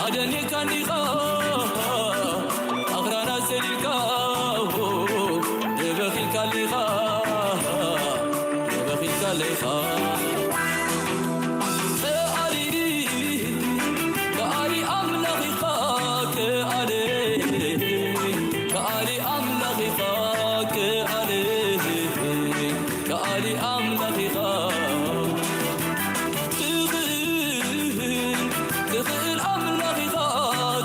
ኣደኒካ እንዲኻ ኣኽራናት ዘሊልካ ደበኺልካ ኣለኻ ደበኺልካ ኣለኻ። ከኣሊ ከኣሊ ኣምላኽ ኢኻ ከኣሊ ከኣሊ ኣምላኽ ኢኻ ከኣሊ ከኣሊ ኣምላኽ ኢኻ። ትኽእል ትኽእል ኣምላኽ ኢኻ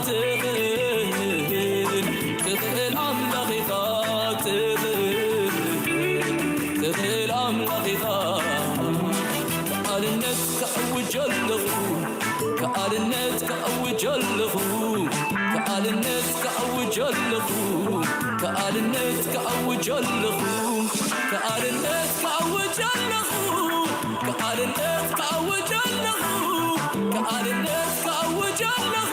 ትኽእል ትኽእል ኣምላኽ ኢኻ ትኽእል ትኽእል ኣምላኽ ኢኻ። ከኣልነት ከእውጅ ኣለኹ ከኣልነት ከእውጅ ኣለኹ ከኣልነት ከእውጅ ኣለኹ ከኣልነት ከእውጅ ኣለኹ ከኣልነት ከእውጅ ኣለኹ ከኣልነት ከእውጅ ኣለኹ ከኣልነት ከእውጅ ኣለኹ።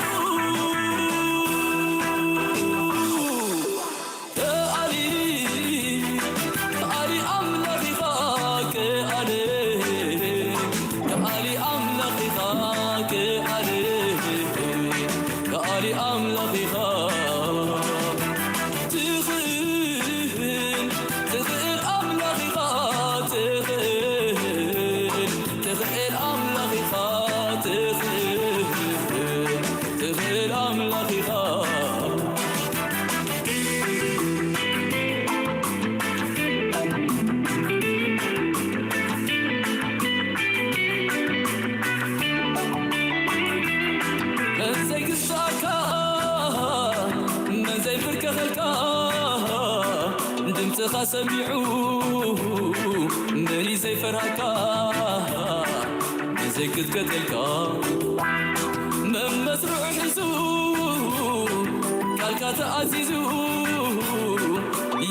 ከኣሊ ከኣሊ ኣምላኽ ኢኻ ከኣሊ ከኣሊ ኣምላኽ ኢኻ ከኣሊ ከኣሊ ኣምላኽ ኢኻ። ትኽእል ትኽእል ኣምላኽ ኢኻ ትኽእል ትኽእል ኣምላኽ ኢኻ ትኽእል ትኽእል ኣምላኽ ኢኻ። መን ዘይግዛእካ መን ዘይብርከኸልካ ድምፅኻ ሰሚዑ መን እዩ ዘይፈርሃካ ዘይክትከተልካ መመስርዑ ሒዙ ቃልካ ተኣዚዙ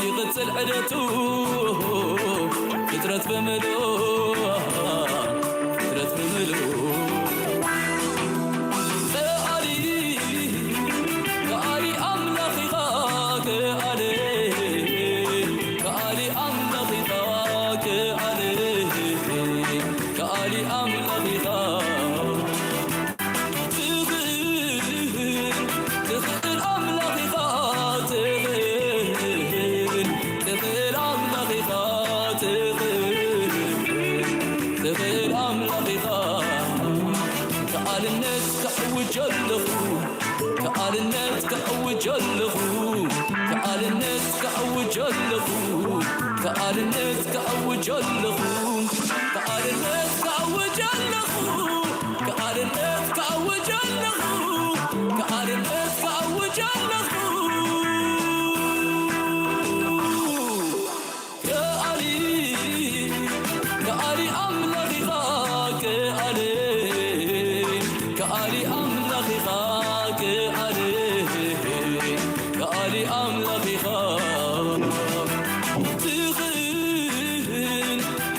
ይቕጽል ዕደቱ ፍጥረት ብምልኡ ፍጥረት ብምልኡ። ከኣሊ ከኣሊ ኣምላኽ ኢኻ ከኣሊ ከኣሊ ኣምላኽ ኢኻ ከኣሊ ከኣሊ ኣምላኽ ኢኻ። ትኽእል ትኽእል ኣምላኽ ኢኻ ትኽእል ትኽእል ኣምላኽ ኢኻ ትኽእል ትኽእል ኣምላኽ ኢኻ። ከኣልነት ከእውጅ ኣለኹ ከኣልነት ከእውጅ ኣለኹ ከኣልነት ከእውጅ ኣለኹ ከኣልነት ከእውጅ ኣለኹ ከኣልነት ከእውጅ ኣለኹ ከኣልነት ከእውጅ ኣለኹ ከኣልነት ከእውጅ ኣለኹ። ከኣሊ ከኣሊ ኣምላኽ ኢኻ ከኣሊ ከኣሊ ኣምላኽ ኢኻ ከኣሊ ከኣሊ ኣምላኽ ኢኻ። ትኽእል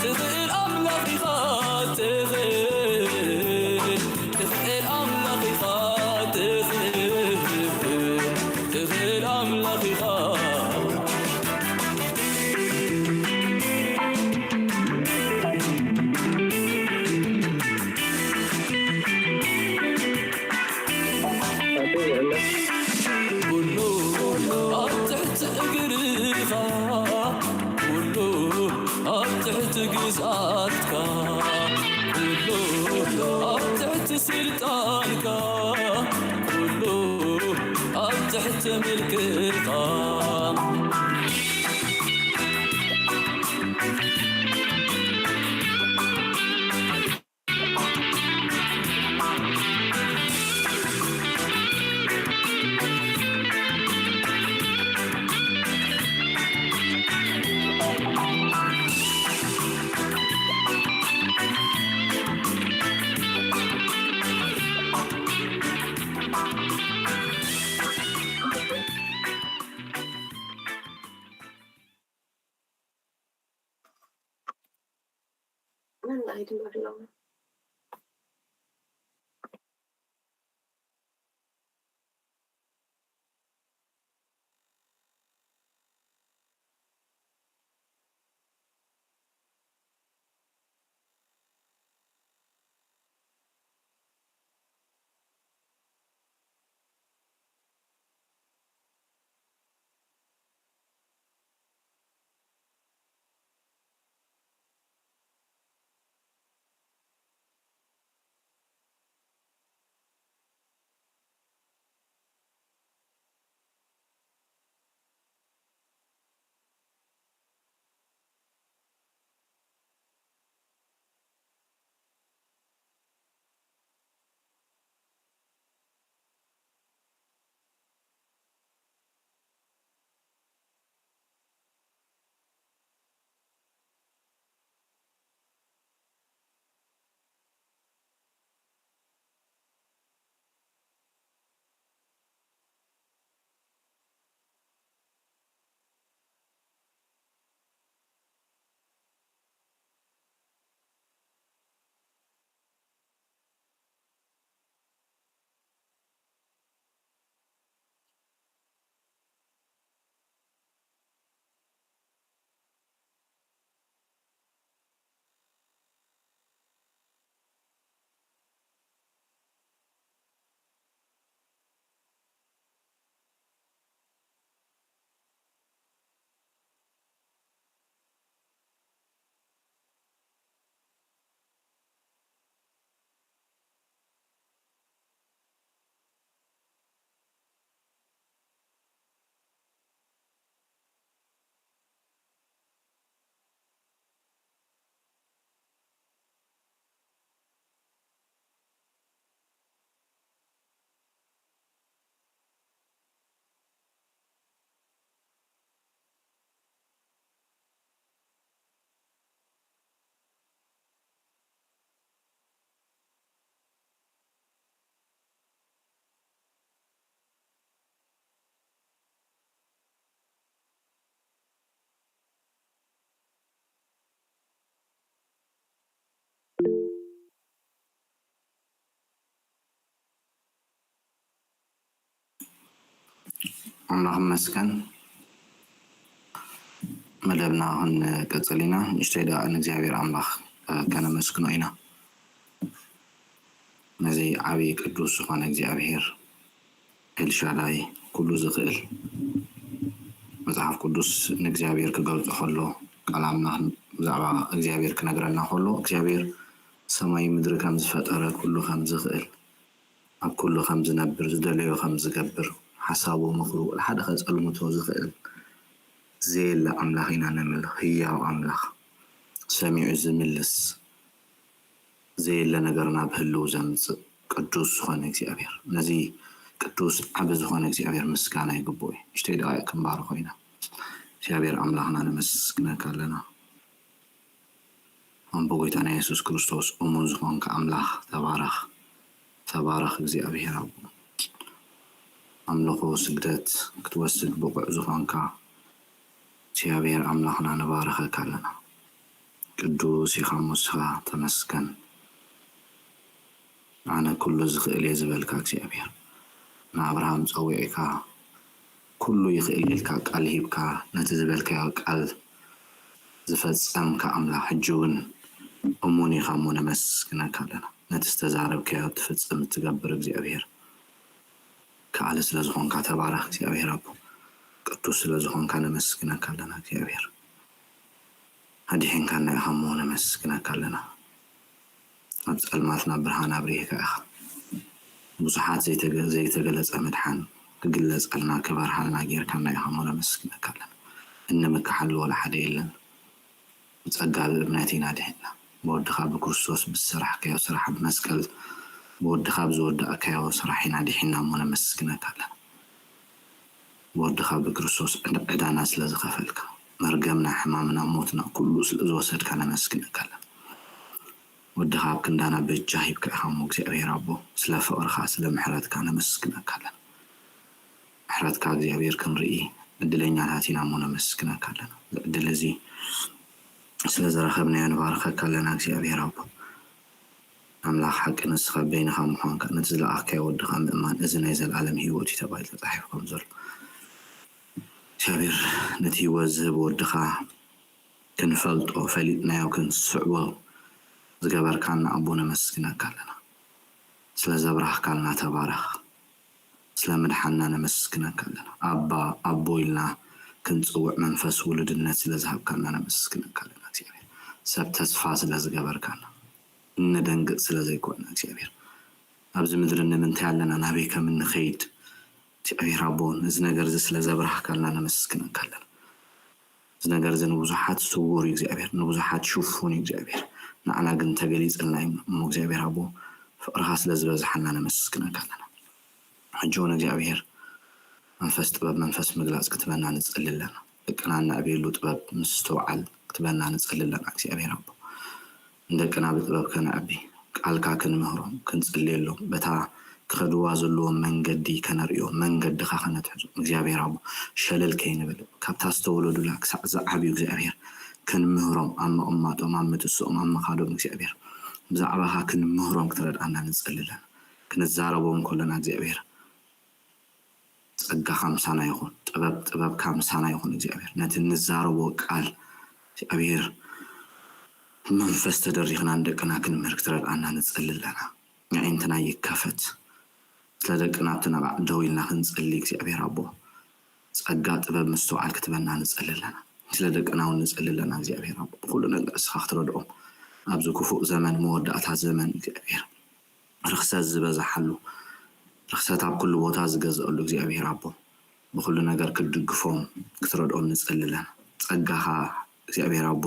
ትኽእል ኣምላኽ ኢኻ ትኽእል ትኽእል ኣምላኽ ኢኻ ትኽእል ትኽእል ኣምላኽ ኢኻ። ኩሉ ኣብ ትሕቲ እግርኻ ኩሉ ኣብ ትሕቲ ግዝኣትካ ኩሉ ኣብ ትሕቲ ስልጣንካ ኩሉ ኣብ ትሕቲ ምልክኻ። ኣምላኽ ይመስገን። መደብና ክንቅጽል ኢና። ንእሽተይ ደኣ ንእግዚኣብሔር ኣምላኽ፣ እ፣ ከነመስግኖ ኢና። ነዚ ዓብዪ ቅዱስ ዝኾነ እግዚኣብሔር ኤልሻዳይ፣ ኩሉ ዝኽእል፣ መጽሓፍ ቅዱስ ንእግዚኣብሔር ክገልጾ ከሎ፣ ቃል ኣምላኽ ብዛዕባ እግዚኣብሔር ክነግረና ከሎ፣ እግዚኣብሔር ሰማይ ምድሪ ከም ዝፈጠረ፣ ኩሉ ከም ዝኽእል፣ ኣብ ኩሉ ከም ዝነብር፣ ዝደለዮ ከም ዝገብር፣ ሓሳቡ ምኽሩ ሓደ ከጸልምቶ ዝኽእል ዘየለ ኣምላኽ ኢና ነምልኽ። ህያው ኣምላኽ፣ ሰሚዑ ዝምልስ፣ ዘየለ ነገር ናብ ህልው ዘምጽእ ቅዱስ ዝኾነ እግዚኣብሔር፣ ነዚ ቅዱስ ዓቢ ዝኾነ እግዚኣብሔር ምስጋና ይግብኦ እዩ። ንእሽተይ ደቓይቕ ክንባርኾ ኢና። እግዚኣብሔር ኣምላኽና ነመስግነካ ኣለና። ኣቦ ጎይታና የሱስ ክርስቶስ እሙን ዝኾንካ ኣምላኽ ተባረኽ። ተባረኽ እግዚኣብሔር ኣቦ። ኣምልኾ ስግደት ክትወስድ ብቑዕ ዝኾንካ እግዚኣብሔር ኣምላኽና ንባርኸካ ኣለና። ቅዱስ ኢኻ እሞ ንስኻ ተመስገን። ኣነ ኩሉ ዝኽእል እየ ዝበልካ እግዚኣብሔር፣ ንኣብርሃም ጸዊዕካ ኩሉ ይኽእል ኢልካ ቃል ሂብካ ነቲ ዝበልካዮ ቃል ዝፈጸምካ ኣምላኽ ሕጂ እውን እሙን ኢኻ እሞ ነመስግነካ ኣለና። ነቲ ዝተዛረብካዮ ትፍጽም እትገብር እግዚኣብሔር ከኣለ ስለ ዝኾንካ ተባረኽ እግዚኣብሔር ኣቦ። ቅዱስ ስለ ዝኾንካ ነመስግነካ ኣለና እግዚኣብሔር። ኣድሒንካና ኢኻ እሞ ነመስግነካ ኣለና። ኣብ ጸልማትና ብርሃን ኣብሪህካ ኢኻ። ብዙሓት ዘይተገ-፣ ዘይተገለጸ ምድሓን ክግለጸልና ክበርሃልና ጌርካና ኢኻ እሞ ነመስግነካ ኣለና። እንምክሓሉ ወላ ሓደ የለን። ብጸጋ ብእምነት ኢና ድሒንና። ብወድኻ ብክርስቶስ ብዝሰራሕካዮ ስራሕ ኣብ መስቀል ብወድኻ ብዝወዳእካዮ ስራሕ ኢና ድሒንና እሞ ነመስግነካ ኣለና። ብወድኻ ብክርስቶስ ዕዳ-፣ ዕዳና ስለ ዝኸፈልካ፣ መርገምና፣ ሕማምና፣ ሞትና ኩሉ ስለ ዝወሰድካ ነመስግነካ ኣለና። ወድኻ ኣብ ክንዳና በጃ ሂብካ ኢኻ እሞ እግዚኣብሔር ኣቦ፣ ስለ ፍቕርኻ፣ ስለ ምሕረትካ ነመስግነካ ኣለና። ምሕረትካ እግዚኣብሔር ክንርኢ ዕድለኛታት ኢና እሞ ነመስግነካ ኣለና። እዚ ዕድል እዚ ስለ ዝረኸብናዮ ንባርኸካ ኣለና እግዚኣብሔር ኣቦ። ኣምላኽ ሓቂ ንስኻ በይንኻ ምዃንካ፣ ነቲ ዝለኣኽካዮ ወድኻ ምእማን፣ እዚ ናይ ዘለኣለም ህይወት እዩ ተባሂሉ ተጻሒፉ ከም ዘሎ። እግዚኣብሔር ነቲ ህይወት ዝህብ ወድኻ ክንፈልጦ፣ ፈሊጥናዮ ክንስዕቦ ዝገበርካና ኣቦ ነመስግነካ ኣለና። ስለ ዘብራህካልና ተባረኽ። ስለ ምድሓንና ነመስግነካ ኣለና። ኣባ፣ ኣቦ ኢልና ክንጽውዕ መንፈስ ውሉድነት ስለ ዝሃብካና ነመስግነካ ኣለና እግዚኣብሔር። ሰብ ተስፋ ስለ ዝገበርካና፣ እነደንግጽ ስለ ዘይኮንና እግዚኣብሔር። ኣብዚ ምድሪ ንምንታይ ኣለና፣ ናበይ ከም እንኸይድ እግዚኣብሔር ኣቦ፣ ነዚ ነገር እዚ ስለ ዘብራህካልና ነመስግነካ ኣለና። እዚ ነገር እዚ ንብዙሓት ስዉር እዩ እግዚኣብሔር፣ ንብዙሓት ሽፉን እዩ እግዚኣብሔር። ንዓና ግን ተገሊጽልና እዩ እሞ እግዚኣብሔር ኣቦ፣ ፍቕርኻ ስለ ዝበዝሓልና ነመስግነካ ኣለና። ሕጂ እውን እግዚኣብሔር መንፈስ ጥበብ፣ መንፈስ ምግላጽ ክትበና ንጸሊ ኣለና። ደቅና እነዕብየሉ ጥበብ ምስትውዓል ክትበና ንጸሊ ኣለና እግዚኣብሔር ኣቦ። ንደቅና ብጥበብ ከነዕቢ፣ ቃልካ ክንምህሮም፣ ክንጽልየሎም፣ በታ ክኸድዋ ዘለዎም መንገዲ ከነርእዮም፣ መንገድኻ ከነትሕዞም እግዚኣብሔር ኣቦ፣ ሸለል ከይንብል፣ ካብታ ዝተወለዱላ ክሳዕ ዝዓብዩ እግዚኣብሔር ክንምህሮም፣ ኣብ ምቕማጦም፣ ኣብ ምትስኦም፣ ኣብ ምኻዶም እግዚኣብሔር ብዛዕባኻ ክንምህሮም ክትረድኣና ንጸሊ ኣለና። ክንዛረቦም ከለና እግዚኣብሔር ጸጋኻ ምሳና ይኹን፣ ጥበብ ጥበብካ ምሳና ይኹን እግዚኣብሔር። ነቲ እንዛረቦ ቃል እግዚኣብሔር መንፈስ ተደሪኽና ንደቅና ክንምህር ክትረድኣና ንጸሊ ኣለና። ኣዒንትና ይከፈት። ስለ ደቅና ኣብቲ ነቓዕ ደው ኢልና ክንጸሊ እግዚኣብሔር ኣቦ፣ ጸጋ ጥበብ ምስትውዓል ክትበና ንጸሊ ኣለና። ስለ ደቅና እውን ንጸሊ ኣለና እግዚኣብሔር ኣቦ፣ ብኹሉ ነገር እስኻ ክትረድኦም ኣብዚ ክፉእ ዘመን መወዳእታ ዘመን እግዚኣብሔር ርኽሰት ዝበዝሓሉ፣ ርኽሰት ኣብ ኩሉ ቦታ ዝገዝኣሉ እግዚኣብሔር ኣቦ፣ ብኹሉ ነገር ክትድግፎም ክትረድኦም ንጸሊ ኣለና። ጸጋኻ እግዚኣብሔር ኣቦ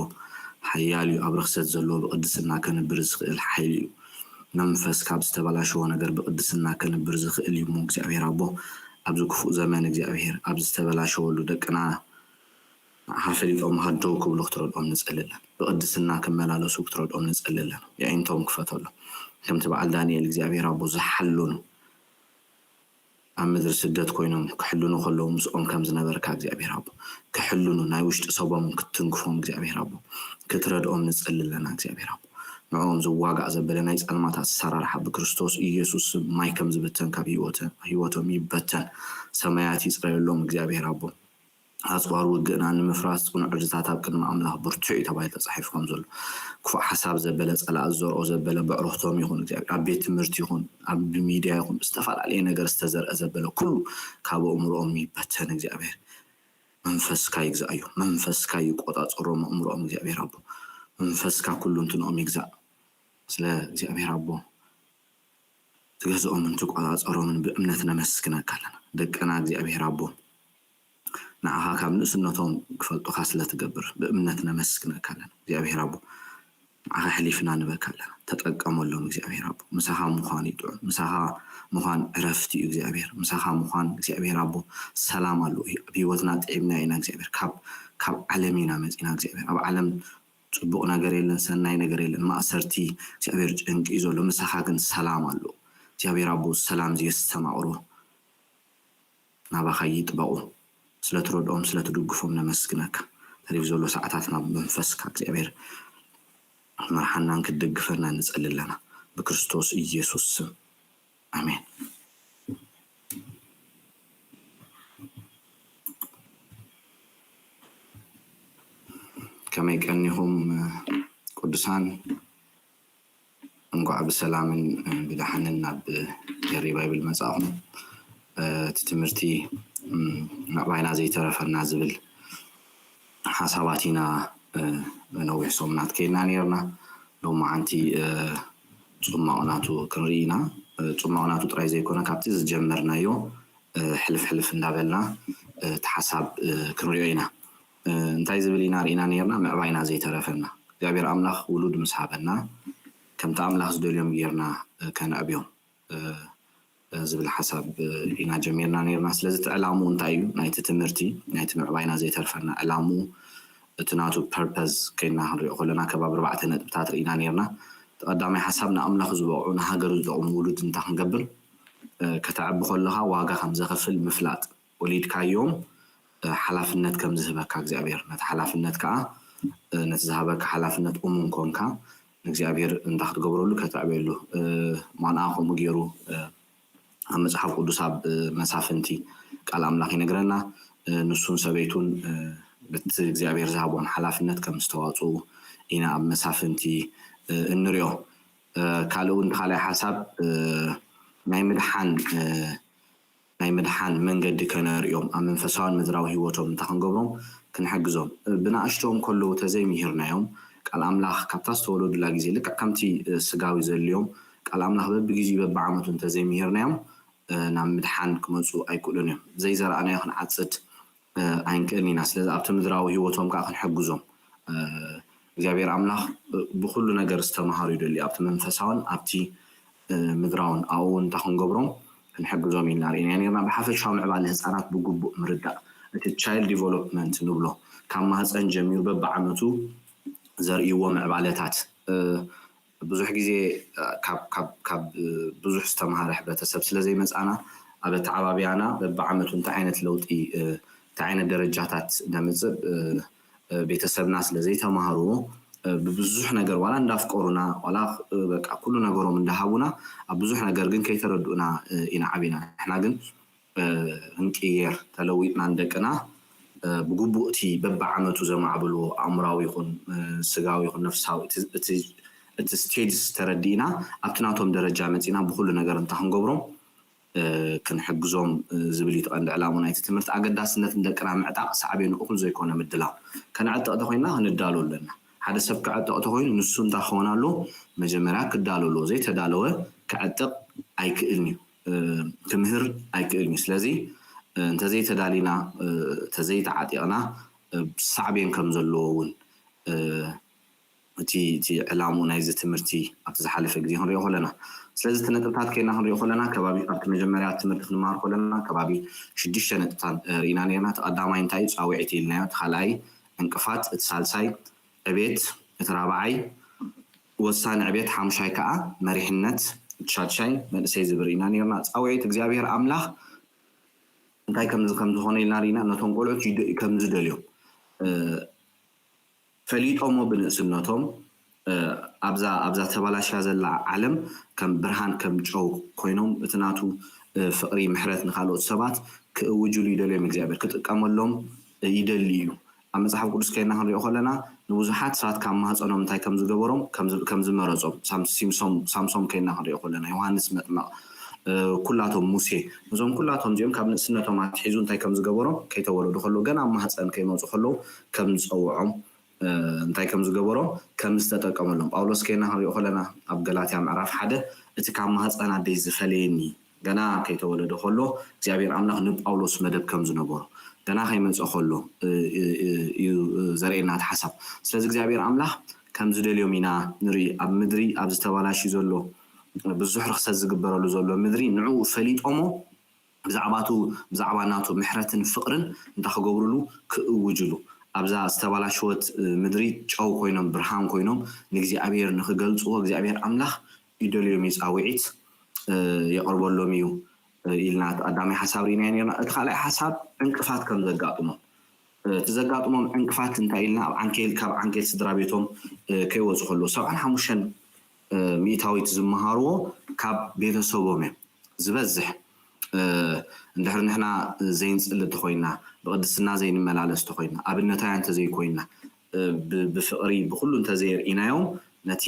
ሓያል እዩ። ኣብ ርኽሰት ዘለዎ ብቕድስና ከንብር ዝኽእል ሓይሊ እዩ። መንፈስ ካብ ዝተበላሸዎ ነገር ብቕድስና ከንብር ዝኽእል እዩ እሞ እግዚኣብሔር ኣቦ፣ ኣብዚ ክፉእ ዘመን እግዚኣብሔር ኣብዚ ዝተበላሸወሉ ደቅና ንዓኻ ፈሊጦም ሃደው ክብሉ ክትረድኦም ንጸሊ ኣለና። ብቕድስና ክመላለሱ ክትረድኦም ንጸሊ ኣለና። የዒንቶም ክፈተሎም። ከምቲ በዓል ዳንኤል እግዚኣብሔር ኣቦ ዝሓልኑ ኣብ ምድሪ ስደት ኮይኖም ክሕልኑ ከለዉ ምስኦም ከም ዝነበርካ እግዚኣብሔር ኣቦ ክሕልኑ፣ ናይ ውሽጢ ሰቦም ክትትንክፎም እግዚኣብሔር ኣቦ ክትረድኦም ንጸሊ ኣለና እግዚኣብሔር ኣቦ። ንዕኦም ዝዋጋእ ዘበለ ናይ ጸልማት ኣሰራርሓ ብክርስቶስ ኢየሱስ ስም ማይ ከም ዝበተን ካብ ህይወቶም ይበተን። ሰማያት ይጽረየሎም እግዚኣብሔር ኣቦ። ኣጽዋር ውግእና ንምፍራስ ጽኑዕ ዕርድታት ኣብ ቅድሚ ኣምላኽ ብርቱዕ እዩ ተባሂሉ ተጻሒፉ ከም ዘሎ፣ ክፉእ ሓሳብ ዘበለ ጸላእ ዝዘርኦ ዘበለ ብዕሮኽቶም ይኹን እግዚኣብሔር ኣብ ቤት ትምህርቲ ይኹን ኣብ ሚድያ ይኹን ብዝተፈላለየ ነገር ዝተዘርአ ዘበለ ኩሉ ካብ ኣእምሮኦም ይበተን እግዚኣብሔር። መንፈስካ ይግዛእዮ፣ መንፈስካ ይቆጻጸሮም ኣእምሮኦም እግዚኣብሔር ኣቦ። መንፈስካ ኩሉ እንትንኦም ይግዛእ። ስለ እግዚኣብሔር ኣቦ ትገዝኦምን ትቆጻጸሮምን ብእምነት ነመስግነካ ኣለና። ደቅና እግዚኣብሔር ኣቦ ንዓኻ ካብ ንእስነቶም ክፈልጡኻ ስለ ትገብር ብእምነት ነመስግነካ ኣለና እግዚኣብሔር ኣቦ። ንዓኻ ሕሊፍና ንበካ ኣለና። ተጠቀመሎም እግዚኣብሔር ኣቦ። ምሳኻ ምዃን እዩ ጥዑም። ምሳኻ ምዃን ዕረፍቲ እዩ እግዚኣብሔር። ምሳኻ ምዃን እግዚኣብሔር ኣቦ ሰላም ኣሎ እዩ። ኣብ ህይወትና ጥዒምና ኢና እግዚኣብሔር። ካብ ካብ ዓለም ኢና መጺና እግዚኣብሔር። ኣብ ዓለም ጽቡቕ ነገር የለን፣ ሰናይ ነገር የለን። ማእሰርቲ እግዚኣብሔር ጨንቂ እዩ ዘሎ። ምሳኻ ግን ሰላም ኣሎ። እግዚኣብሔር ኣቦ ሰላም ዘየስተማቕሮ ናባኻ ይጥበቑ። ስለ ትረድኦም ስለ ትድግፎም ነመስግነካ። ተሪፍ ዘሎ ሰዓታት ናብ መንፈስካ እግዚኣብሔር መርሓናን ክትደግፈና ንጸሊ ኣለና ብክርስቶስ ኢየሱስ ስም ኣሜን። ከመይ ቀኒኹም ቅዱሳን? እንኳዕ ብሰላምን ብደሓንን ናብ ሪቫይቭል መጻእኹም። እቲ ትምህርቲ ምዕባይና ዘይተረፈና ዝብል ሓሳባት ኢና ነዊሕ ሰሙናት ከይድና ነርና። ሎማዓንቲ ጽማቕ ናቱ ክንርኢ ኢና። ጽማቕ ናቱ ጥራይ ዘይኮነ ካብቲ ዝጀመርናዮ ሕልፍ ሕልፍ እንዳበልና እቲ ሓሳብ ክንሪኦ ኢና። እንታይ ዝብል ኢና ርኢና ነርና? ምዕባይና ዘይተረፈና እግዚኣብሔር ኣምላኽ ውሉድ ምስ ሃበና ከምቲ ኣምላኽ ዝደልዮም ጌርና ከነዕብዮም ዝብል ሓሳብ ኢና ጀሚርና ነርና። ስለዚ እቲ ዕላምኡ እንታይ እዩ? ናይቲ ትምህርቲ ናይቲ ምዕባይና ዘይተርፈና ዕላምኡ እቲ ናቱ ፐርፐዝ ከይና ክንሪኦ ከለና ከባቢ ኣርባዕተ ነጥብታት ርኢና ነርና። እቲ ቀዳማይ ሓሳብ ንኣምላኽ ዝበቕዑ ንሃገሩ ዝጠቕሙ ውሉድ እንታይ ክንገብር ከተዕቢ ከለኻ ዋጋ ከም ዘኸፍል ምፍላጥ ወሊድካዮም ሓላፍነት ከም ዝህበካ እግዚኣብሔር ነቲ ሓላፍነት ከዓ ነቲ ዝሃበካ ሓላፍነት እሙን ኮንካ ንእግዚኣብሔር እንዳ ክትገብረሉ ከተዕብየሉ ማንኣ ከምኡ ገይሩ ኣብ መፅሓፍ ቅዱስ ኣብ መሳፍንቲ ቃል ኣምላኽ ይነግረና። ንሱን ሰበይቱን በቲ እግዚኣብሔር ዝሃቦም ሓላፍነት ከም ዝተዋፅኡ ኢና ኣብ መሳፍንቲ እንሪኦ። ካልእ እውን ካልኣይ ሓሳብ ናይ ምድሓን ናይ ምድሓን መንገዲ ከነርእዮም ኣብ መንፈሳውን ምድራዊ ህይወቶም እንታይ ክንገብሮም ክንሕግዞም ብናእሽቶም ከለዉ ተዘይምሂርናዮም ቃል ኣምላኽ ካብታ ዝተወለዱላ ግዜ ልክዕ ከምቲ ስጋዊ ዘልዮም ቃል ኣምላኽ በብግዜኡ በብዓመቱ እንተዘይምሂርናዮም ናብ ምድሓን ክመፁ ኣይክእሉን እዮም። ዘይዘራእናዮ ክንዓፅድ ኣይንክእልን ኢና። ስለዚ ኣብቲ ምድራዊ ህይወቶም ከዓ ክንሕግዞም እግዚኣብሔር ኣምላኽ ብኩሉ ነገር ዝተምሃሩ ይደሊ ኣብቲ መንፈሳውን ኣብቲ ምድራውን ኣብኡ እንታይ ክንገብሮም ክንሕግዞም ኢልና ርኢና ነርና። ብሓፈሻዊ ምዕባለ ህፃናት ብግቡእ ምርዳእ እቲ ቻይልድ ዲቨሎፕመንት ንብሎ ካብ ማህፀን ጀሚሩ በብዓመቱ ዘርእይዎ ምዕባለታት ብዙሕ ግዜ ካብ ብዙሕ ዝተምሃረ ሕብረተሰብ ስለ ዘይመፃና ኣብ ኣተዓባብያና በብዓመቱ እንታይ ዓይነት ለውጢ እንታይ ዓይነት ደረጃታት ነምፅእ ቤተሰብና ስለ ዘይተማሃርዎ ብብዙሕ ነገር ዋላ እንዳፍቀሩና ዋላ በቃ ኩሉ ነገሮም እንዳሃቡና ኣብ ብዙሕ ነገር ግን ከይተረድኡና ኢና ዓቢና። ንሕና ግን ክንቅየር ተለዊጥና ንደቅና ብግቡእ እቲ በብዓመቱ ዘማዕብልዎ ኣእምራዊ ይኹን ስጋዊ ይኹን ነፍሳዊ እቲ ስቴጅስ ተረዲእና ኣብቲ ናቶም ደረጃ መፂና ብኩሉ ነገር እንታይ ክንገብሮም ክንሕግዞም ዝብል እዩ ቀንዲ ዕላሙ ናይቲ ትምህርቲ። ኣገዳስነት ንደቅና ምዕጣቕ ሳዕቤኑ እኹል ዘይኮነ ምድላው። ከነዕጥቕ ተኮይንና ክንዳሎ ኣለና። ሓደ ሰብ ክዕጥቕ ተኮይኑ ንሱ እንታይ ክኸውን ኣለዎ? መጀመርያ ክዳሎ ኣለዎ። ዘይተዳለወ ክዕጥቕ ኣይክእልን እዩ። ክምህር ኣይክእልን እዩ። ስለዚ እንተዘይተዳሊና እንተዘይተዓጢቕና ሳዕቤን ከም ዘለዎ እውን እቲ እቲ ዕላሙ ናይዚ ትምህርቲ ኣብቲ ዝሓለፈ ግዜ ክንሪኦ ከለና ስለዚ እቲ ነጥብታት ከይና ክንሪኦ ከለና ከባቢ ኣብቲ መጀመርያ ትምህርቲ ክንመሃር ከለና ከባቢ ሽዱሽተ ነጥብታት ርኢና ነርና። እቲ ቀዳማይ እንታይ እዩ? ፃውዒት ኢልናዮ። እቲ ካልኣይ ዕንቅፋት፣ እቲ ሳልሳይ ዕቤት፣ እቲ ራብዓይ ወሳኒ ዕቤት፣ ሓሙሻይ ከዓ መሪሕነት፣ እቲ ሻድሻይ መንእሰይ ዝብል ርኢና ነርና። ፃውዒት እግዚኣብሔር ኣምላኽ እንታይ ከምዚ ከም ዝኾነ ኢልና ርኢና። ነቶም ቆልዑት ከም ዝደልዮም ፈሊጦሞ ብንእስነቶም ኣብዛ ኣብዛ ተባላሽያ ዘላ ዓለም ከም ብርሃን ከም ጨው ኮይኖም እቲ ናቱ ፍቕሪ ምሕረት ንካልኦት ሰባት ክእውጅሉ ይደልዮም እግዚኣብሔር ክጥቀመሎም ይደሊ እዩ። ኣብ መፅሓፍ ቅዱስ ከይና ክንሪኦ ከለና ንብዙሓት ሰባት ካብ ማህፀኖም እንታይ ከም ዝገበሮም ከም ዝመረፆም ሳምሶም ከይና ክንሪኦ ከለና ዮሃንስ መጥመቕ ኩላቶም ሙሴ ነዞም ኩላቶም እዚኦም ካብ ንእስነቶም ኣትሒዙ እንታይ ከም ዝገበሮም ከይተወለዱ ከለዉ ገና ኣብ ማህፀን ከይመፁ ከለዉ ከም ዝፀውዖም እንታይ ከም ዝገበሮም ከም ዝተጠቀመሎም ጳውሎስ ከይና ክንሪኦ ከለና ኣብ ገላትያ ምዕራፍ ሓደ እቲ ካብ ማህፀን ኣደይ ዝፈለየኒ ገና ከይተወለደ ከሎ እግዚኣብሔር ኣምላኽ ንጳውሎስ መደብ ከም ዝነበሮ ገና ከይመፀ ከሎ እዩ ዘርእየና እቲ ሓሳብ። ስለዚ እግዚኣብሔር ኣምላኽ ከም ዝደልዮም ኢና ንርኢ። ኣብ ምድሪ ኣብ ዝተባላሽ ዘሎ ብዙሕ ርክሰት ዝግበረሉ ዘሎ ምድሪ ንዕኡ ፈሊጦሞ ብዛዕባቱ ብዛዕባ ናቱ ምሕረትን ፍቕርን እንታይ ክገብርሉ ክእውጅሉ ኣብዛ ዝተባላሸወት ምድሪ ጨው ኮይኖም ብርሃን ኮይኖም ንእግዚኣብሔር ንክገልፅዎ እግዚኣብሔር ኣምላኽ ይደልዮም እዩ ፃውዒት የቕርበሎም እዩ ኢልና እቲ ቀዳማይ ሓሳብ ርኢናዮ ነርና። እቲ ካልኣይ ሓሳብ ዕንቅፋት ከም ዘጋጥሞም እቲ ዘጋጥሞም ዕንቅፋት እንታይ ኢልና ኣብ ዓንኬል ካብ ዓንኬል ስድራ ቤቶም ከይወፁ ከለዉ ሰብዓን ሓሙሽተን ሚእታዊት ዝመሃርዎ ካብ ቤተሰቦም እዮም ዝበዝሕ እንድሕር ንሕና ዘይንፅሊ እንተኮይና ብቅድስና ዘይንመላለስ እንተኮይና ኣብነታውያን እንተዘይኮይና ብፍቕሪ ብኩሉ እንተዘየርኢናዮም ነቲ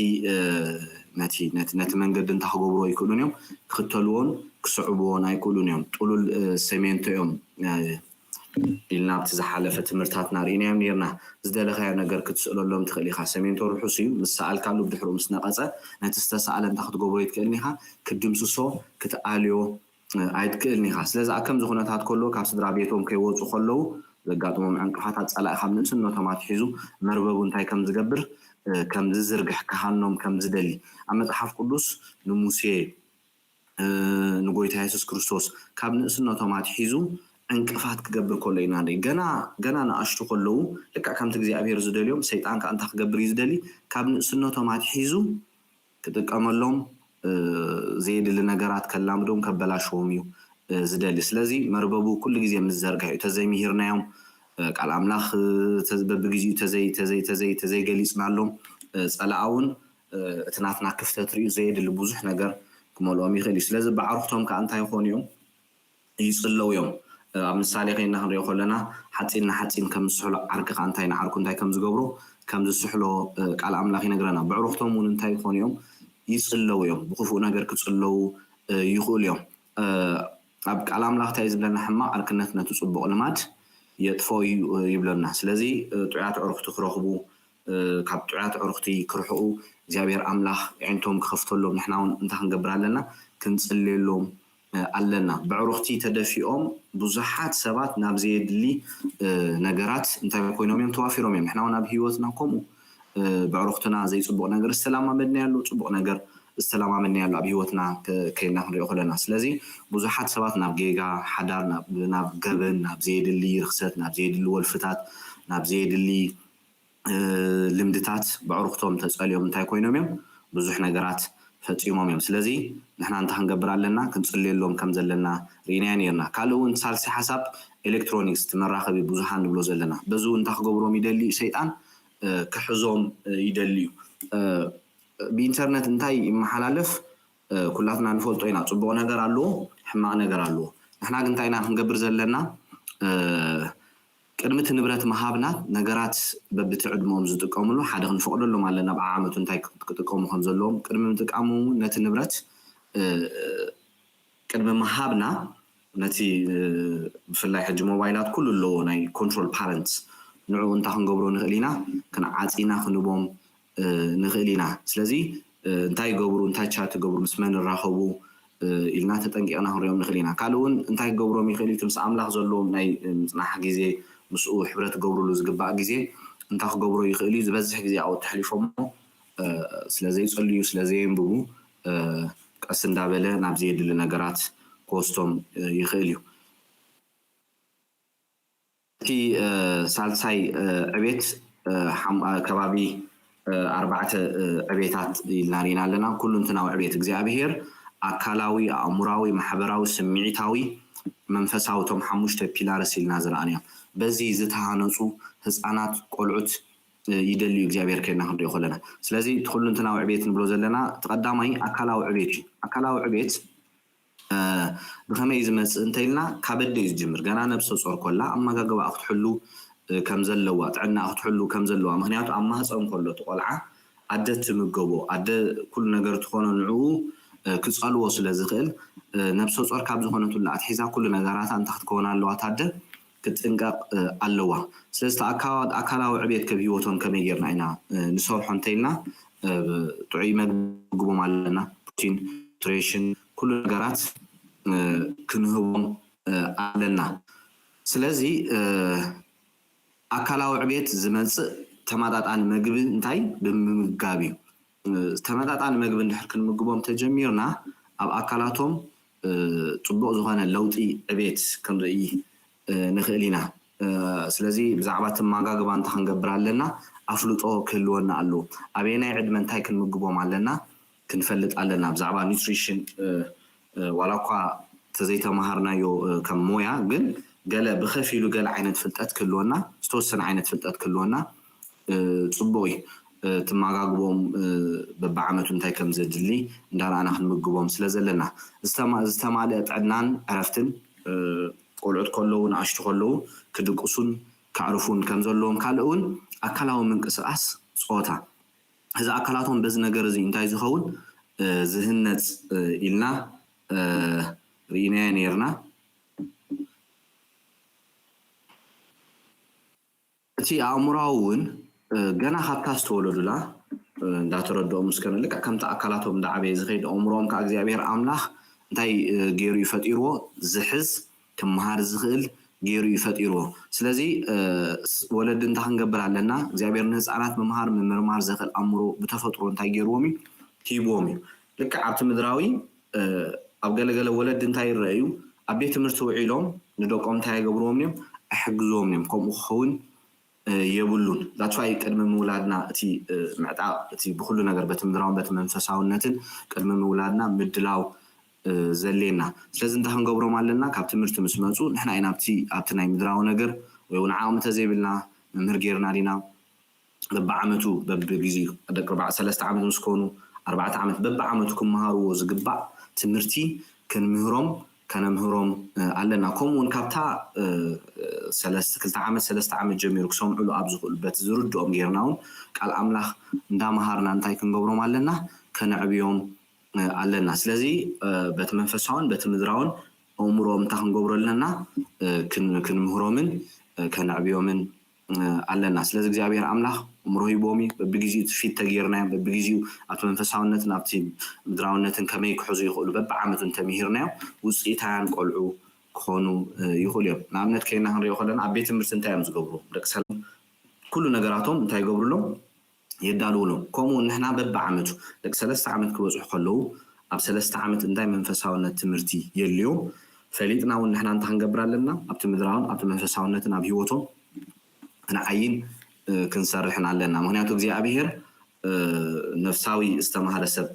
ነቲ ነቲ መንገዲ እንታይ ክገብርዎ ኣይክእሉን እዮም ክኽተልዎን ክስዕብዎን ኣይክእሉን እዮም ጥሉል ሰሜንቶ እዮም ኢልና ኣብቲ ዝሓለፈ ትምህርትታትና ርኢናዮም ነርና ዝደለኻዮ ነገር ክትስእለሎም ትኽእል ኢኻ ሰሜንቶ ርሑስ እዩ ምስ ሰኣልካሉ ብድሕሩ ምስ ነቐፀ ነቲ ዝተሰኣለ እንታይ ክትገብሮ ይትክእልን ኢኻ ክትድምስሶ ክትኣልዮ ኣይትክእልን ኢኻ ስለዚ ኣብ ከምዚ ኩነታት ከሎ ካብ ስድራ ቤቶም ከይወፁ ከለዉ ዘጋጥሞም ዕንቅፋታት ፀላኢ ካብ ንእስነቶም ኣትሒዙ መርበቡ እንታይ ከም ዝገብር ከም ዝዝርግሕ ክሃኖም ከም ዝደሊ ኣብ መፅሓፍ ቅዱስ ንሙሴ ንጎይታ የሱስ ክርስቶስ ካብ ንእስነቶም ኣትሒዙ ዕንቅፋት ክገብር ከሎ ኢና ንርኢ ገና ገና ንኣሽቱ ከለዉ ልክዕ ከምቲ እግዚኣብሔር ዝደልዮም ሰይጣን ከዓ እንታይ ክገብር እዩ ዝደሊ ካብ ንእስነቶም ኣትሒዙ ክጥቀመሎም ዘየድሊ ነገራት ከላምዶም ከበላሽዎም እዩ ዝደሊ ስለዚ መርበቡ ኩሉ ግዜ ምስ ዘርግሕ እዩ ተዘይምሂርናዮም ቃል ኣምላኽ በብግዜኡ ተዘይገሊፅናሎም ፀላኣ እውን እቲ ናትና ክፍተት ሪኡ ዘየድሊ ብዙሕ ነገር ክመልኦም ይኽእል እዩ ስለዚ ባዕርኽቶም ከዓ እንታይ ይኾኑ እዮም ይፅለው እዮም ኣብ ምሳሌ ከይና ክንሪኦ ከለና ሓፂን ንሓፂን ከም ዝስሕሎ ዓርኪ ከዓ እንታይ ንዓርኩ እንታይ ከም ዝገብሮ ከም ዝስሕሎ ቃል ኣምላኽ ይነግረና ብዕሩኽቶም እውን እንታይ ይኾኑ እዮም ይፅለው እዮም ብክፉእ ነገር ክፅለው ይኽእሉ እዮም ኣብ ቃል ኣምላኽ እንታይ ዝብለና ሕማቕ ዓርክነት ነቲ ፅቡቕ ልማድ የጥፎ እዩ ይብለና ስለዚ ጥዑያት ዕሩኽቲ ክረኽቡ ካብ ጥዑያት ዕሩኽቲ ክርሕቑ እግዚኣብሔር ኣምላኽ ዕንቶም ክኸፍተሎም ንሕና እውን እንታይ ክንገብር ኣለና ክንፅልየሎም ኣለና ብዕሩኽቲ ተደፊኦም ብዙሓት ሰባት ናብ ዘየድሊ ነገራት እንታይ ኮይኖም እዮም ተዋፊሮም እዮም ንሕና እውን ኣብ ህይወትና ከምኡ ብዕሩኽትና ዘይፅቡቕ ነገር ዝተለማመድናዮ ኣሎ ፅቡቕ ነገር ዝተለማመድናዮ ኣሎ ኣብ ህይወትና ከይልና ክንሪኦ ከለና ስለዚ ብዙሓት ሰባት ናብ ጌጋ ሓዳር ናብ ገበን ናብ ዘየድሊ ርክሰት ናብ ዘየድሊ ወልፍታት ናብ ዘየድሊ ልምድታት ብዕሩኽቶም ተፀልዮም እንታይ ኮይኖም እዮም ብዙሕ ነገራት ፈፂሞም እዮም ስለዚ ንሕና እንታይ ክንገብር ኣለና ክንፅልየሎም ከም ዘለና ርኢናዮ ነርና ካልእ እውን ሳልሲ ሓሳብ ኤሌክትሮኒክስ እቲ መራኸቢ ብዙሃን ንብሎ ዘለና በዚ እውን እንታይ ክገብሮም ይደሊ እዩ ሰይጣን ክሕዞም ይደሊ እዩ ብኢንተርነት እንታይ ይመሓላለፍ ኩላትና ንፈልጦ ኢና ፅቡቕ ነገር ኣለዎ ሕማቕ ነገር ኣለዎ ንሕና ግን እንታይ ኢና ክንገብር ዘለና ቅድሚ እቲ ንብረት ምሃብና ነገራት በብቲ ዕድመኦም ዝጥቀምሉ ሓደ ክንፈቕደሎም ኣለና ኣብ ዓዓመቱ እንታይ ክጥቀሙ ከም ዘለዎም ቅድሚ ምጥቃሞም እውን ነቲ ንብረት ቅድሚ ምሃብና ነቲ ብፍላይ ሕጂ ሞባይላት ኩሉ ኣለዎ ናይ control parents ንዕኡ እንታይ ክንገብሮ ንኽእል ኢና ክንዓፂና ክንቦም ንኽእል ኢና ስለዚ እንታይ ይገብሩ እንታይ ቻት ይገብሩ ምስ መን ይራኸቡ ኢልና ተጠንቂቕና ክንሪኦም ንኽእል ኢና ካልእ እውን እንታይ ክገብሮም ይኽእል እዩ ምስ ኣምላኽ ዘለዎም ናይ ምፅናሕ ግዜ ምስኡ ሕብረት ክገብርሉ ዝግባእ ግዜ እንታይ ክገብሮ ይኽእል እዩ ዝበዝሕ ግዜ ኣብኡ ተሕሊፎሞ ስለዘይፀልዩ ስለዘየንብቡ ቀስ እንዳበለ ናብ ዘየድሊ ነገራት ክወስዶም ይኽእል እዩ። እቲ ሳልሳይ ዕቤት ከባቢ ኣርባዕተ ዕቤታት ኢልና ርኢና ኣለና። ኩሉንትናዊ ዕቤት እግዚኣብሔር ኣካላዊ፣ ኣእምራዊ፣ ማሕበራዊ፣ ስምዒታዊ፣ መንፈሳዊ እቶም ሓሙሽተ ፒላርስ ኢልና ዝረኣንዮም በዚ ዝተሃነፁ ህፃናት ቆልዑት ይደሊ እዩ እግዚኣብሔር ከይና ክንሪኦ ከለና። ስለዚ እቲ ኩሉንትናዊ ዕቤት ንብሎ ዘለና እቲ ቀዳማይ ኣካላዊ ዕቤት እዩ። ኣካላዊ ዕቤት ብኸመይ እዩ ዝመፅእ እንተኢልና ካብ ኣደ እዩ ዝጅምር። ገና ነብሰ ፆር ኮላ ኣመጋግባ ክትሕሉ ከም ዘለዋ፣ ጥዕና ክትሕሉ ከም ዘለዋ፣ ምክንያቱ ኣብ ማህፀን ከሎ እቲ ቆልዓ ኣደ ትምገቦ፣ ኣደ ኩሉ ነገር ትኾኖ ንዕኡ ክፀልዎ ስለ ዝኽእል ነብሰ ፆር ካብ ዝኾነትሉ ኣትሒዛ ኩሉ ነገራታ እንታይ ክትከውን ኣለዋ ታደ ክትጥንቀቕ ኣለዋ። ስለዚ ኣካላዊ ዕቤት ከም ህይወቶም ከመይ ጌርና ኢና ንሰርሖ እንተኢልና ጥዑይ መግቢ ምግቦም ኣለና። ፕሮቲን፣ ኒትሪሽን ኩሉ ነገራት ክንህቦም ኣለና። ስለዚ ኣካላዊ ዕቤት ዝመፅእ ተመጣጣኒ መግቢ እንታይ ብምምጋብ እዩ። ተመጣጣኒ መግቢ እንድሕር ክንምግቦም ተጀሚርና ኣብ ኣካላቶም ፅቡቕ ዝኾነ ለውጢ ዕቤት ክንርኢ ንኽእል ኢና። ስለዚ ብዛዕባ እቲ ኣመጋግባ እንታይ ክንገብር ኣለና ኣፍልጦ ክህልወና ኣለዎ። ኣበየናይ ዕድመ እንታይ ክንምግቦም ኣለና ክንፈልጥ ኣለና። ብዛዕባ ኒትሪሽን ዋላ እኳ ተዘይተማሃርናዮ ከም ሞያ ግን ገለ ብኸፊሉ ገለ ዓይነት ፍልጠት ክህልወና ዝተወሰነ ዓይነት ፍልጠት ክህልወና ፅቡቕ እዩ። ትመጋግቦም በብዓመቱ እንታይ ከም ዘድሊ እንዳረኣና ክንምግቦም ስለ ዘለና ዝተማልአ ጥዕናን ዕረፍትን ቆልዑት ከለዉ ንኣሽቱ ከለዉ ክድቅሱን ከዕርፉን ከም ዘለዎም ካልእ እውን ኣካላዊ ምንቅስቃስ ፀወታ እዚ ኣካላቶም በዚ ነገር እዚ እንታይ ዝኸውን ዝህነፅ ኢልና ርኢናዮ ነርና። እቲ ኣእምራዊ እውን ገና ካብታ ዝተወለዱላ እንዳተረድኦም እስከ ልክዕ ከምቲ ኣካላቶም እንዳዓበየ ዝኸይድ ኣእምሮኦም ከዓ እግዚኣብሔር ኣምላኽ እንታይ ገይሩ እዩ ፈጢርዎ ዝሕዝ ክመሃር ዝኽእል ገይሩ እዩ ፈጢርዎ። ስለዚ ወለዲ እንታይ ክንገብር ኣለና? እግዚኣብሔር ንህፃናት ምምሃር ምምርማር ዘኽእል ኣእምሮ ብተፈጥሮ እንታይ ገይርዎም እዩ? ሂብዎም እዩ። ልክዕ ኣብቲ ምድራዊ ኣብ ገለገለ ወለዲ እንታይ ይረአዩ? ኣብ ቤት ትምህርቲ ውዒሎም ንደቆም እንታይ ኣይገብርዎም እዮም? ኣይሕግዝዎም እዮም። ከምኡ ክኸውን የብሉን። That's why ቅድሚ ምውላድና እቲ ምዕጣቕ እቲ ብኩሉ ነገር በቲ ምድራውን በቲ መንፈሳውነትን ቅድሚ ምውላድና ምድላው ዘሌና። ስለዚ እንታይ ክንገብሮም ኣለና? ካብ ትምህርቲ ምስ መፁ ንሕና ኢና ኣብቲ ኣብቲ ናይ ምድራዊ ነገር ወይ እውን ዓቕሚ ተዘይብልና መምህር ጌርና ዲና በብዓመቱ በብግዜኡ ደቂ ኣርባዕ ሰለስተ ዓመት ምስ ኮኑ ኣርባዕተ ዓመት በብዓመቱ ክመሃርዎ ዝግባእ ትምህርቲ ክንምህሮም ከነምህሮም ኣለና። ከምኡ እውን ካብታ ሰለስተ ክልተ ዓመት ሰለስተ ዓመት ጀሚሩ ክሰምዕሉ ኣብ ዝኽእሉ በቲ ዝርድኦም ጌርና እውን ቃል ኣምላኽ እንዳመሃርና እንታይ ክንገብሮም ኣለና? ከነዕብዮም ኣለና። ስለዚ በቲ መንፈሳውን በቲ ምድራውን ኣእምሮኦም እንታይ ክንገብሮ ኣለና? ክንምህሮምን ከነዕብዮምን ኣለና። ስለዚ እግዚኣብሔር ኣምላኽ እምሮ ሂቦም እዩ። በብግዜኡ እቲ ፊት ተጌርናዮም፣ በብግዜኡ ኣብቲ መንፈሳውነትን ኣብቲ ምድራውነትን ከመይ ክሕዙ ይኽእሉ በብዓመቱ እንተምሂርናዮም ውፅኢታውያን ቆልዑ ክኾኑ ይኽእሉ እዮም። ንኣብነት ከይና ክንሪኦ ከለና ኣብ ቤት ትምህርቲ እንታይ እዮም ዝገብሩ? ደቂ ሰብ ኩሉ ነገራቶም እንታይ ይገብሩሎም? የዳልውሎም። ከምኡ ንሕና በብዓመቱ ደቂ ሰለስተ ዓመት ክበፅሑ ከለዉ ኣብ ሰለስተ ዓመት እንታይ መንፈሳውነት ትምህርቲ የድልዮም ፈሊጥና እውን ንሕና እንታይ ክንገብር ኣለና? ኣብቲ ምድራውን ኣብቲ መንፈሳውነትን ኣብ ህይወቶም ክንዓይን ክንሰርሕን ኣለና። ምክንያቱ እግዚኣብሄር ነፍሳዊ ዝተማሃረ ሰብ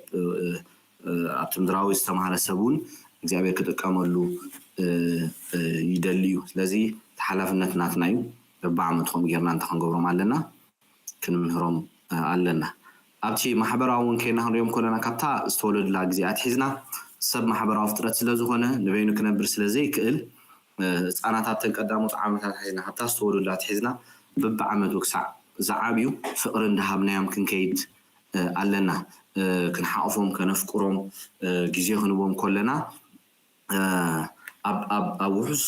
ኣብቲ ምድራዊ ዝተማሃረ ሰብ እውን እግዚኣብሔር ክጥቀመሉ ይደሊ እዩ። ስለዚ ሓላፍነት ናትና እዩ። በብዓመቱ ከምኡ ጌርና እንታይ ክንገብሮም ኣለና? ክንምህሮም ኣለና። ኣብቲ ማሕበራዊ እውን ከይና ክንሪኦም ከለና ካብታ ዝተወለዱላ ግዜ ኣትሒዝና ሰብ ማሕበራዊ ፍጥረት ስለ ዝኾነ ንበይኑ ክነብር ስለ ዘይክእል ህፃናት ኣብተን ቀዳሞት ዓመታት ኣትሒዝና ካብታ ዝተወለዱላ ኣትሒዝና በብዓመቱ ክሳዕ ዝዓብዩ ፍቕሪ እንዳሃብናዮም ክንከይድ ኣለና። ክንሓቕፎም ከነፍቅሮም ግዜ ክንቦም ከለና ኣብ ውሑስ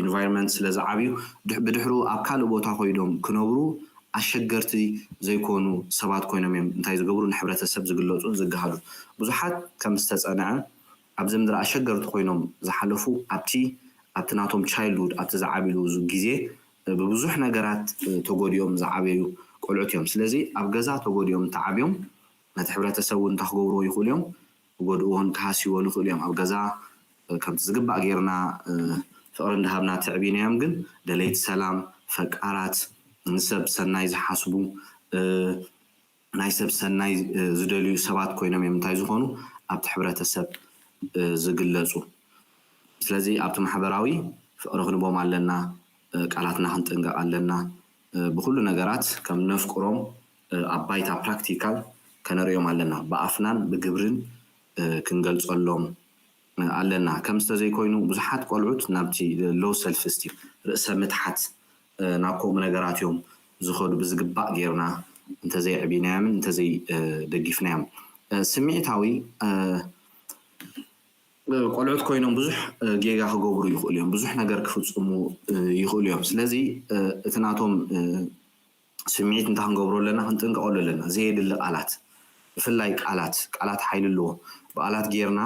ኢንቫይሮንመንት ስለ ዝዓብዩ ብድሕሩ ኣብ ካልእ ቦታ ኮይዶም ክነብሩ ኣሸገርቲ ዘይኮኑ ሰባት ኮይኖም እዮም እንታይ ዝገብሩ ንሕብረተሰብ ዝግለፁን ዝገሃዱን። ብዙሓት ከም ዝተፀንዐ ኣብዚ ምድሪ ኣሸገርቲ ኮይኖም ዝሓለፉ ኣብቲ ኣብቲ ናቶም ቻይልድሁድ ኣብቲ ዝዓብሉ ግዜ ብብዙሕ ነገራት ተጎዲኦም ዝዓበዩ ቆልዑት እዮም። ስለዚ ኣብ ገዛ ተጎዲኦም እንተዓብዮም ነቲ ሕብረተሰብ እውን እንታይ ክገብርዎ ይኽእሉ እዮም? ክጎድእዎን ክሃስይዎን ይኽእሉ እዮም። ኣብ ገዛ ከምቲ ዝግባእ ጌርና ፍቕሪ እንዳሃብና ተዕቢናዮም ግን ደለይቲ ሰላም፣ ፈቃራት፣ ንሰብ ሰናይ ዝሓስቡ ናይ ሰብ ሰናይ ዝደልዩ ሰባት ኮይኖም እዮም እንታይ ዝኾኑ ኣብቲ ሕብረተሰብ ዝግለፁ። ስለዚ ኣብቲ ማሕበራዊ ፍቕሪ ክንቦም ኣለና፣ ቃላትና ክንጥንቀቕ ኣለና። ብኩሉ ነገራት ከም ነፍቅሮም ኣብ ባይታ ፕራክቲካል ከነርእዮም ኣለና። ብኣፍናን ብግብርን ክንገልጸሎም ኣለና። ከም ዝተዘይኮይኑ ብዙሓት ቆልዑት ናብቲ ሎው ሰልፍ ስቲም፣ ርእሰ ምትሓት፣ ናብ ከምኡ ነገራት እዮም ዝኸዱ። ብዝግባእ ጌርና እንተዘይዕቢናዮምን እንተዘይደጊፍናዮም፣ ስምዒታዊ ቆልዑት ኮይኖም ብዙሕ ጌጋ ክገብሩ ይኽእሉ እዮም። ብዙሕ ነገር ክፍጽሙ ይኽእሉ እዮም። ስለዚ እቲ ናቶም ስምዒት እንታይ ክንገብሮ ኣለና? ክንጥንቀቐሉ ኣለና። ዘየድሊ ቃላት፣ ብፍላይ ቃላት፣ ቃላት ሓይሊ ኣለዎ። ብቓላት ጌርና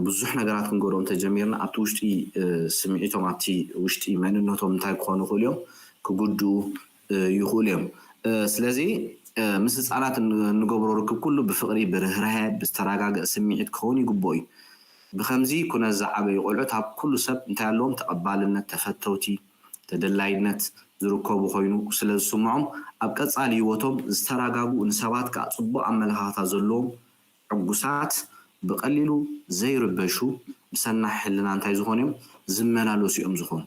ብዙሕ ነገራት ክንጎድኦም ተጀሚርና ኣብቲ ውሽጢ ስምዒቶም፣ ኣብቲ ውሽጢ መንነቶም እንታይ ክኾኑ ይኽእሉ እዮም? ክጉድኡ ይኽእሉ እዮም። ስለዚ ምስ ህፃናት እንገብሮ ርክብ ኩሉ ብፍቕሪ፣ ብርህራሄ፣ ብዝተረጋገ ስምዒት ክኸውን ይግብኦ እዩ። ብኸምዚ ኩነት ዝዓበዩ ቆልዑት ኣብ ኩሉ ሰብ እንታይ ኣለዎም? ተቐባልነት፣ ተፈተውቲ፣ ተደላይነት ዝርከቡ ኮይኑ ስለ ዝስምዖም ኣብ ቀፃሊ ህይወቶም ዝተረጋግኡ፣ ንሰባት ከዓ ፅቡቕ ኣመለኻኽታ ዘለዎም፣ ዕጉሳት፣ ብቐሊሉ ዘይርበሹ፣ ብሰናሕ ሕልና እንታይ ዝኾኑ እዮም? ዝመላለሱ እዮም ዝኾኑ።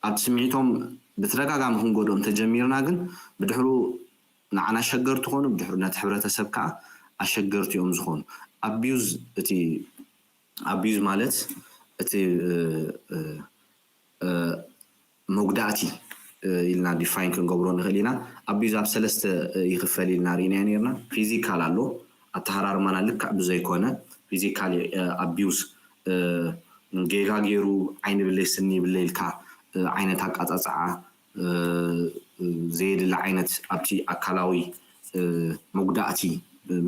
ኣብ ስምዒቶም ብተደጋጋሚ ክንጎድኦም ተጀሚርና ግን ብድሕሩ ንዓና ኣሸገርቲ ኮኑ፣ ብድሕሩ ነቲ ሕብረተሰብ ከዓ ኣሸገርቲ እዮም ዝኾኑ። ኣቢዩዝ፣ እቲ ኣቢዩዝ ማለት እቲ መጉዳእቲ ኢልና ዲፋይን ክንገብሮ ንኽእል ኢና። ኣቢዩዝ ኣብ ሰለስተ ይኽፈል ኢልና ርኢናዮ ነርና። ፊዚካል ኣሎ፣ ኣተሃራርማና ልክዕ ብዘይኮነ ፊዚካል ኣቢዩዝ፣ ጌጋ ገይሩ ዓይኒ ብለይ ስኒ ብለይ ኢልካ ዓይነት ኣቃፃፅዓ፣ ዘየድሊ ዓይነት ኣብቲ ኣካላዊ መጉዳእቲ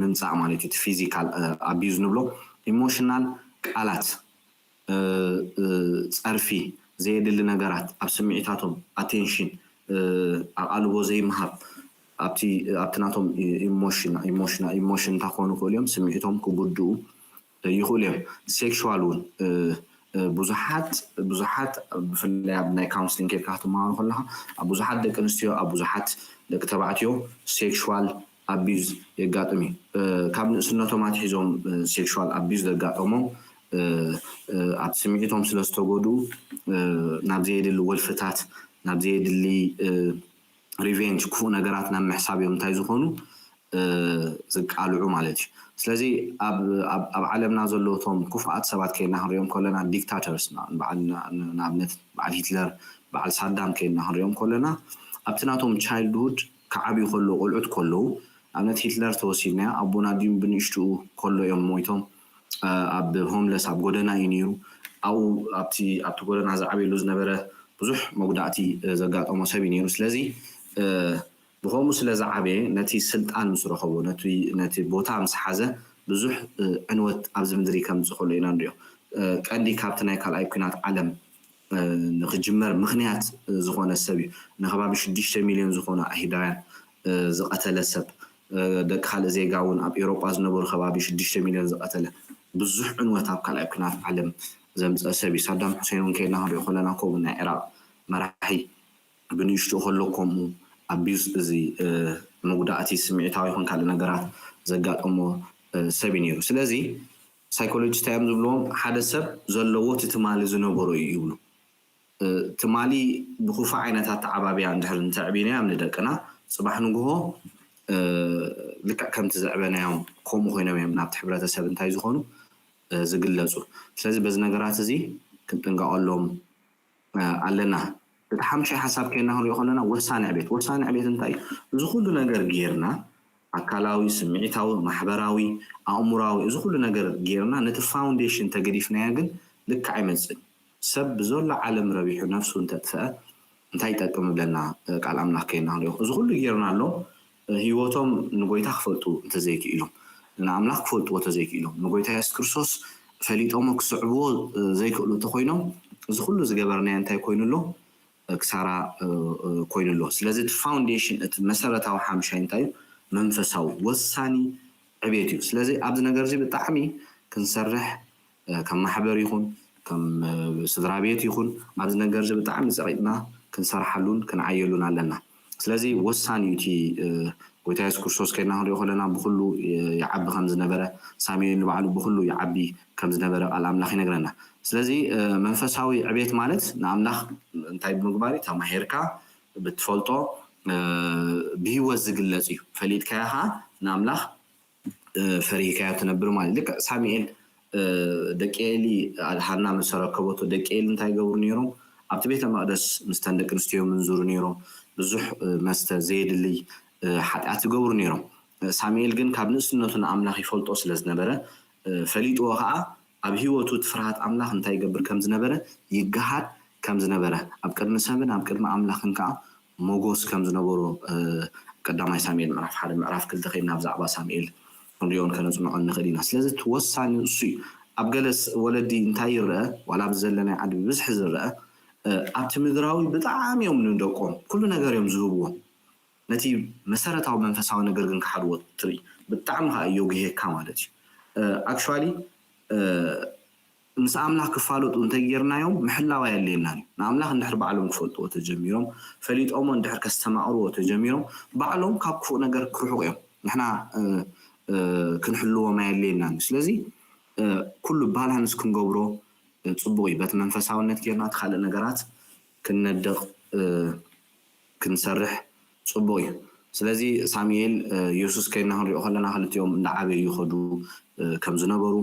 ምምፃእ ማለት እዩ። እቲ ፊዚካል ኣቢዩዝ ንብሎ። ኢሞሽናል ቃላት፣ ፀርፊ፣ ዘየድሊ ነገራት ኣብ ስምዒታቶም ኣቴንሽን፣ ኣቓልቦ ዘይምሃብ፣ ኣብቲ ናቶም ኢሞሽን እንታይ ክኾኑ ይኽእሉ እዮም? ስምዒቶም ክጉድኡ ይኽእሉ እዮም። ሴክሹዋል እውን ብዙሓት ብዙሓት ብፍላይ ኣብ ናይ ካውንስሊንግ ኬድካ ክትመሃሩ ከለካ ኣብ ብዙሓት ደቂ ኣንስትዮ ኣብ ብዙሓት ደቂ ተባዕትዮ ሴክሹዋል ኣቢዩዝ የጋጥም እዩ። ካብ ንእስነቶም ኣትሒዞም ሴክሹዋል ኣቢዩዝ ዘጋጠሞም ኣብ ስምዒቶም ስለ ዝተጎድኡ ናብ ዘየድሊ ወልፍታት ናብ ዘየድሊ ሪቬንጅ ክፉእ ነገራት ናብ ምሕሳብ እዮም እንታይ ዝኾኑ ዝቃልዑ ማለት እዩ። ስለዚ ኣብ ዓለምና ዘለዉ እቶም ክፉኣት ሰባት ከይና ክንሪኦም ከለና ዲክታተርስ ንኣብነት በዓል ሂትለር በዓል ሳዳም ከይና ክንሪኦም ከለና ኣብቲ ናቶም ቻይልድሁድ ክዓብዩ ከለዉ ቆልዑት ከለዉ ኣብነት ሂትለር ተወሲድናዮ ኣቦና ድዩ ብንእሽትኡ ከሎ እዮም ሞይቶም ኣብ ሆምለስ ኣብ ጎደና እዩ ነይሩ ኣብኡ ኣብቲ ኣብቲ ጎደና ዝዓብየሉ ዝነበረ ብዙሕ መጉዳእቲ ዘጋጠሞ ሰብ እዩ ነይሩ ስለዚ ብኸምኡ ስለ ዝዓበየ ነቲ ስልጣን ምስ ረኸቦ ነቲ ቦታ ምስ ሓዘ ብዙሕ ዕንወት ኣብዚ ምድሪ ከምፅእ ከሎ ኢና ንሪኦ ቀንዲ ካብቲ ናይ ካልኣይ ኩናት ዓለም ንክጅመር ምክንያት ዝኾነ ሰብ እዩ ንከባቢ ሽዱሽተ ሚልዮን ዝኾኑ ኣይሁዳውያን ዝቐተለ ሰብ ደቂ ካልእ ዜጋ እውን ኣብ ኤውሮጳ ዝነበሩ ከባቢ ሽዱሽተ ሚልዮን ዝቐተለ ብዙሕ ዕንወት ኣብ ካልኣይ ኩናት ዓለም ዘምፀአ ሰብ እዩ ሳዳም ሑሴን እውን ከይድና ክንሪኦ ከለና ከምኡ ናይ ዒራቕ መራሒ ብንእሽትኡ ከሎ ከምኡ ኣቢዩዝ እዚ መጉዳእቲ ስምዒታዊ ይኹን ካልእ ነገራት ዘጋጠሞ ሰብ እዩ ነይሩ ስለዚ ሳይኮሎጂስት እዮም ዝብልዎም ሓደ ሰብ ዘለዎ እቲ ትማሊ ዝነበሮ እዩ ይብሉ ትማሊ ብክፉእ ዓይነት ኣተዓባብያ እንድሕር እንተዕቢናዮም ንደቅና ፅባሕ ንግሆ ልክዕ ከምቲ ዘዕበናዮም ከምኡ ኮይኖም እዮም ናብቲ ሕብረተሰብ እንታይ ዝኾኑ ዝግለፁ ስለዚ በዚ ነገራት እዚ ክንጥንቀቐሎም ኣለና እቲ ሓምሻይ ሓሳብ ከይና ክንሪኦ ከለና ወሳኒ ዕቤት ወሳኒ ዕቤት እንታይ እዚ ኩሉ ነገር ጌርና ኣካላዊ ስምዒታዊ ማሕበራዊ ኣእሙራዊ እዚ ኩሉ ነገር ጌርና ነቲ ፋውንዴሽን ተገዲፍናዮ ግን ልክዕ ኣይመፅን ሰብ ብዘሎ ዓለም ረቢሑ ነፍሱ እንተጥፍአ እንታይ ይጠቅም ብለና ቃል ኣምላኽ ከይና ክንሪኦ እዚ ኩሉ ጌርና ኣሎ ህይወቶም ንጎይታ ክፈልጡ እንተዘይክኢሎም ንኣምላኽ ክፈልጥዎ እንተዘይክኢሎም ንጎይታ የሱስ ክርስቶስ ፈሊጦሞ ክስዕብዎ ዘይክእሉ እንተኮይኖም እዚ ኩሉ ዝገበርናዮ እንታይ ኮይኑ ኣሎ ክሳራ ኮይኑ ኣሎ ስለዚ እቲ ፋውንዴሽን እቲ መሰረታዊ ሓምሻይ እንታይ እዩ መንፈሳዊ ወሳኒ ዕቤት እዩ ስለዚ ኣብዚ ነገር እዚ ብጣዕሚ ክንሰርሕ ከም ማሕበር ይኹን ከም ስድራ ቤት ይኹን ኣብዚ ነገር እዚ ብጣዕሚ ፀቂጥና ክንሰርሓሉን ክንዓየሉን ኣለና ስለዚ ወሳኒ እዩ እቲ ጎይታ የሱስ ክርስቶስ ከይድና ክንሪኦ ከለና ብኩሉ ይዓቢ ከም ዝነበረ ሳሙኤል ንባዕሉ ብኩሉ ይዓቢ ከም ዝነበረ ቃል ኣምላኽ ይነግረና ስለዚ መንፈሳዊ ዕቤት ማለት ንኣምላኽ እንታይ ብምግባር እዩ ተማሂርካ ብትፈልጦ ብህይወት ዝግለጽ እዩ። ፈሊጥካዮ ከዓ ንኣምላኽ ፈሪህካዮ ትነብር ማለት። ልክዕ ሳሙኤል ደቂ ኤሊ፣ ሃና ምስ ኣረከበቶ፣ ደቂ ኤሊ እንታይ ይገብሩ ነይሮም? ኣብቲ ቤተ መቕደስ ምስተን ደቂ ኣንስትዮ ምንዝሩ ነይሮም። ብዙሕ መስተ፣ ዘየድልይ ሓጢኣት ይገብሩ ነይሮም። ሳሙኤል ግን ካብ ንእስነቱ ንኣምላኽ ይፈልጦ ስለ ዝነበረ፣ ፈሊጥዎ ከዓ ኣብ ህይወቱ እቲ ፍርሃት ኣምላኽ እንታይ ይገብር ከም ዝነበረ፣ ይገሃድ ከም ዝነበረ፣ ኣብ ቅድሚ ሰብን ኣብ ቅድሚ ኣምላኽን ከዓ ሞጎስ ከም ዝነበሮ ቀዳማይ ሳሙኤል ምዕራፍ ሓደ ምዕራፍ ክልተ ከይድና ብዛዕባ ሳሙኤል ክንሪኦን ከነፅንዖን ንኽእል ኢና። ስለዚ እቲ ወሳኒ እሱ እዩ። ኣብ ገለ ወለዲ እንታይ ይረአ? ዋላ ኣብዚ ዘለናይ ዓዲ ብብዝሒ ዝረአ፣ ኣብቲ ምድራዊ ብጣዕሚ እዮም ንደቆም ኩሉ ነገር እዮም ዝህብዎም። ነቲ መሰረታዊ መንፈሳዊ ነገር ግን ክሓድዎ ትርኢ። ብጣዕሚ ከዓ የጉህየካ ማለት እዩ። ኣክቹዋሊ ምስ ኣምላኽ ክፋለጡ እንተጌርናዮም ምሕላው ኣየድልየናን እዩ። ንኣምላኽ እንድሕር ባዕሎም ክፈልጥዎ ተጀሚሮም፣ ፈሊጦሞ እንድሕር ከስተማቕርዎ ተጀሚሮም፣ ባዕሎም ካብ ክፉእ ነገር ክርሕቑ እዮም። ንሕና ክንሕልዎም ኣየድልየናን እዩ። ስለዚ ኩሉ ባላንስ ክንገብሮ ፅቡቕ እዩ። በቲ መንፈሳውነት ጌርና እቲ ካልእ ነገራት ክንነድቕ ክንሰርሕ ፅቡቕ እዩ። ስለዚ ሳሙኤል የሱስ ከይና ክንሪኦ ከለና ክልቲኦም እንዳዓበዩ ይኸዱ ከም ዝነበሩ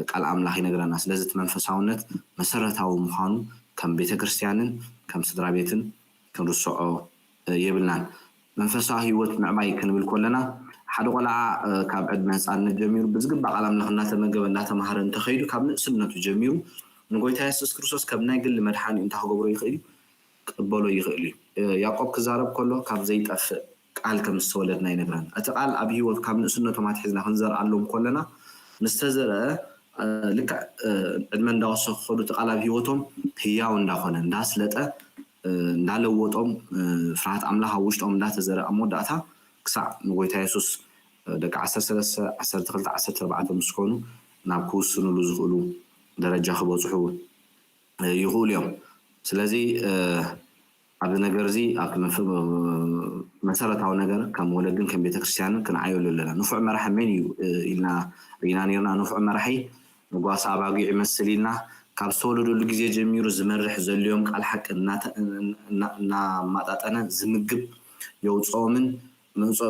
ቃል ኣምላኽ ይነግረና። ስለዚ እቲ መንፈሳውነት መሰረታዊ ምዃኑ ከም ቤተ ክርስቲያንን ከም ስድራ ቤትን ክንርስዖ የብልናን። መንፈሳዊ ህይወት ምዕባይ ክንብል ከለና ሓደ ቆልዓ ካብ ዕድመ ህፃንነት ጀሚሩ ብዝግባእ ቃል ኣምላኽ እናተመገበ እናተማሃረ እንተኸይዱ ካብ ንእስነቱ ጀሚሩ ንጎይታ የሱስ ክርስቶስ ከም ናይ ግሊ መድሓኒ እንታይ ክገብሮ ይኽእል እዩ? ክቕበሎ ይኽእል እዩ። ያዕቆብ ክዛረብ ከሎ ካብ ዘይጠፍእ ቃል ከም ዝተወለድና ይነግረና። እቲ ቃል ኣብ ህይወት ካብ ንእስነቶም ኣትሒዝና ክንዘርኣሎም ከለና ምስ ተዘርአ ልክዕ ዕድመ እንዳወሰኹ ከዱ እቲ ቃል ኣብ ህይወቶም ህያው እንዳኾነ እንዳስለጠ እንዳለወጦም ፍርሃት ኣምላኽ ኣብ ውሽጦም እንዳተዘርአ ኣብ መወዳእታ ክሳዕ ንጎይታ የሱስ ደቂ ዓሰርተ ሰለስተ ዓሰርተ ክልተ ዓሰርተ ኣርባዕተ ምስ ኮኑ ናብ ክውስኑሉ ዝኽእሉ ደረጃ ክበፅሑ ይኽእሉ እዮም። ስለዚ ኣብዚ ነገር እዚ ኣብቲ መሰረታዊ ነገር ከም ወለድን ከም ቤተክርስትያንን ክንዓየሉ ኣለና። ንፉዕ መራሒ መን እዩ ኢልና ርኢና ነርና። ንፉዕ መራሒ ንጓሳ ኣባጊዕ ይመስል ኢልና ካብ ዝተወለደሉ ግዜ ጀሚሩ ዝመርሕ ዘልዮም ቃል ሓቂ እናማጣጠነ ዝምግብ የውፅኦምን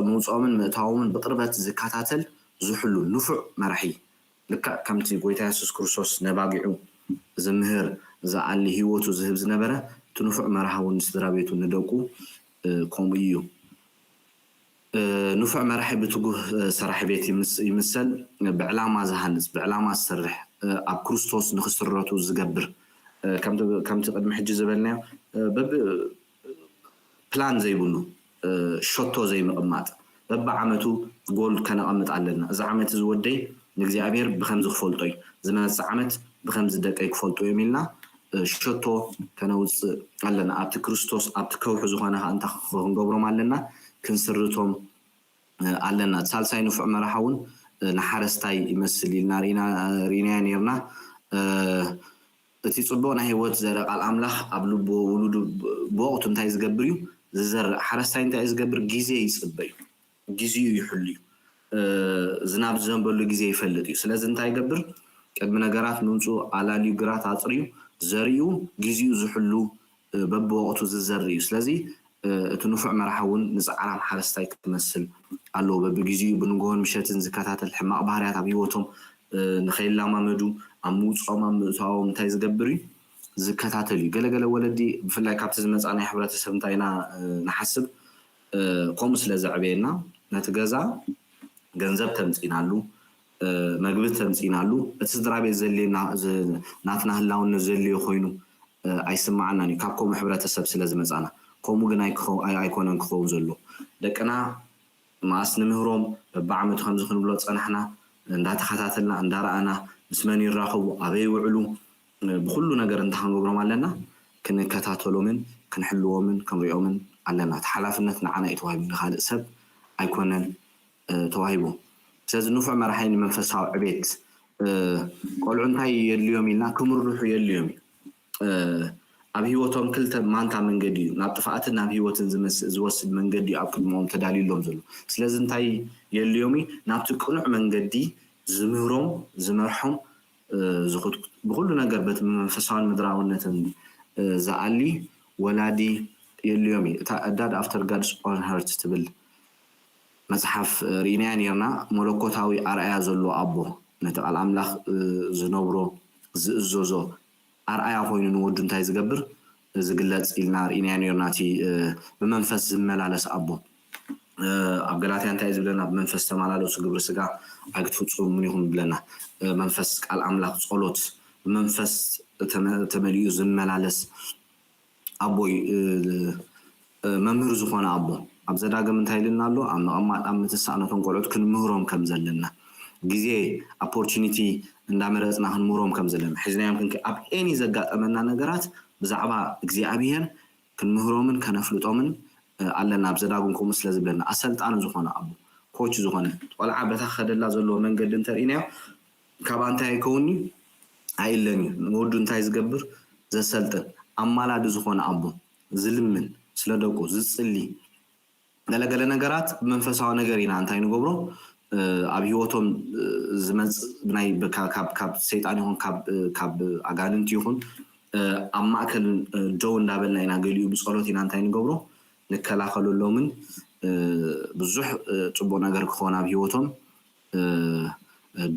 ምውፅኦምን ምእታዎምን ብቅርበት ዝከታተል ዝሕሉ ንፉዕ መራሒ ልክዕ ከምቲ ጎይታ የሱስ ክርስቶስ ነባጊዑ ዝምህር ዝኣሊ ህይወቱ ዝህብ ዝነበረ እቲ ንፉዕ መርሃዊ ንስድራ ቤቱ ንደቁ ከምኡ እዩ። ንፉዕ መራሒ ብትጉህ ሰራሕ ቤት ይምሰል፣ ብዕላማ ዝሃንፅ ብዕላማ ዝሰርሕ ኣብ ክርስቶስ ንክስረቱ ዝገብር ከምቲ ቅድሚ ሕጂ ዝበልናዮ በብ ፕላን ዘይብሉ ሸቶ ዘይምቕማጥ በብዓመቱ ጎል ከነቐምጥ ኣለና። እዚ ዓመት እዚ ወደይ ንእግዚኣብሔር ብከምዚ ክፈልጦ እዩ፣ ዝመፅእ ዓመት ብከምዚ ደቀይ ክፈልጡ እዮም ኢልና ሸቶ ከነውፅእ ኣለና። ኣብቲ ክርስቶስ ኣብቲ ከውሒ ዝኾነ ከዓ እንታይ ክንገብሮም ኣለና? ክንስርቶም ኣለና። ሳልሳይ ንፉዕ መራሒ እውን ንሓረስታይ ይመስል ኢልና ርኢናዮ ነርና። እቲ ጽቡቕ ናይ ህይወት ዘርኢ ቃል ኣምላኽ ኣብ ልቡ ውሉዱ ብወቕቱ እንታይ ዝገብር እዩ? ዝዘርእ። ሓረስታይ እንታይ እዩ ዝገብር? ግዜ ይጽበ እዩ። ግዜኡ ይሕሉ እዩ። ዝናብ ዝዘንበሉ ግዜ ይፈልጥ እዩ። ስለዚ እንታይ ይገብር? ቅድሚ ነገራት ምምጽኡ ኣላልዩ ግራት ኣጽርዩ ዘሪኡ ግዜኡ ዝሕሉ በብወቕቱ ዝዘርእ እዩ። ስለዚ እቲ ንፉዕ መራሒ እውን ንጻዕራም ሓረስታይ ክመስል ኣለዎ። በብግዜኡ ብንግሆን ምሸትን ዝከታተል ሕማቕ ባህርያት ኣብ ህይወቶም ንኸይላማመዱ ኣብ ምውፅኦም ኣብ ምእታዎም እንታይ ዝገብር እዩ? ዝከታተል እዩ። ገለገለ ወለዲ ብፍላይ ካብቲ ዝመፃ ናይ ሕብረተሰብ እንታይ ኢና ንሓስብ? ከምኡ ስለ ዘዕበየና ነቲ ገዛ ገንዘብ ተምፂናሉ መግቢ ተምፂናሉ እቲ ስድራ ቤት ዘድልየና ናትና ህላውነት ዘድልዮ ኮይኑ ኣይስማዓናን እዩ ካብ ከምኡ ሕብረተሰብ ስለ ዝመፃና። ከምኡ ግን ኣይኮነን ክኸውን ዘለዎ። ደቅና መኣስ ንምህሮም በብዓመቱ ከምዚ ክንብሎ ዝፀናሕና እንዳተኸታተልና እንዳረኣና ምስ መን ይራኸቡ ኣበይ ይውዕሉ ብኩሉ ነገር እንታይ ክንገብሮም ኣለና? ክንከታተሎምን ክንሕልዎምን ክንሪኦምን ኣለና። እቲ ሓላፍነት ንዓና እዩ ተዋሂቡ ንካልእ ሰብ ኣይኮነን ተዋሂቡ። ስለዚ ንፉዕ መራሒ ንመንፈሳዊ ዕቤት ቆልዑ እንታይ የድልዮም ኢልና ክምርሑ የድልዮም እዩ። ኣብ ህይወቶም ክልተ ማንታ መንገዲ እዩ ናብ ጥፍኣትን ናብ ህይወትን ዝወስድ መንገዲ እዩ ኣብ ቅድሞኦም ተዳልዩሎም ዘሎ። ስለዚ እንታይ የድልዮም እዩ? ናብቲ ቅኑዕ መንገዲ ዝምህሮም ዝመርሖም ዝኹትኩት ብኩሉ ነገር በቲ መንፈሳውን ምድራውነትን ዝኣሊ ወላዲ የልዮም እዩ። እታ A Dad After God's Own Heart ትብል መጽሓፍ ርኢናያ ነርና። መለኮታዊ ኣርኣያ ዘለዎ ኣቦ፣ ነቲ ቃል ኣምላኽ ዝነብሮ፣ ዝእዘዞ ኣርኣያ ኮይኑ ንወዱ እንታይ ዝገብር ዝግለጽ ኢልና ርኢናያ ነርና። እቲ ብመንፈስ ዝመላለስ ኣቦ ኣብ ገላትያ እንታይ ዝብለና? ብመንፈስ ተመላለሱ፣ ግብሪ ስጋ ኣይክትፍጽሙ ምን ይኹን ብለና። መንፈስ፣ ቃል ኣምላኽ፣ ጸሎት፣ ብመንፈስ ተመሊኡ ዝመላለስ ኣቦ እዩ። መምህር ዝኾነ ኣቦ ኣብ ዘዳግም እንታይ ኢልና ኣሎ? ኣብ ምቕማጥ ኣብ ምትሳእ ነቶም ቆልዑት ክንምህሮም ከም ዘለና፣ ግዜ፣ ኦፖርቹኒቲ እንዳመረፅና ክንምህሮም ከም ዘለና፣ ሒዝናዮም ክንክ ኣብ ኤኒ ዘጋጠመና ነገራት ብዛዕባ እግዚኣብሔር ክንምህሮምን ከነፍልጦምን ኣለና። ኣብ ዘዳግም ከምኡ ስለ ዝብለና፣ ኣሰልጣኒ ዝኾነ ኣቦ፣ ኮች ዝኾነ ቆልዓ በታ ከደላ ዘለዎ መንገዲ እንተርኢናዮ፣ ካብኣ እንታይ ኣይከውንዩ? ኣይለን እዩ። ንወዱ እንታይ ዝገብር? ዘሰልጥን፣ ኣማላዲ ዝኾነ ኣቦ፣ ዝልምን፣ ስለ ደቁ ዝጽሊ፣ ገለገለ ነገራት ብመንፈሳዊ ነገር ኢና እንታይ ንገብሮ? ኣብ ህይወቶም ዝመጽእ ብናይ ካብ ሰይጣን ይኹን ካብ ኣጋንንቲ ይኹን ኣብ ማእከል ደው እንዳበልና ኢና፣ ገሊኡ ብጸሎት ኢና እንታይ ንገብሮ? ንከላኸለሎምን ብዙሕ ጽቡቕ ነገር ክኸውን ኣብ ህይወቶም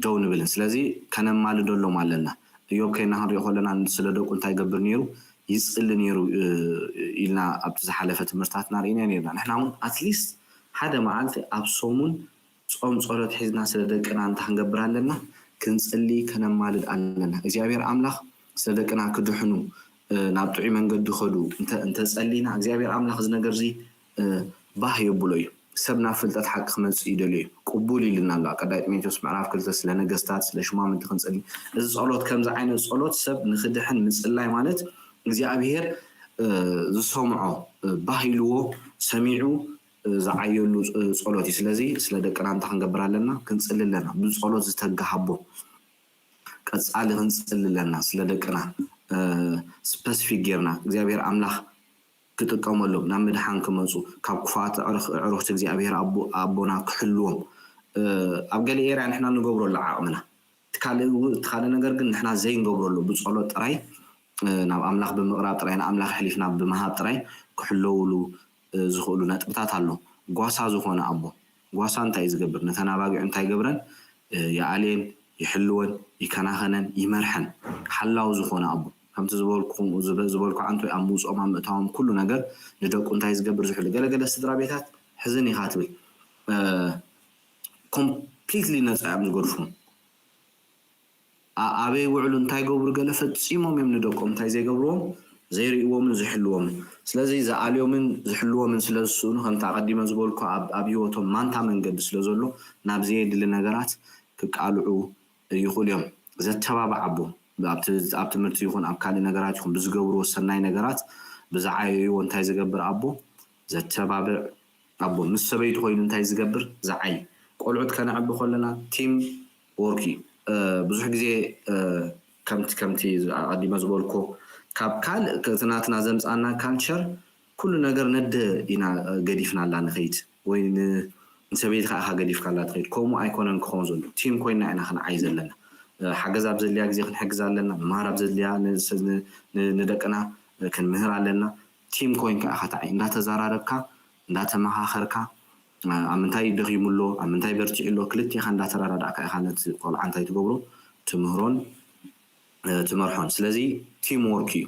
ደው ንብልን። ስለዚ ከነማልደሎም ኣለና። እዮብ ከይና ክንሪኦ ከለና ስለ ደቁ እንታይ ይገብር ነይሩ? ይጽሊ ነይሩ ኢልና ኣብቲ ዝሓለፈ ትምህርትታትና ርኢና ነርና። ንሕና እውን ኣትሊስት ሓደ መዓልቲ ኣብ ሰሙን ጾም ጸሎት ሒዝና ስለ ደቅና እንታይ ክንገብር ኣለና? ክንጽሊ፣ ከነማልድ ኣለና። እግዚኣብሔር ኣምላኽ ስለ ደቅና ክድሕኑ ናብ ጥዑይ መንገዲ ከዱ እንተጸሊና እግዚኣብሔር ኣምላኽ እዚ ነገር እዚ ባህ የብሎ እዩ። ሰብ ናብ ፍልጠት ሓቂ ክመጽእ ይደልዮ እዩ። ቅቡል ኢልና ኣሎ። ቀዳይ ጢሞቴዎስ ምዕራፍ ክልተ ስለ ነገስታት፣ ስለ ሽማምንቲ ክንጽሊ። እዚ ጸሎት ከምዚ ዓይነት ጸሎት ሰብ ንክድሕን ምጽላይ ማለት እግዚኣብሔር ዝሰምዖ ባህ ኢልዎ ሰሚዑ ዝዓየሉ ጸሎት እዩ። ስለዚ ስለ ደቅና እንታይ ክንገብር ኣለና? ክንጽሊ ኣለና። ብጸሎት ዝተጋሃቦ ቀጻሊ ክንጽሊ ኣለና። ስለ ደቅና ስፐሲፊክ ጌርና እግዚኣብሔር ኣምላኽ ክጥቀመሎም ናብ ምድሓን ክመፁ ካብ ክፉኣት ኣዕሩኽቲ እግዚኣብሔር ኣቦና ክሕልዎም ኣብ ገለ ኤርያ ንሕና ንገብሮ ኣሎ ዓቕምና። እቲ ካልእ ነገር ግን ንሕና ዘይንገብረሉ ብፀሎት ጥራይ ናብ ኣምላኽ ብምቕራብ ጥራይ ንኣምላኽ ኣሕሊፍና ብምሃብ ጥራይ ክሕለውሉ ዝኽእሉ ነጥብታት ኣሎ። ጓሳ ዝኾነ ኣቦ ጓሳ እንታይ እዩ ዝገብር? ነተን ኣባጊዑ እንታይ ይገብረን? ይኣልየን፣ ይሕልወን፣ ይከናኸነን፣ ይመርሐን ሓላው ዝኾነ ኣቦ ከምቲ ዝበልኩኹም ዝበልኩ ዓንቶ ኣብ ምውፅኦም ኣብ ምእታዎም ኩሉ ነገር ንደቁ እንታይ ዝገብር ዝሕሉ ገለገለ ስድራ ቤታት ሕዝን ኢኻ ትብል ኮምፕሊትሊ ነፃ እዮም ዝገድፉም ኣበይ ውዕሉ እንታይ ገብሩ ገለ ፈፂሞም እዮም ንደቆም እንታይ ዘይገብርዎም ዘይርእይዎምን ዝሕልዎምን ስለዚ ዝኣልዮምን ዝሕልዎምን ስለ ዝስእኑ ከምቲ ኣቐዲመ ዝበልኩ ኣብ ህይወቶም ማንታ መንገዲ ስለ ዘሎ ናብ ዘየድሊ ነገራት ክቃልዑ ይኽእሉ እዮም ዘተባባዕ ኣቦ ኣብ ትምህርቲ ይኹን ኣብ ካልእ ነገራት ይኹን ብዝገብርዎ ሰናይ ነገራት ብዝዓየይዎ እንታይ ዝገብር ኣቦ ዘተባብዕ ኣቦ ምስ ሰበይቱ ኮይኑ እንታይ ዝገብር ዝዓይ ቆልዑት ከነዕቢ ከለና ቲም ወርክ እዩ ብዙሕ ግዜ ከምቲ ከምቲ ኣቀዲመ ዝበልኮ ካብ ካልእ እቲ ናትና ዘምፃና ካልቸር ኩሉ ነገር ነደ ኢና ገዲፍናላ ንኸይድ ወይ ንሰበይትካ ኢካ ገዲፍካላ ትኸይድ ከምኡ ኣይኮነን ክኸውን ዘሎ ቲም ኮይና ኢና ክንዓይ ዘለና ሓገዝ ኣብ ዘድልያ ግዜ ክንሕግዝ ኣለና ምሃር ኣብ ዘድልያ ንደቅና ክንምህር ኣለና ቲም ኮይንካ ኢካ ትዓይ እንዳተዘራረብካ እንዳተመኻኸርካ ኣብ ምንታይ ደኺሙ ኣሎ ኣብ ምንታይ በርቲዑ ኣሎ ክልቴኻ እንዳተረዳዳእካ ኢኻ ነቲ ቆልዓ እንታይ ትገብሮ ትምህሮን ትመርሖን ስለዚ ቲም ወርክ እዩ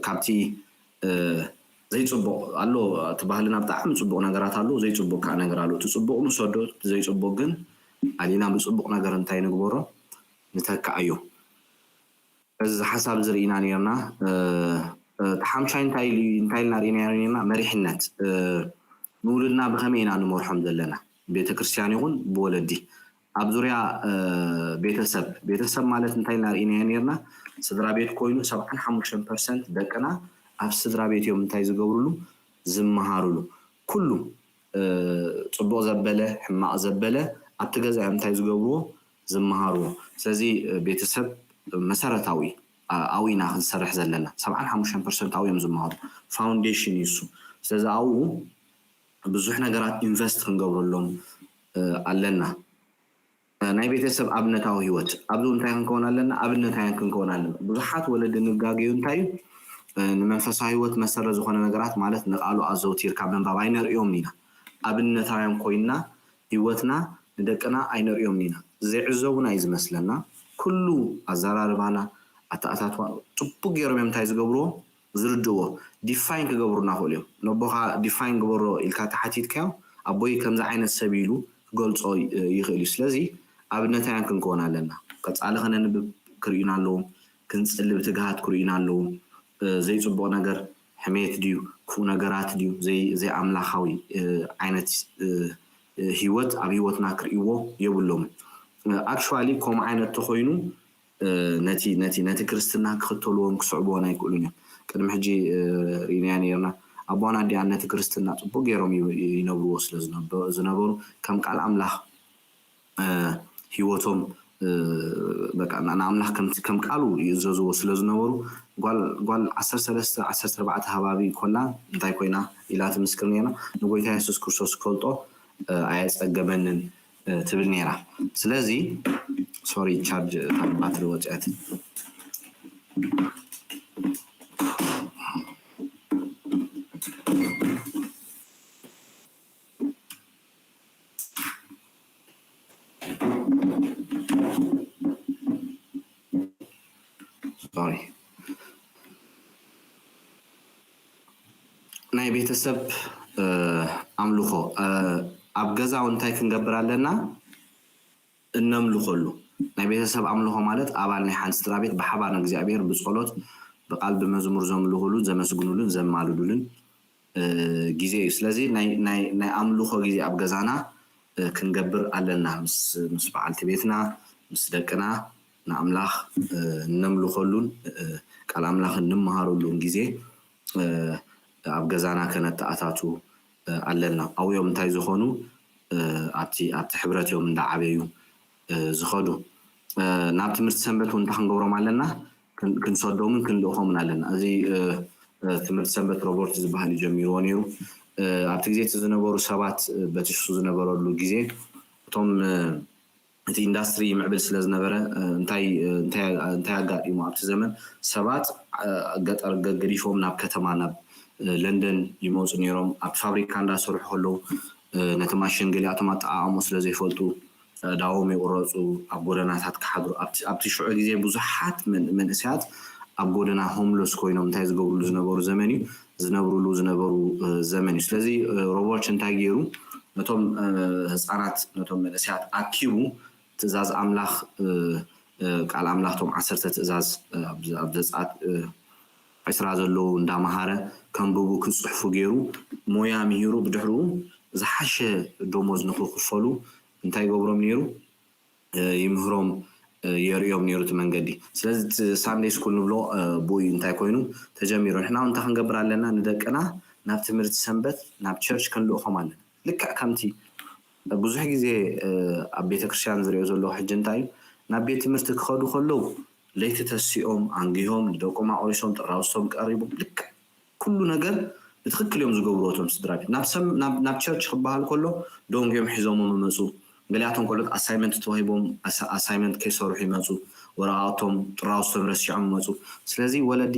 ካብቲ ዘይፅቡቕ ኣሎ እቲ ባህልና ብጣዕሚ ፅቡቕ ነገራት ኣሎ ዘይፅቡቕ ከዓ ነገር ኣሎ እቲ ፅቡቕ ንሰዶ ዘይፅቡቕ ግን ኣሊና ብፅቡቕ ነገር እንታይ ንግበሮ ንተክዓዮ እዚ ሓሳብ እዚ ርኢና ነርና። እቲ ሓምሻይ እንታይ ኢልና ርኢና ነርና? መሪሕነት ንውሉድና ብኸመይ ኢና ንመርሖም ዘለና? ቤተክርስትያን ይኹን ብወለዲ ኣብ ዙርያ ቤተሰብ ቤተሰብ ማለት እንታይ ኢና ርኢናዮ ነርና? ስድራ ቤት ኮይኑ ሰብዓን ሓሙሽተን ፐርሰንት ደቅና ኣብ ስድራ ቤት እዮም እንታይ ዝገብርሉ ዝመሃርሉ ኩሉ ፅቡቕ ዘበለ ሕማቕ ዘበለ ኣብቲ ገዛ እዮም እንታይ ዝገብርዎ ዝመሃርዎ ስለዚ ቤተሰብ መሰረታዊ ኣብኡ ኢና ክንሰርሕ ዘለና ሰብዓን ሓሙሽተን ፐርሰንት ኣብኡ እዮም ዝመሃሩ ፋውንዴሽን እዩ እሱ ስለዚ ኣብኡ ብዙሕ ነገራት ኢንቨስት ክንገብረሎም ኣለና ናይ ቤተሰብ ኣብነታዊ ህይወት ኣብዚ እንታይ ክንከውን ኣለና ኣብነታውያን ክንከውን ኣለና ብዙሓት ወለዲ ንጋገዩ እንታይ እዩ ንመንፈሳዊ ህይወት መሰረት ዝኾነ ነገራት ማለት ንቃሉ ኣዘውቲርካ ምንባብ ኣይነርእዮምን ኢና። ኣብነታውያን ኮይንና ህይወትና ንደቅና ኣይነርእዮምን ኢና። ዘይዕዘቡና እዩ ዝመስለና። ኩሉ ኣዘራርባና፣ ኣተኣታትዋ ጽቡቅ ገይሮም እዮም እንታይ ዝገብርዎ ዝርድእዎ። ዲፋይን ክገብሩና ክእሉ እዮም። ነቦኻ ዲፋይን ግበሮ ኢልካ ተሓቲትካዮ ኣቦይ ከምዚ ዓይነት ሰብ ኢሉ ክገልጾ ይኽእል እዩ። ስለዚ ኣብነታውያን ክንከውን ኣለና። ቀጻሊ ከነንብብ ክርእዩና ኣለዎም። ክንጽሊ ብትግሃት ክርእዩና ኣለዎም። ዘይጽቡቕ ነገር ሕሜት ድዩ ክፉእ ነገራት ድዩ ዘይኣምላኻዊ ዓይነት ህይወት ኣብ ህይወትና ክርእይዎ የብሎምን። ኣክቹዋሊ ከምኡ ዓይነት ተኾይኑ ነቲ ነቲ ነቲ ክርስትና ክኽተልዎን ክስዕብዎን ኣይክእሉን እዮም። ቅድሚ ሕጂ ርኢናያ ነርና። ኣቦና ኣዲኣን ነቲ ክርስትና ጽቡቅ ገይሮም ይነብርዎ ስለ ዝነበሩ ከም ቃል ኣምላኽ ህይወቶም በቃ ንኣምላኽ ከም ቃሉ ይእዘዝዎ ስለ ዝነበሩ ጓል ጓል ዓሰርተ ሰለስተ ዓሰርተ ኣርባዕተ ከባቢ ኮላ እንታይ ኮይና ኢላ ትምስክር ነይራ። ንጎይታ የሱስ ክርስቶስ ክፈልጦ ኣየጸገመንን ትብል ነይራ። ስለዚ ሶሪ ቻርጅ እታ ባትሪ ወፅያት። ሶሪ ናይ ቤተሰብ ኣምልኾ ኣብ ገዛ እንታይ ክንገብር ኣለና? እነምልኸሉ ናይ ቤተሰብ ኣምልኾ ማለት ኣባል ናይ ሓንቲ ስድራ ቤት ብሓባር ንእግዚኣብሔር ብጸሎት ብቃል ብመዝሙር ዘምልኹሉን ዘመስግኑሉን ዘማልዱሉን ግዜ እዩ። ስለዚ ናይ ኣምልኾ ግዜ ኣብ ገዛና ክንገብር ኣለና። ምስ በዓልቲ ቤትና ምስ ደቅና ንኣምላኽ እነምልኸሉን ቃል ኣምላኽ እንመሃረሉን ግዜ ኣብ ገዛና ከነተኣታቱ ኣለና። ኣብኦም እንታይ ዝኾኑ ኣብቲ ኣብቲ ሕብረት እዮም እንዳዓበዩ ዝኸዱ። ናብ ትምህርቲ ሰንበት እውን እንታይ ክንገብሮም ኣለና? ክንሰዶምን ክንልእኾምን ኣለና። እዚ ትምህርቲ ሰንበት ሮበርት ዝበሃል እዩ ጀሚርዎ ነይሩ። ኣብቲ ግዜ እቲ ዝነበሩ ሰባት በቲ እሱ ዝነበረሉ ግዜ እቶም እቲ ኢንዳስትሪ ይምዕብል ስለ ዝነበረ እንታይ ኣጋጢሙ ኣብቲ ዘመን ሰባት ገጠር ገዲፎም ናብ ከተማ ናብ ለንደን ይመፁ ነይሮም። ኣብቲ ፋብሪካ እንዳሰርሑ ከለዉ ነቲ ማሽን ገሊኣቶም ኣጠቃቀሞ ስለ ዘይፈልጡ ዳዎም ይቁረፁ፣ ኣብ ጎደናታት ክሓድሩ። ኣብቲ ሽዑ ግዜ ብዙሓት መንእሰያት ኣብ ጎደና ሆምለስ ኮይኖም እንታይ ዝገብርሉ ዝነበሩ ዘመን እዩ ዝነብርሉ ዝነበሩ ዘመን እዩ። ስለዚ ሮበርት እንታይ ገይሩ ነቶም ህፃናት ነቶም መንእሰያት ኣኪቡ ትእዛዝ ኣምላኽ ቃል ኣምላኽ ቶም ዓሰርተ ትእዛዝ ኣብ ዘፅኣት ዕስራ ዘለዉ እንዳመሃረ ከንብቡ ክፅሕፉ ገይሩ ሞያ ምሂሩ ብድሕርኡ ዝሓሸ ደሞዝ ንክኽፈሉ እንታይ ይገብሮም ነይሩ? ይምህሮም የርእዮም ነይሩ እቲ መንገዲ። ስለዚ ሳንደይ ስኩል ንብሎ ብኡ እንታይ ኮይኑ ተጀሚሩ። ንሕና እንታይ ክንገብር ኣለና? ንደቅና ናብ ትምህርቲ ሰንበት ናብ ቸርች ክንልእኾም ኣለና። ልክዕ ከምቲ ብዙሕ ግዜ ኣብ ቤተ ክርስቲያን ዝሪኦ ዘለኹ ሕጂ እንታይ እዩ ናብ ቤት ትምህርቲ ክኸዱ ከለዉ ለይቲ ተሲኦም ኣንጊሆም ንደቆም ኣቑሪሶም ጥራውስቶም ቀሪቦም ልክዕ ኩሉ ነገር ብትኽክል እዮም ዝገብሩ እቶም ስድራ ቤት ናብ ቸርች ክበሃል ከሎ ዶንጎ እዮም ሒዞሞ መመፁ። ገሊኣቶም ቆልዑት ኣሳይመንት ተዋሂቦም ኣሳይመንት ከይሰርሑ ይመፁ። ወረቃቅቶም ጥራውስቶም ረሲዖም ይመፁ። ስለዚ ወለዲ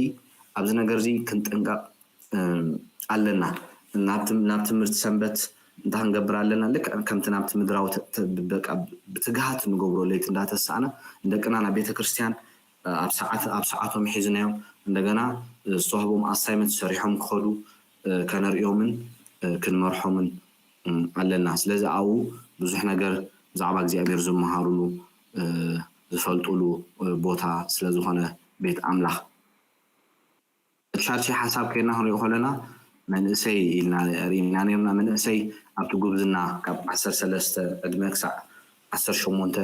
ኣብዚ ነገር እዚ ክንጥንቀቕ ኣለና። ናብ ትምህርቲ ሰንበት እንታይ ክንገብር ኣለና? ልክዕ ከምቲ ናብቲ ምድራዊ ብትግሃት ንገብሮ ለይቲ እንዳተሳእና ንደቅና ናብ ቤተ ክርስቲያን ኣብ ሰዓት ኣብ ሰዓቶም ሒዝናዮም እንደገና ዝተዋህቦም ኣሳይመንት ሰሪሖም ክኸዱ ከነርእዮምን ክንመርሖምን ኣለና። ስለዚ ኣብኡ ብዙሕ ነገር ብዛዕባ እግዚኣብሔር ዝመሃሩሉ ዝፈልጡሉ ቦታ ስለዝኾነ ቤት ኣምላኽ እቲ ሻድሻይ ሓሳብ ከይድና ክንሪኦ ከለና መንእሰይ ኢልና ርኢና ነርና። መንእሰይ ኣብቲ ጉብዝና ካብ ዓሰርተ ሰለስተ ዕድመ ክሳዕ ዓሰርተ ሸሞንተ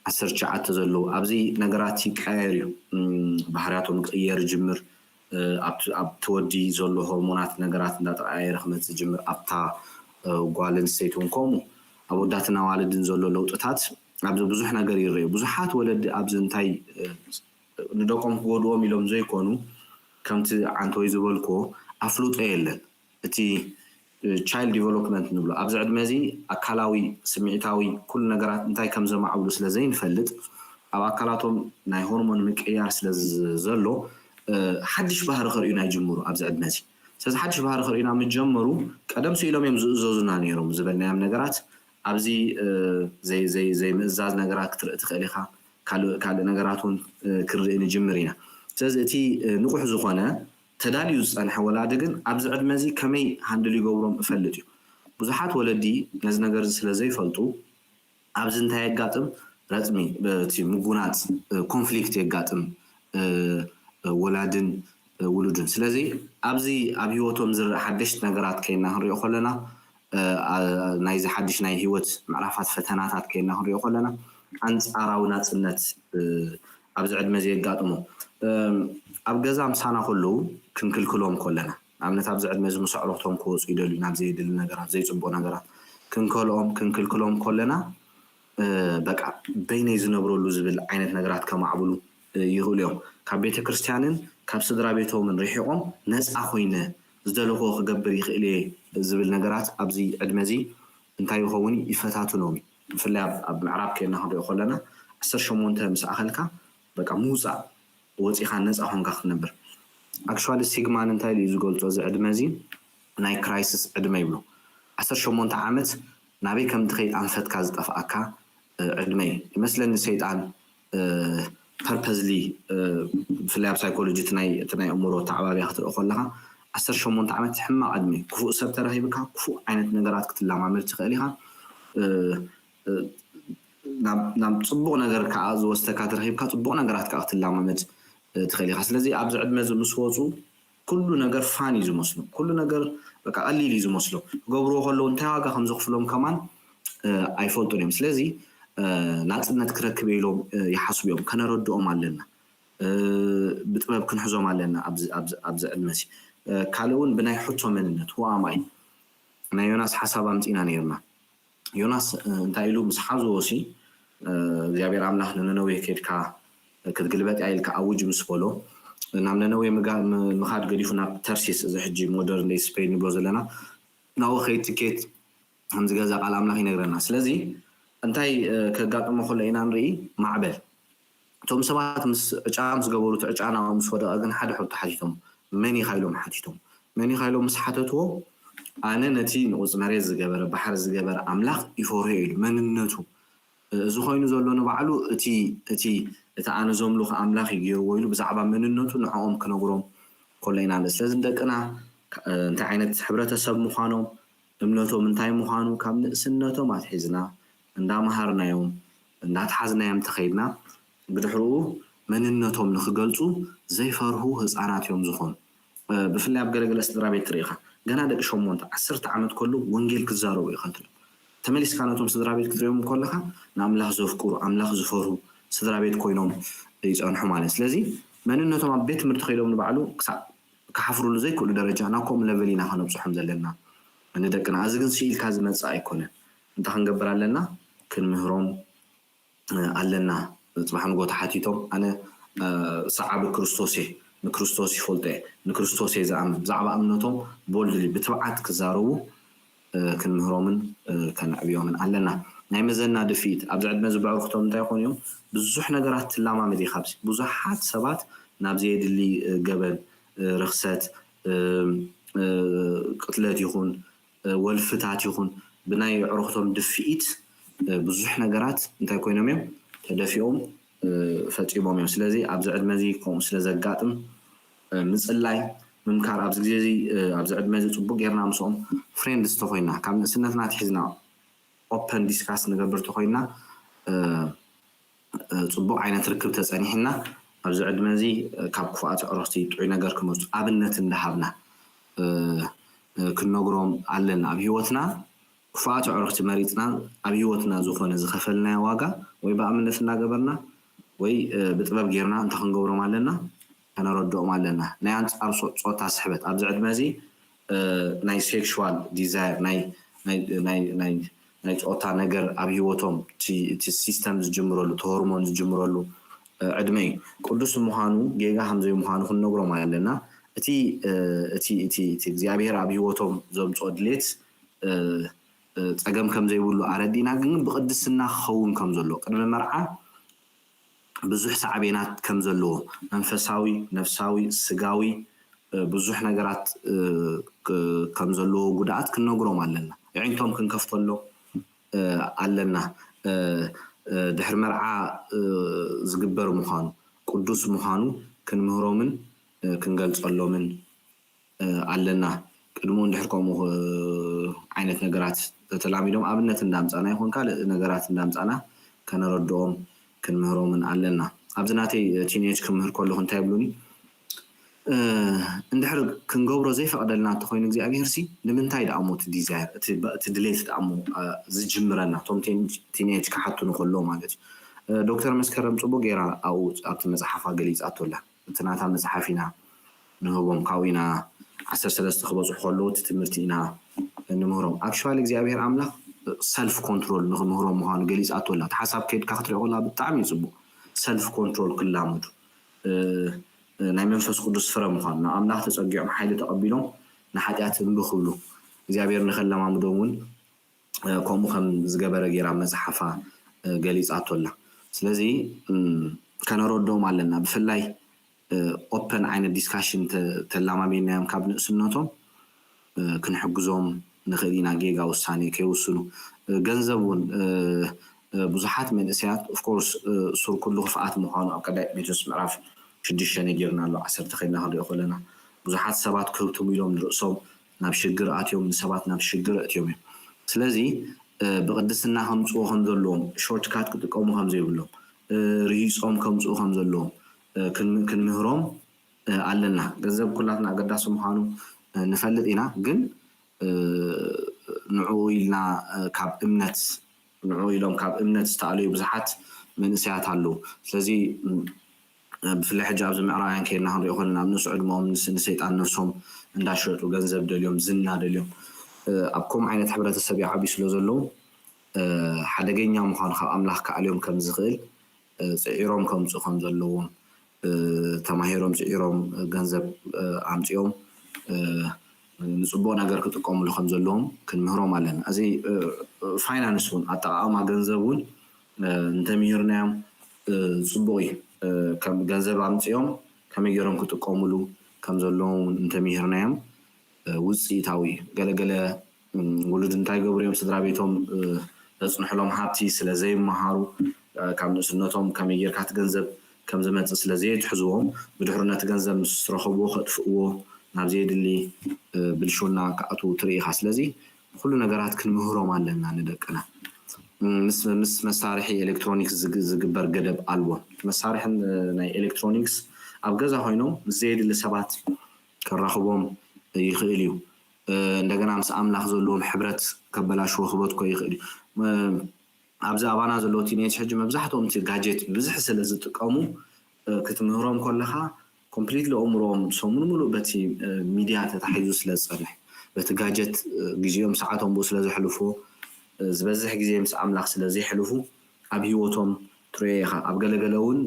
ዓሰርተ ትሽዓተ ዘለዉ ኣብዚ ነገራት ይቀያየር እዩ። ባህርያቶም ክቕየር ይጅምር። ኣብቲ ወዲ ዘሎ ሆርሞናት ነገራት እንዳተቀያየረ ክመፅእ ይጅምር። ኣብታ ጓል ኣንስተይቲ እውን ከምኡ ኣብ ወዳትን ኣዋልድን ዘሎ ለውጥታት ኣብዚ ብዙሕ ነገር ይረዩ። ብዙሓት ወለዲ ኣብዚ እንታይ ንደቆም ክጎድዎም ኢሎም ዘይኮኑ ከምቲ ዓንተወይ ዝበልክዎ ኣፍልጦ የለን። እቲ ቻይልድ ዲቨሎፕመንት ንብሎ ኣብዚ ዕድመ እዚ ኣካላዊ ስምዒታዊ ኩሉ ነገራት እንታይ ከም ዘማዕብሉ ስለ ዘይንፈልጥ ኣብ ኣካላቶም ናይ ሆርሞን ምቅያር ስለ ዘሎ ሓድሽ ባህሪ ከርእዩና ይጅምሩ ኣብዚ ዕድመ እዚ። ስለዚ ሓድሽ ባህሪ ከርእዩና ምስ ጀመሩ ቀደም ስኢሎም እዮም ዝእዘዙና ነይሮም ዝበልናዮም ነገራት ኣብዚ ዘይምእዛዝ ነገራት ክትርኢ ትኽእል ኢኻ። ካልእ ነገራት እውን ክንርኢ ንጅምር ኢና። ስለዚ እቲ ንቑሕ ዝኾነ ተዳልዩ ዝፀንሐ ወላዲ ግን ኣብዚ ዕድመ እዚ ከመይ ሃንድል ይገብሮም እፈልጥ እዩ። ብዙሓት ወለዲ ነዚ ነገር እዚ ስለ ዘይፈልጡ ኣብዚ እንታይ የጋጥም? ረፅሚ እቲ ምጉናፅ ኮንፍሊክት የጋጥም ወላድን ውሉድን። ስለዚ ኣብዚ ኣብ ህይወቶም ዝረእ ሓደሽቲ ነገራት ከይና ክንሪኦ ከለና ናይዚ ሓድሽ ናይ ህይወት ምዕራፋት ፈተናታት ከይና ክንሪኦ ከለና ኣንፃራዊ ናፅነት ኣብዚ ዕድመ እዚ የጋጥሞ ኣብ ገዛ ምሳና ከለዉ ክንክልክሎም ከለና ንኣብነት ኣብዚ ዕድመ እዚ ምስ ኣዕሩኽቶም ክወፁ ይደልዩ ናብ ዘየድሊ ነገራት ዘይፅቡቕ ነገራት ክንከልኦም ክንክልክሎም ከለና በቃ በይነይ ዝነብረሉ ዝብል ዓይነት ነገራት ከማዕብሉ ይኽእሉ እዮም። ካብ ቤተ ክርስቲያንን ካብ ስድራ ቤቶምን ርሒቖም ነፃ ኮይነ ዝደለኽዎ ክገብር ይኽእል እየ ዝብል ነገራት ኣብዚ ዕድመ እዚ እንታይ ይኸውን ይፈታትኖም እዩ። ብፍላይ ኣብ ምዕራብ ኬድና ክንሪኦ ከለና ዓሰርተ ሸሞንተ ምስ ኣኸልካ በቃ ምውፃእ ወፂኻ ነፃ ኮንካ ክትነብር። ኣክቹዋሊ ሲግማን እንታይ ኢሉ እዩ ዝገልፆ እዚ ዕድመ እዚ ናይ ክራይሲስ ዕድመ ይብሎ። ዓሰርተ ሸሞንተ ዓመት ናበይ ከም ትኸይድ ኣንፈትካ ዝጠፍኣካ ዕድመ እዩ ይመስለኒ። ሰይጣን ፐርፐዝሊ ብፍላይ ኣብ ሳይኮሎጂ እቲ ናይ ኣእምሮ ተዓባቢያ ክትርኢ ከለካ ዓሰርተ ሸሞንተ ዓመት ሕማቕ ዕድመ ክፉእ ሰብ ተረኺብካ ክፉእ ዓይነት ነገራት ክትለማመድ ትኽእል ኢኻ። ናብ ፅቡቕ ነገር ከዓ ዝወስደካ ተረኺብካ ፅቡቕ ነገራት ከዓ ክትለማመድ ትኽእል ኢኻ። ስለዚ ኣብዚ ዕድመ እዚ ምስ ወፁ ኩሉ ነገር ፋን እዩ ዝመስሎ። ኩሉ ነገር በቃ ቀሊል እዩ ዝመስሎ። ክገብርዎ ከለዉ እንታይ ዋጋ ከም ዘኽፍሎም ከማን ኣይፈልጡን እዮም። ስለዚ ናፅነት ክረክብ ኢሎም ይሓስቡ እዮም። ከነረድኦም ኣለና። ብጥበብ ክንሕዞም ኣለና ኣብዚ ዕድመ እዚ። ካልእ እውን ብናይ ሕቶ መንነት ዋማይ ናይ ዮናስ ሓሳብ ኣምፂና ነይርና። ዮናስ እንታይ ኢሉ ምስ ሓዝዎ ሲ እግዚኣብሔር ኣምላኽ ንነነዌ ከድካ ክትግልበጥ እያ ኢልካ ኣውጅ ምስ በሎ ናብ ነነዌ ምኻድ ገዲፉ ናብ ተርሲስ እዚ ሕጂ ሞደርን ደይ ስፔን ንብሎ ዘለና ናብኡ ከይድ ትኬት ከምዝገዛ ቃል ኣምላኽ ይነግረና። ስለዚ እንታይ ከጋጥሞ ከሎ ኢና ንርኢ ማዕበል እቶም ሰባት ምስ ዕጫ ምስ ገበሩ እቲ ዕጫ ናብኦም ምስ ወደቐ ግን ሓደ ሕቶ ሓቲቶም መን ኢኻ ኢሎም ሓቲቶም። መን ኢኻ ኢሎም ምስ ሓተትዎ ኣነ ነቲ ንቑፅ መሬት ዝገበረ ባሕሪ ዝገበረ ኣምላኽ ይፈርሆ ኢሉ መንነቱ እዚ ኮይኑ ዘሎ ንባዕሉ እቲ እቲ እቲ ኣነ ዘምልኹ ኣምላኽ እዩ ገይርዎ ኢሉ ብዛዕባ መንነቱ ንዕኦም ክነግሮም ከሎ ኢና ንርኢ። ስለዚ ንደቅና እንታይ ዓይነት ሕብረተሰብ ምዃኖም እምነቶም እንታይ ምዃኑ ካብ ንእስነቶም ኣትሒዝና እንዳመሃርናዮም እንዳተሓዝናዮም ተኸይድና ብድሕርኡ መንነቶም ንክገልፁ ዘይፈርሁ ህፃናት እዮም ዝኾኑ። ብፍላይ ኣብ ገለገለ ስድራ ቤት ትርኢ ኢኻ ገና ደቂ ሸሞንተ ዓሰርተ ዓመት ከለዉ ወንጌል ክዛረቡ ኢኻ ትርኢ። ተመሊስካ ነቶም ስድራ ቤት ክትሪኦም ከለኻ ንኣምላኽ ዘፍቅሩ ኣምላኽ ዝፈርሁ ስድራ ቤት ኮይኖም ይፀንሑ ማለት እዩ። ስለዚ መንነቶም ኣብ ቤት ትምህርቲ ከይዶም ንባዕሉ ክሳብ ክሓፍሩሉ ዘይክእሉ ደረጃ ናብ ከምኡ ለቨል ኢና ከነብፅሖም ዘለና። ንደቅና እዚ ግን ስኢልካ ዝመፅእ ኣይኮነን። እንታይ ክንገብር ኣለና? ክንምህሮም ኣለና። ፅባሕ ንጎ ተሓቲቶም ኣነ ሰዓቢ ክርስቶስ እየ ንክርስቶስ ይፈልጦ እየ ንክርስቶስ እየ ዝኣምን ብዛዕባ እምነቶም ቦልድሊ ብትብዓት ክዛረቡ ክንምህሮምን ከነዕብዮምን ኣለና። ናይ መዘና ድፍኢት ኣብዚ ዕድመ እዚ በዕሩኽቶም እንታይ ይኾኑ እዮም? ብዙሕ ነገራት ትላማመድ ኢኻ ኣብዚ ብዙሓት ሰባት ናብ ዘየድሊ ገበን ርኽሰት ቅትለት ይኹን ወልፍታት ይኹን ብናይ ኣዕሩኽቶም ድፍኢት ብዙሕ ነገራት እንታይ ኮይኖም እዮም ተደፊኦም ፈፂሞም እዮም። ስለዚ ኣብዚ ዕድመ እዚ ከምኡ ስለ ዘጋጥም ምፅላይ ምምካር ኣብዚ ግዜ እዚ ኣብዚ ዕድመ እዚ ፅቡቅ ጌርና ምስኦም ፍሬንድስ ተኮይና ካብ ንእስነትና ኣትሒዝና ኦፐን ዲስካስ ንገብር ተኮይና ፅቡቕ ዓይነት ርክብ ተፀኒሕና ኣብዚ ዕድመ እዚ ካብ ክፉኣት ኣዕሩኽቲ ጥዑይ ነገር ክመፁ ኣብነት እንዳሃብና ክንነግሮም ኣለና። ኣብ ህይወትና ክፉኣት ኣዕሩኽቲ መሪፅና ኣብ ህይወትና ዝኾነ ዝኸፈልናዮ ዋጋ ወይ ብኣብነት እናገበርና ወይ ብጥበብ ጌርና እንታይ ክንገብሮም ኣለና ከነረድኦም ኣለና። ናይ ኣንፃር ፆታ ስሕበት ኣብዚ ዕድመ እዚ ናይ ሴክሹዋል ዲዛየር ናይ ፆታ ነገር ኣብ ህይወቶም እቲ ሲስተም ዝጅምረሉ እቲ ሆርሞን ዝጅምረሉ ዕድመ እዩ። ቅዱስ ምዃኑ ጌጋ ከም ዘይምዃኑ ክንነግሮም ኣለና። እቲ እቲ እቲ እቲ እግዚኣብሔር ኣብ ህይወቶም ዘምፅኦ ድሌት ፀገም ከም ዘይብሉ ኣረዲእና ግን ብቅድስና ክኸውን ከም ዘሎ ቅድሚ መርዓ ብዙሕ ሳዕቤናት ከም ዘለዎ፣ መንፈሳዊ፣ ነፍሳዊ፣ ስጋዊ፣ ብዙሕ ነገራት ከም ዘለዎ ጉድኣት ክንነግሮም ኣለና። ኣዒንቶም ክንከፍተሎም ኣለና። ድሕሪ መርዓ ዝግበር ምዃኑ፣ ቅዱስ ምዃኑ ክንምህሮምን ክንገልጸሎምን ኣለና። ቅድሙ እንድሕር ከምኡ ዓይነት ነገራት ተተላሚዶም ኣብነት እንዳምጻና ይኹን ካልእ ነገራት እንዳምጻና ከነረድኦም ክንምህሮምን ኣለና። ኣብዚ ናተይ ቲኔጅ ክምህር ከለኹ እንታይ ይብሉኒ? እንድሕር ክንገብሮ ዘይፈቕደልና እንተኾይኑ እግዚኣብሄር ሲ ንምንታይ ደኣሞ እቲ ዲዛይር እቲ ድሌት ደኣሞ ዝጅምረና እቶም ቲኔጅ ክሓቱ ንከሎ ማለት እዩ። ዶክተር መስከረም ፅቡቅ ገይራ ኣብኡ ኣብቲ መፅሓፋ ገሊፃቶ ኣላ። እቲ ናታ መፅሓፍ ኢና ንህቦም፣ ካብኡ ኢና ዓሰርተ ሰለስተ ክበፅሑ ከለዉ እቲ ትምህርቲ ኢና ንምህሮም። ኣክሽዋሊ እግዚኣብሄር ኣምላኽ ሰልፍ ኮንትሮል ንክምህሮም ምዃኑ ገሊፃቶ ኣላ። እቲ ሓሳብ ከይድካ ክትሪኦ ከላ ብጣዕሚ እዩ ፅቡቅ። ሰልፍ ኮንትሮል ክላመዱ ናይ መንፈስ ቅዱስ ፍረ ምዃኑ፣ ናብ ኣምላኽ ተጸጊዖም ሓይሊ ተቐቢሎም ንሓጢኣት እምቢ ክብሉ እግዚኣብሔር ንኸለማምዶም እውን ከምኡ ከም ዝገበረ ገይራ መጽሓፋ ገሊጻቶ ኣላ። ስለዚ ከነረድኦም ኣለና። ብፍላይ ኦፐን ዓይነት ዲስካሽን ተላማሚድናዮም ካብ ንእስነቶም ክንሕግዞም ንኽእል ኢና። ጌጋ ውሳኔ ከይውስኑ ገንዘብ እውን ብዙሓት መንእሰያት ኦፍኮርስ ሱር ኩሉ ክፍኣት ምዃኑ ኣብ ቀዳይ ጢሞቴዎስ ምዕራፍ ሽዱሽተ ነጊርና ኣሎ። ዓሰርተ ከይድና ክንሪኦ ከለና ብዙሓት ሰባት ክህብትሙ ኢሎም ንርእሶም ናብ ሽግር ኣትዮም ንሰባት ናብ ሽግር ኣእትዮም እዮም። ስለዚ ብቅድስና ከምፅዎ ከም ዘለዎም ሾርትካት ክጥቀሙ ከም ዘይብሎም ርሂፆም ከምፅኡ ከም ዘለዎም ክንምህሮም ኣለና። ገንዘብ ኩላትና ኣገዳሲ ምዃኑ ንፈልጥ ኢና፣ ግን ንዕኡ ኢልና ካብ እምነት ንዕኡ ኢሎም ካብ እምነት ዝተኣለዩ ብዙሓት መንእሰያት ኣለዉ። ስለዚ ብፍላይ ሕጂ ኣብዚ ምዕራባውያን ከይድና ክንሪኦ ከለና ኣብ ንእስ ዕድመኦም ንሰይጣን ነብሶም እንዳሸጡ ገንዘብ ደልዮም ዝና ደልዮም ኣብ ከምኡ ዓይነት ሕብረተሰብ ይዓብዩ ስለ ዘለዉ ሓደገኛ ምዃኑ ካብ ኣምላኽ ክኣልዮም ከም ዝኽእል ፅዒሮም ከምፅኡ ከም ዘለዎም ተማሂሮም ፅዒሮም ገንዘብ ኣምፂኦም ንፅቡቅ ነገር ክጥቀምሉ ከም ዘለዎም ክንምህሮም ኣለና። እዚ ፋይናንስ እውን ኣጠቃቅማ ገንዘብ እውን እንተምሂርናዮም ፅቡቅ እዩ። ከም ገንዘብ ኣምፂኦም ከመይ ገይሮም ክጥቀምሉ ከም ዘለዎም እውን እንተምሂርናዮም ውፅኢታዊ እዩ። ገለገለ ውሉድ እንታይ ገብሩ እዮም ስድራ ቤቶም ዘፅንሕሎም ሃብቲ ስለ ዘይመሃሩ ካብ ንእስነቶም ከመይ ጌርካ እቲ ገንዘብ ከም ዝመፅእ ስለ ዘየትሕዝዎም ብድሕሩ ነቲ ገንዘብ ምስ ረኸብዎ ከጥፍእዎ ናብ ዘየድሊ ብልሽውና ክኣትዉ ትርኢ ኢኻ። ስለዚ ኩሉ ነገራት ክንምህሮም ኣለና ንደቅና። ምስ መሳርሒ ኤሌክትሮኒክስ ዝግበር ገደብ ኣልቦ መሳርሒ ናይ ኤሌክትሮኒክስ ኣብ ገዛ ኮይኖም ምስ ዘየድሊ ሰባት ከራኽቦም ይኽእል እዩ። እንደገና ምስ ኣምላኽ ዘለዎም ሕብረት ከበላሽዎ ክበትኮ ይኽእል እዩ። ኣብዚ ኣባና ዘለዉ ቲኔጅ ሕጂ መብዛሕትኦም እቲ ጋጀት ብዝሕ ስለ ዝጥቀሙ ክትምህሮም ከለኻ ኮምፕሊትሊ ኣእምሮኦም ሰሙን ሙሉእ በቲ ሚድያ ተታሒዙ ስለ ዝፀንሕ በቲ ጋጀት ግዜኦም ሰዓቶም ብኡ ስለ ዘሕልፍዎ ዝበዝሕ ግዜ ምስ ኣምላኽ ስለ ዘየሕልፉ ኣብ ህይወቶም ትሪኦ ኢኻ። ኣብ ገለገለ እውን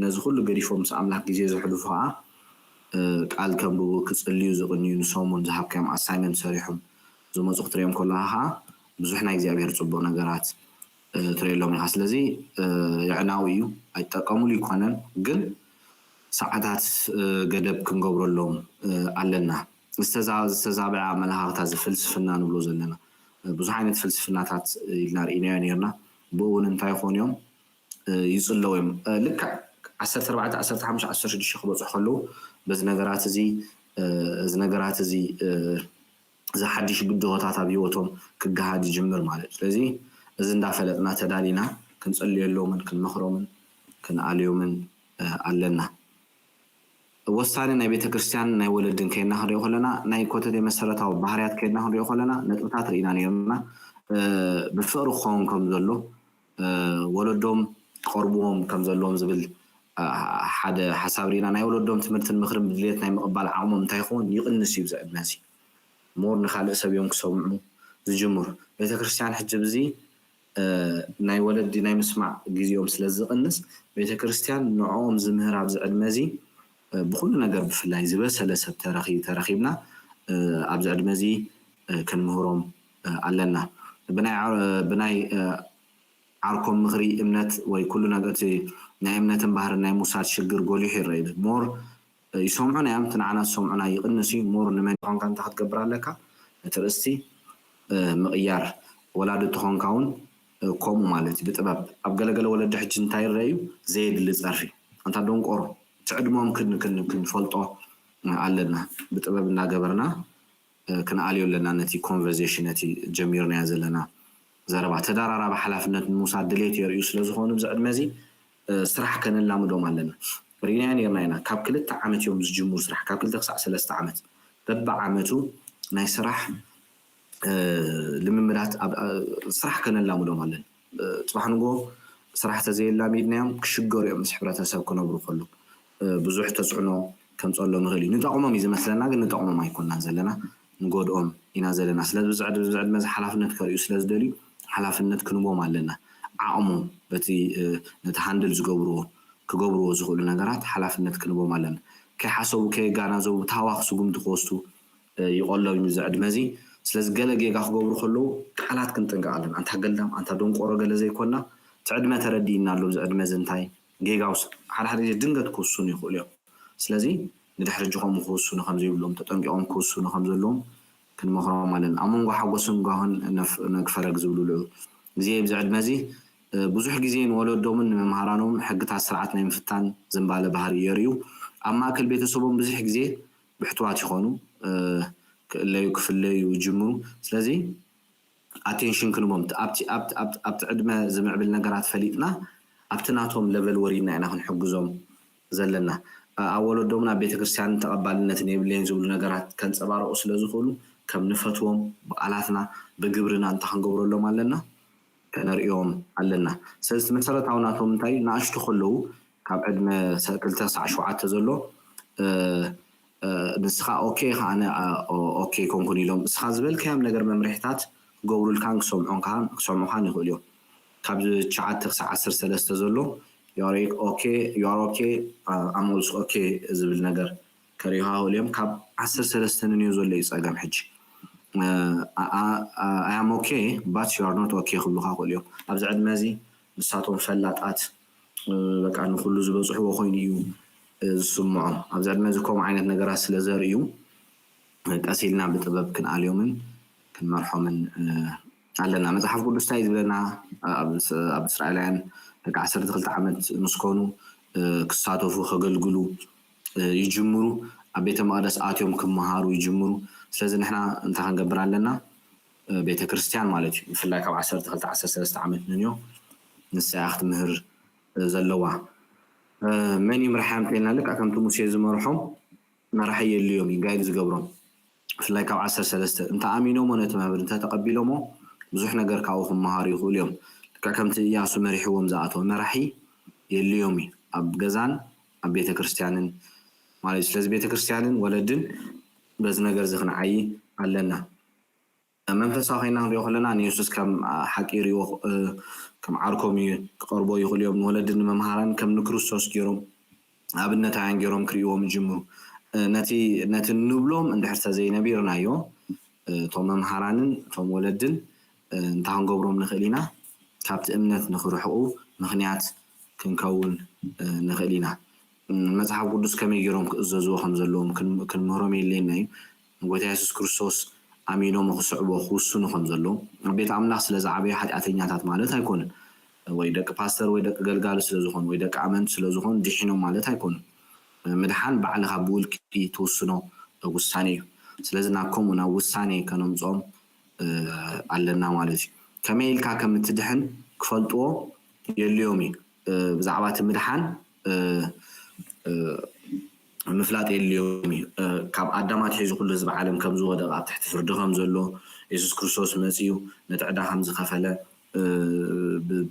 ነዚ ኩሉ ገዲፎም ምስ ኣምላኽ ግዜ ዘሕልፉ ከዓ ቃል ከንብቡ ክፅልዩ ዝቕንዩ ንሶም እውን ዝሃብካዮም ኣሳይመንት ሰሪሖም ዝመፁ ክትሪኦም ከለኻ ከዓ ብዙሕ ናይ እግዚኣብሔር ፅቡቅ ነገራት ትሪእሎም ኢኻ። ስለዚ የዕናዊ እዩ ኣይጠቀሙሉ ይኮነን ግን ሰዓታት ገደብ ክንገብረሎም ኣለና። ዝተዛበዐ ኣመለኻኽታ እዚ ፍልስፍና ንብሎ ዘለና ብዙሕ ዓይነት ፍልስፍናታት ኢልና ርኢናዮ ነርና። ብኡ እውን እንታይ ይኾኑ እዮም ይፅለው እዮም። ልክዕ ዓሰርተ ኣርባዕተ ዓሰርተ ሓሙሽተ ዓሰርተ ሽዱሽተ ክበፅሑ ከለዉ በዚ ነገራት እዚ እዚ ነገራት እዚ እዚ ሓድሽ ብድሆታት ኣብ ህይወቶም ክገሃድ ይጅምር ማለት እዩ። ስለዚ እዚ እንዳፈለጥና ተዳሊና ክንፀልየሎምን ክንመኽሮምን ክንኣልዮምን ኣለና። ወሳኒ ናይ ቤተክርስትያን ናይ ወለድን ከይድና ክንሪኦ ከለና ናይ ኮተቴ መሰረታዊ ባህርያት ከይድና ክንሪኦ ከለና ነጥብታት ርኢና ነይርና። ብፍቕሪ ክኸውን ከም ዘሎ ወለዶም ክቐርብዎም ከም ዘለዎም ዝብል ሓደ ሓሳብ ርኢና። ናይ ወለዶም ትምህርትን ምኽርን ብድልየት ናይ ምቕባል ዓቕሞም እንታይ ይኸውን ይቕንስ እዩ ብዚ ዕድመ እዚ። ሞር ንኻልእ ሰብ እዮም ክሰምዑ ዝጅምሩ። ቤተክርስትያን ሕጂ ብዚ ናይ ወለዲ ናይ ምስማዕ ግዜኦም ስለ ዝቕንስ ቤተክርስትያን ንዕኦም ዝምህር ኣብዚ ዕድመ እዚ ብኩሉ ነገር ብፍላይ ዝበሰለ ሰብ ተረኺ ተረኺብና ኣብዚ ዕድመ እዚ ክንምህሮም ኣለና። ብናይ ብናይ ዓርኮም ምኽሪ እምነት ወይ ኩሉ ነገር እቲ ናይ እምነትን ባህርን ናይ ምውሳድ ሽግር ጎሊሑ ይረአ እዩ። ሞር ይሰምዑና እዮም፣ እቲ ንዓና ዝሰምዑና ይቕንስ እዩ። ሞር ንመን ይኾንካ እንታይ ክትገብር ኣለካ? ነቲ ርእስቲ ምቕያር። ወላዲ ተኾንካ እውን ከምኡ ማለት እዩ። ብጥበብ ኣብ ገለገለ ወለዲ ሕጂ እንታይ ይረአ እዩ? ዘየድሊ ጸርፊ። ኣንታ ደንቆሮ፣ እቲ ዕድሞም ክን- ክን- ክንፈልጦ ኣለና። ብጥበብ እናገበርና ክንኣልዮ ኣለና። ነቲ ኮንቨርሴሽን፣ ነቲ ጀሚርናዮ ዘለና ዘረባ፣ ተደራራቢ ሓላፍነት ንምውሳድ ድሌት የርእዩ ስለ ዝኾኑ፣ እዚ ዕድመ እዚ ስራሕ ከነላምዶም ኣለና። ርኢናዮ ነርና ኢና። ካብ ክልተ ዓመት እዮም ዝጅምሩ ስራሕ፣ ካብ ክልተ ክሳዕ ሰለስተ ዓመት። በብዓመቱ ናይ ስራሕ ልምምዳት፣ ስራሕ ከነላምዶም ኣለና። ጽባሕ ንጎ ስራሕ ተዘየላሚድናዮም ክሽገሩ እዮም። ምስ ሕብረተሰብ ክነብሩ ከሎ ብዙሕ ተፅዕኖ ከምፀሎም ይኽእል እዩ። ንጠቕሞም እዩ ዝመስለና፣ ግን ንጠቕሞም ኣይኮናን ዘለና፣ ንጎድኦም ኢና ዘለና። ስለዚ ብዝዕድ ብዝዕድ መዚ ሓላፍነት ከርእዩ ስለ ዝደልዩ ሓላፍነት ክንቦም ኣለና። ዓቕሞም በቲ ነቲ ሃንድል ዝገብርዎ ክገብርዎ ዝኽእሉ ነገራት ሓላፍነት ክንቦም ኣለና። ከይሓሰቡ ከየጋናዘቡ ብታህዋኽ ስጉምቲ ክወስዱ ይቐሎም እዩ እዚ ዕድመ እዚ። ስለዚ ገለ ጌጋ ክገብሩ ከለዉ ቃላት ክንጥንቀቕ ኣለና። ኣንታ ገልዳም፣ ኣንታ ደንቆሮ ገለ ዘይኮና፣ እቲ ዕድመ ተረዲእና ኣሎ። እዚ ዕድመ እዚ እንታይ ጌጋ ውስ ሓደ ሓደ ግዜ ድንገት ክውስኑ ይኽእሉ እዮም። ስለዚ ንድሕሪ እጂ ከምኡ ክውስኑ ከም ዘይብሎም፣ ተጠንቂቖም ክውስኑ ከም ዘለዎም ክንመኽሮም ኣለና። ኣብ መንጎ ሓጎስን ጓህን ነፍ- ነግፈረግ ዝብልሉ ግዜ ኣብዚ ዕድመ እዚ ብዙሕ ግዜ ንወለዶምን ንመምሃራኖምን ሕግታት ስርዓት ናይ ምፍታን ዝንባለ ባህሪ የርእዩ። ኣብ ማእከል ቤተሰቦም ብዙሕ ግዜ ብሕቱዋት ይኾኑ፣ ክእለዩ ክፍለዩ ይጅምሩ። ስለዚ ኣቴንሽን ክንቦም ኣብቲ ዕድመ ዝምዕብል ነገራት ፈሊጥና ኣብቲ ናቶም ለቨል ወሪድና ኢና ክንሕግዞም ዘለና። ኣብ ወለዶምን ኣብ ቤተክርስትያንን ተቐባልነትን የብለይን ዝብሉ ነገራት ከንፀባረቑ ስለዝኽእሉ ከም ንፈትዎም ብቓላትና ብግብርና እንታይ ክንገብረሎም ኣለና? ከነርእዮም ኣለና። ስለዚ እቲ መሰረታዊ ናቶም እንታይ እዩ? ንኣሽቱ ከለዉ ካብ ዕድመ ክልተ ክሳዕ ሸውዓተ ዘሎ ንስኻ ኦኬ ኢኻ ኣነ ኦኬ ኣይኮንኩን ኢሎም እስኻ ዝበልካዮም ነገር መምርሒታት ክገብሩልካን ክሰምዑኻን ይኽእሉ እዮም። ካብ ትሽዓተ ክሳዕ ዓሰርተ ሰለስተ ዘሎ you are okay, you are okay, I'm also okay ዝብል ነገር ከርእዩኻ ይኽእሉ እዮም። ካብ ዓሰርተ ሰለስተ ንንዮ ዘሎ እዩ ጸገም ሕጂ። I am okay but you are not okay ክብሉኻ ይኽእሉ እዮም። ኣብዚ ዕድመ እዚ ንሳቶም ፈላጣት በቃ ንኹሉ ዝበፅሕዎ ኮይኑ እዩ ዝስምዖም። ኣብዚ ዕድመ እዚ ከምኡ ዓይነት ነገራት ስለ ዘርእዩ ቀስ ኢልና ብጥበብ ክንኣልዮምን ክንመርሖምን ኣለና። መፅሓፍ ቅዱስ እንታይ ዝብለና? ኣብ እስራኤላውያን ደቂ ዓሰርተ ክልተ ዓመት ምስ ኮኑ ክሳተፉ ከገልግሉ ይጅምሩ። ኣብ ቤተ መቕደስ ኣትዮም ክመሃሩ ይጅምሩ። ስለዚ ንሕና እንታይ ክንገብር ኣለና? ቤተ ክርስቲያን ማለት እዩ። ብፍላይ ካብ ዓሰርተ ክልተ ዓሰርተ ሰለስተ ዓመት ንንዮ ንሳ እያ ክትምህር ዘለዋ። መን ይምርሓ እንተልና ልክዕ ከምቲ ሙሴ ዝመርሖም መራሒ የድልዮም እዩ ጋይድ ዝገብሮም። ብፍላይ ካብ ዓሰርተ ሰለስተ እንተ ኣሚኖሞ ነቲ መምህር እንተ ተቐቢሎሞ ብዙሕ ነገር ካብኡ ክመሃሩ ይኽእሉ እዮም። ልክዕ ከምቲ እያሱ መሪሕዎም ዝኣተወ መራሒ የድልዮም እዩ ኣብ ገዛን ኣብ ቤተ ክርስቲያንን ማለት እዩ። ስለዚ ቤተ ክርስቲያንን ወለድን በዚ ነገር እዚ ክንዓይ ኣለና። መንፈሳዊ ኮይና ክንሪኦ ከለና ንየሱስ ከም ሓቂ ይሪዎ ከም ዓርኮም እዩ ክቐርቦ ይኽእሉ እዮም። ንወለድን ንመምሃራን ከም ንክርስቶስ ገይሮም ኣብነታውያን ገይሮም ክርእይዎም ይጅምሩ። ነቲ ነቲ ንብሎም እንድሕር ተዘይነቢርናዮ እቶም መምሃራንን እቶም ወለድን እንታይ ክንገብሮም ንኽእል ኢና? ካብቲ እምነት ንኽርሕቑ ምኽንያት ክንከውን ንኽእል ኢና። መጽሓፍ ቅዱስ ከመይ ገይሮም ክእዘዝዎ ከም ዘለዎም ክንምህሮም የድልየና እዩ። ንጎይታ የሱስ ክርስቶስ ኣሚኖም ክስዕቦ ክውስኑ ከም ዘለዎም ኣብ ቤት ኣምላኽ ስለ ዝዓበዩ ሓጢኣተኛታት ማለት ኣይኮኑን። ወይ ደቂ ፓስተር ወይ ደቂ ገልጋሊ ስለ ዝኾኑ ወይ ደቂ ኣመንቲ ስለ ዝኾኑ ድሒኖም ማለት ኣይኮኑን። ምድሓን ባዕልኻ ብውልቂ ትውስኖ ውሳኔ እዩ። ስለዚ ናብ ከምኡ ናብ ውሳኔ ከነምፅኦም ኣለና ማለት እዩ። ከመይ ኢልካ ከም እትድሕን ክፈልጥዎ የድልዮም እዩ። ብዛዕባ እቲ ምድሓን ምፍላጥ የድልዮም እዩ። ካብ ኣዳም ኣትሒዙ ኩሉ ህዝቢ ዓለም ከም ዝወደቐ ኣብ ትሕቲ ፍርዲ ከም ዘሎ የሱስ ክርስቶስ መፂኡ ነቲ ዕዳ ከም ዝኸፈለ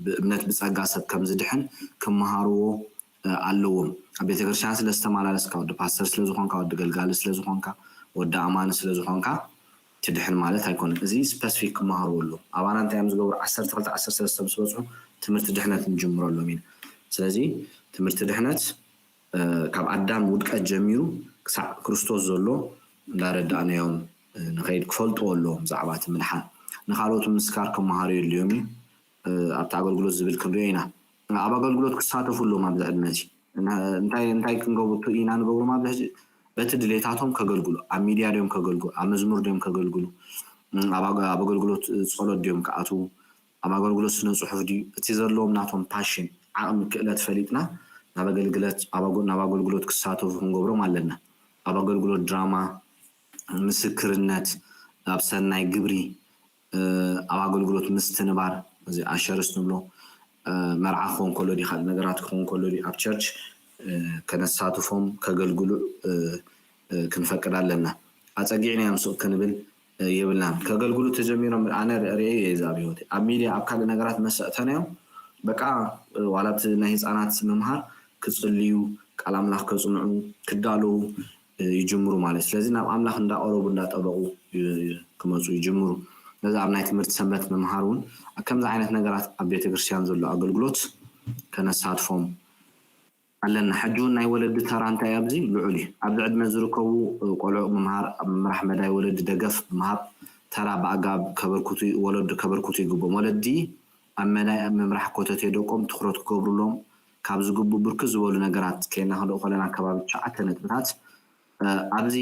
ብእምነት ብፀጋ ሰብ ከም ዝድሕን ክመሃርዎ ኣለዎም። ኣብ ቤተክርስትያን ስለ ዝተመላለስካ ወዲ ፓስተር ስለ ዝኾንካ ወዲ ገልጋሊ ስለ ዝኾንካ ወዲ ኣማኒ ስለ ዝኾንካ ትድሕን ማለት ኣይኮነን። እዚ ስፐሲፊክ ክመሃርዎ ኣለዎም። ኣባና እንታይ እዮም ዝገብሩ? ዓሰርተ ክልተ ዓሰርተ ሰለስተ ምስ በፅሑ ትምህርቲ ድሕነት ንጅምረሎም ኢና። ስለዚ ትምህርቲ ድሕነት ካብ ኣዳም ውድቀት ጀሚሩ ክሳዕ ክርስቶስ ዘሎ እንዳረዳእናዮም ንኸይድ ክፈልጥዎ ኣለዎም። ብዛዕባ እቲ ምድሓን ንኻልኦት ምስካር ክመሃሩ የድልዮም እዩ። ኣብቲ ኣገልግሎት ዝብል ክንሪኦ ኢና። ኣብ ኣገልግሎት ክሳተፉ ኣለዎም ኣብዚ ዕድመ እዚ። እንታይ እንታይ ክንገብሩ ኢና ንገብሮም ኣብዚ ሕጂ? በቲ ድሌታቶም ከገልግሉ፣ ኣብ ሚድያ ድዮም ከገልግሉ፣ ኣብ መዝሙር ድዮም ከገልግሉ፣ ኣብ ኣገልግሎት ጸሎት ድዮም ክኣትዉ፣ ኣብ ኣገልግሎት ስነ ጽሑፍ ድዩ? እቲ ዘለዎም ናቶም ፓሽን፣ ዓቕሚ፣ ክእለት ፈሊጥና ናብ ኣገልግለት ናብ ኣገልግሎት ክሳተፉ ክንገብሮም ኣለና። ኣብ ኣገልግሎት ድራማ፣ ምስክርነት፣ ኣብ ሰናይ ግብሪ፣ ኣብ ኣገልግሎት ምስትንባር፣ እዚ ኣሸርስ ንብሎ፣ መርዓ ክኸውን ከሎ ድዩ ካልእ ነገራት ክኸውን ከሎ ድዩ ኣብ ቸርች ከነሳትፎም ከገልግሉ ክንፈቅድ ኣለና። ኣጸጊዕናዮም ስቕ ክንብል የብልናን። ከገልግሉ ተጀሚሮም ኣነ ርእየ እየ እዚ ኣብ ህይወተይ። ኣብ ሚድያ ኣብ ካልእ ነገራት መሰእተናዮም በቃ ዋላ እቲ ናይ ህፃናት ምምሃር ክጽልዩ ቃል ኣምላኽ ከጽንዑ ክዳለዉ ይጅምሩ ማለት እዩ። ስለዚ ናብ ኣምላኽ እንዳቐረቡ እንዳጠበቑ ክመፁ ይጅምሩ። ስለዚ ኣብ ናይ ትምህርቲ ሰንበት ምምሃር እውን ከምዚ ዓይነት ነገራት ኣብ ቤተክርስትያን ዘሎ ኣገልግሎት ከነሳትፎም ኣለና። ሕጂ እውን ናይ ወለዲ ተራ እንታይ ኣብዚ ልዑል እዩ። ኣብዚ ዕድመ ዝርከቡ ቆልዑ ምምሃር ኣብ ምምራሕ መዳይ ወለዲ ደገፍ ምሃብ ተራ ብኣጋብ ከበርክቱ ወለዲ ከበርክቱ ይግብኦም። ወለዲ ኣብ መዳይ ኣብ ምምራሕ ኮተቴ ደቆም ትኩረት ክገብሩሎም ካብ ዝግብኡ ብርክት ዝበሉ ነገራት ከይናክልኦ ከለና ከባቢ ትሽዓተ ነጥብታት ኣብዚ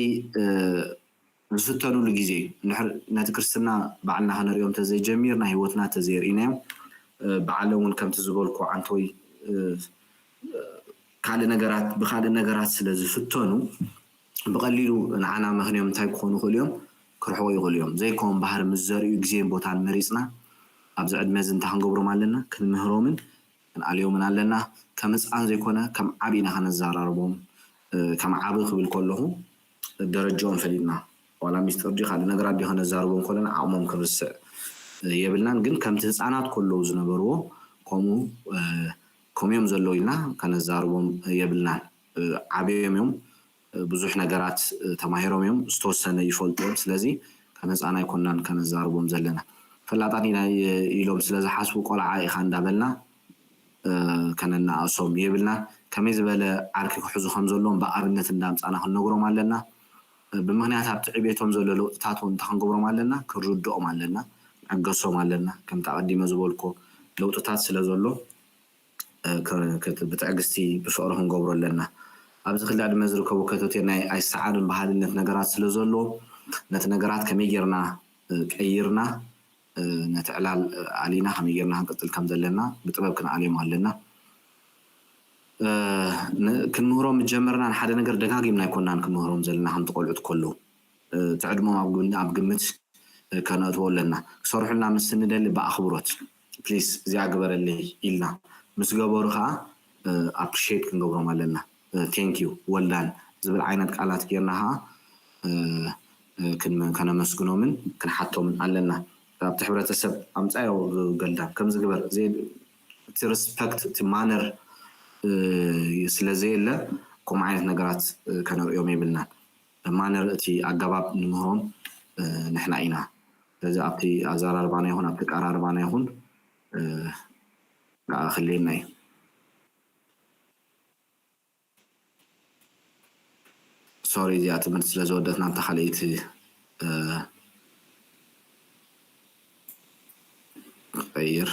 ዝፍተኑሉ ግዜ እዩ። እንድሕር ነቲ ክርስትና ባዕልና ከነርእዮ እንተዘይጀሚርና፣ ህይወትና እንተዘየርኢናዮም፣ ባዕሎም እውን ከምቲ ዝበልኩ ዓንተወይ ካልእ ነገራት ብካልእ ነገራት ስለ ዝፍተኑ ብቀሊሉ ንዓና መክንዮም እንታይ ክኾኑ ይኽእሉ እዮም? ክርሕቁ ይኽእሉ እዮም። ዘይከውን ባህሪ ምስ ዘርእዩ ግዜን ቦታን መሪፅና ኣብዚ ዕድመ እዚ እንታይ ክንገብሮም ኣለና? ክንምህሮምን ክንኣልዮምን ኣለና። ከም ህፃን ዘይኮነ ከም ዓብ ኢና ከነዘራርቦም። ከም ዓብ ክብል ከለኹ ደረጃኦም ፈሊጥና ዋላ ሚስጥር ድዩ ካልእ ነገራት ድዩ ከነዛርቦም ከለና ዓቕሞም ክንርስዕ የብልናን። ግን ከምቲ ህፃናት ከለዉ ዝነበርዎ ከምኡ ከምኡዮም ዘለዉ ኢልና ከነዛርቦም የብልናን። ዓብዮም እዮም ብዙሕ ነገራት ተማሂሮም እዮም ዝተወሰነ ይፈልጡ እዮም። ስለዚ ከም ህፃን ኣይኮናን ከነዛርቦም ዘለና። ፈላጣት ኢና ኢሎም ስለዝሓስቡ ቆልዓ ኢኻ እንዳበልና ከነናእሶም የብልና። ከመይ ዝበለ ዓርኪ ክሕዙ ከም ዘለዎም ብኣብነት እንዳምፃና ክንነግሮም ኣለና። ብምክንያት ኣብቲ ዕቤቶም ዘሎ ለውጥታት እውን እንታይ ክንገብሮም ኣለና? ክንርድኦም ኣለና፣ ንዕገሶም ኣለና። ከምቲ ኣቐዲመ ዝበልኮ ለውጥታት ስለ ዘሎ ብትዕግስቲ ብፍቕሪ ክንገብሮ ኣለና። ኣብዚ ክሊ ዕድመ ዝርከቡ ከተቴ ናይ ኣይሰዓርን ባህልነት ነገራት ስለ ዘሎ ነቲ ነገራት ከመይ ጌርና ቀይርና ነቲ ዕላል ኣሊና ከመይ ጌርና ክንቅጽል ከም ዘለና ብጥበብ ክንኣልዮም ኣለና። ክንምህሮም ምጀመርና ንሓደ ነገር ደጋጊምና ኣይኮናን ክንምህሮም ዘለና ከምቲ ቆልዑት ከለዉ እቲ ዕድሞም ኣብ ግምት ከነእትዎ ኣለና። ክሰርሑልና ምስ እንደሊ ብኣኽብሮት ፕሊስ እዚኣ ግበረለይ ኢልና ምስ ገበሩ ከዓ ኣፕሪሼት ክንገብሮም ኣለና። ቴንክ ዩ ወልዳን ዝብል ዓይነት ቃላት ጌርና ከዓ ከነመስግኖምን ክንሓቶምን ኣለና። ኣብቲ ሕብረተሰብ ኣምፃዮ ገልዳን ከምዚ ግበር እቲ ሪስፐክት እቲ ማነር ስለ ዘየለ ከምኡ ዓይነት ነገራት ከነርእዮም የብልናን። ማነር እቲ ኣገባብ ንምህሮም ንሕና ኢና። ስለዚ ኣብቲ ኣዘራርባና ይኹን ኣብቲ ቀራርባና ይኹን ክልየና እዩ። ሶሪ እዚኣ ትምህርቲ ስለ ዝወደትና ኣብታ ካልኣይቲ ክቀይር።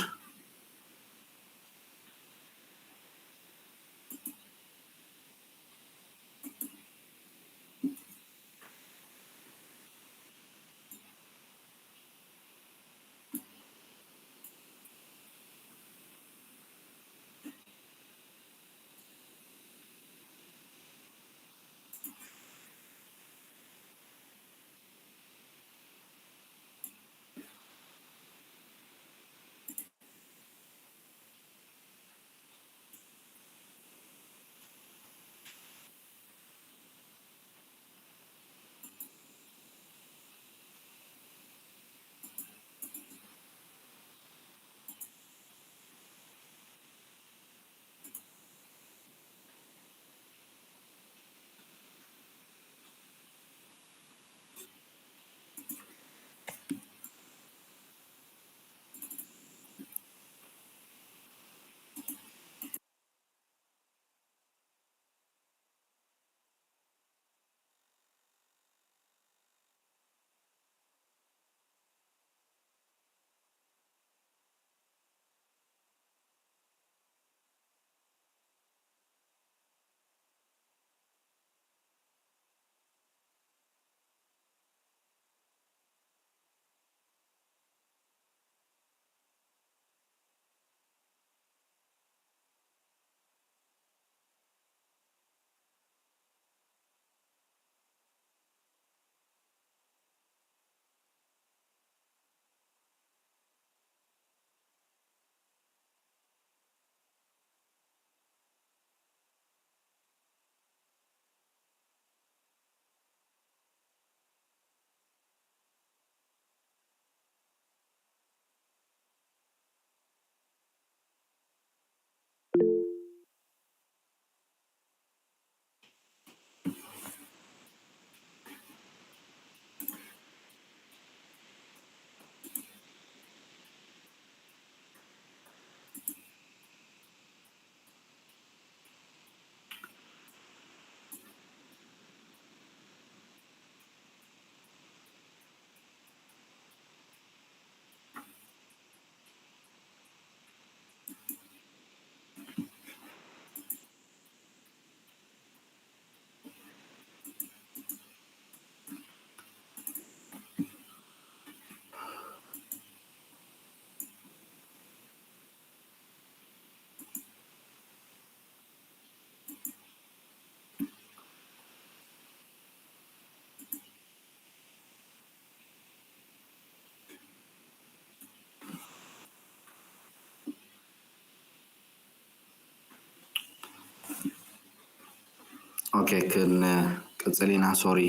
ኦኬ፣ ክንቅጽል ኢና። ሶሪ፣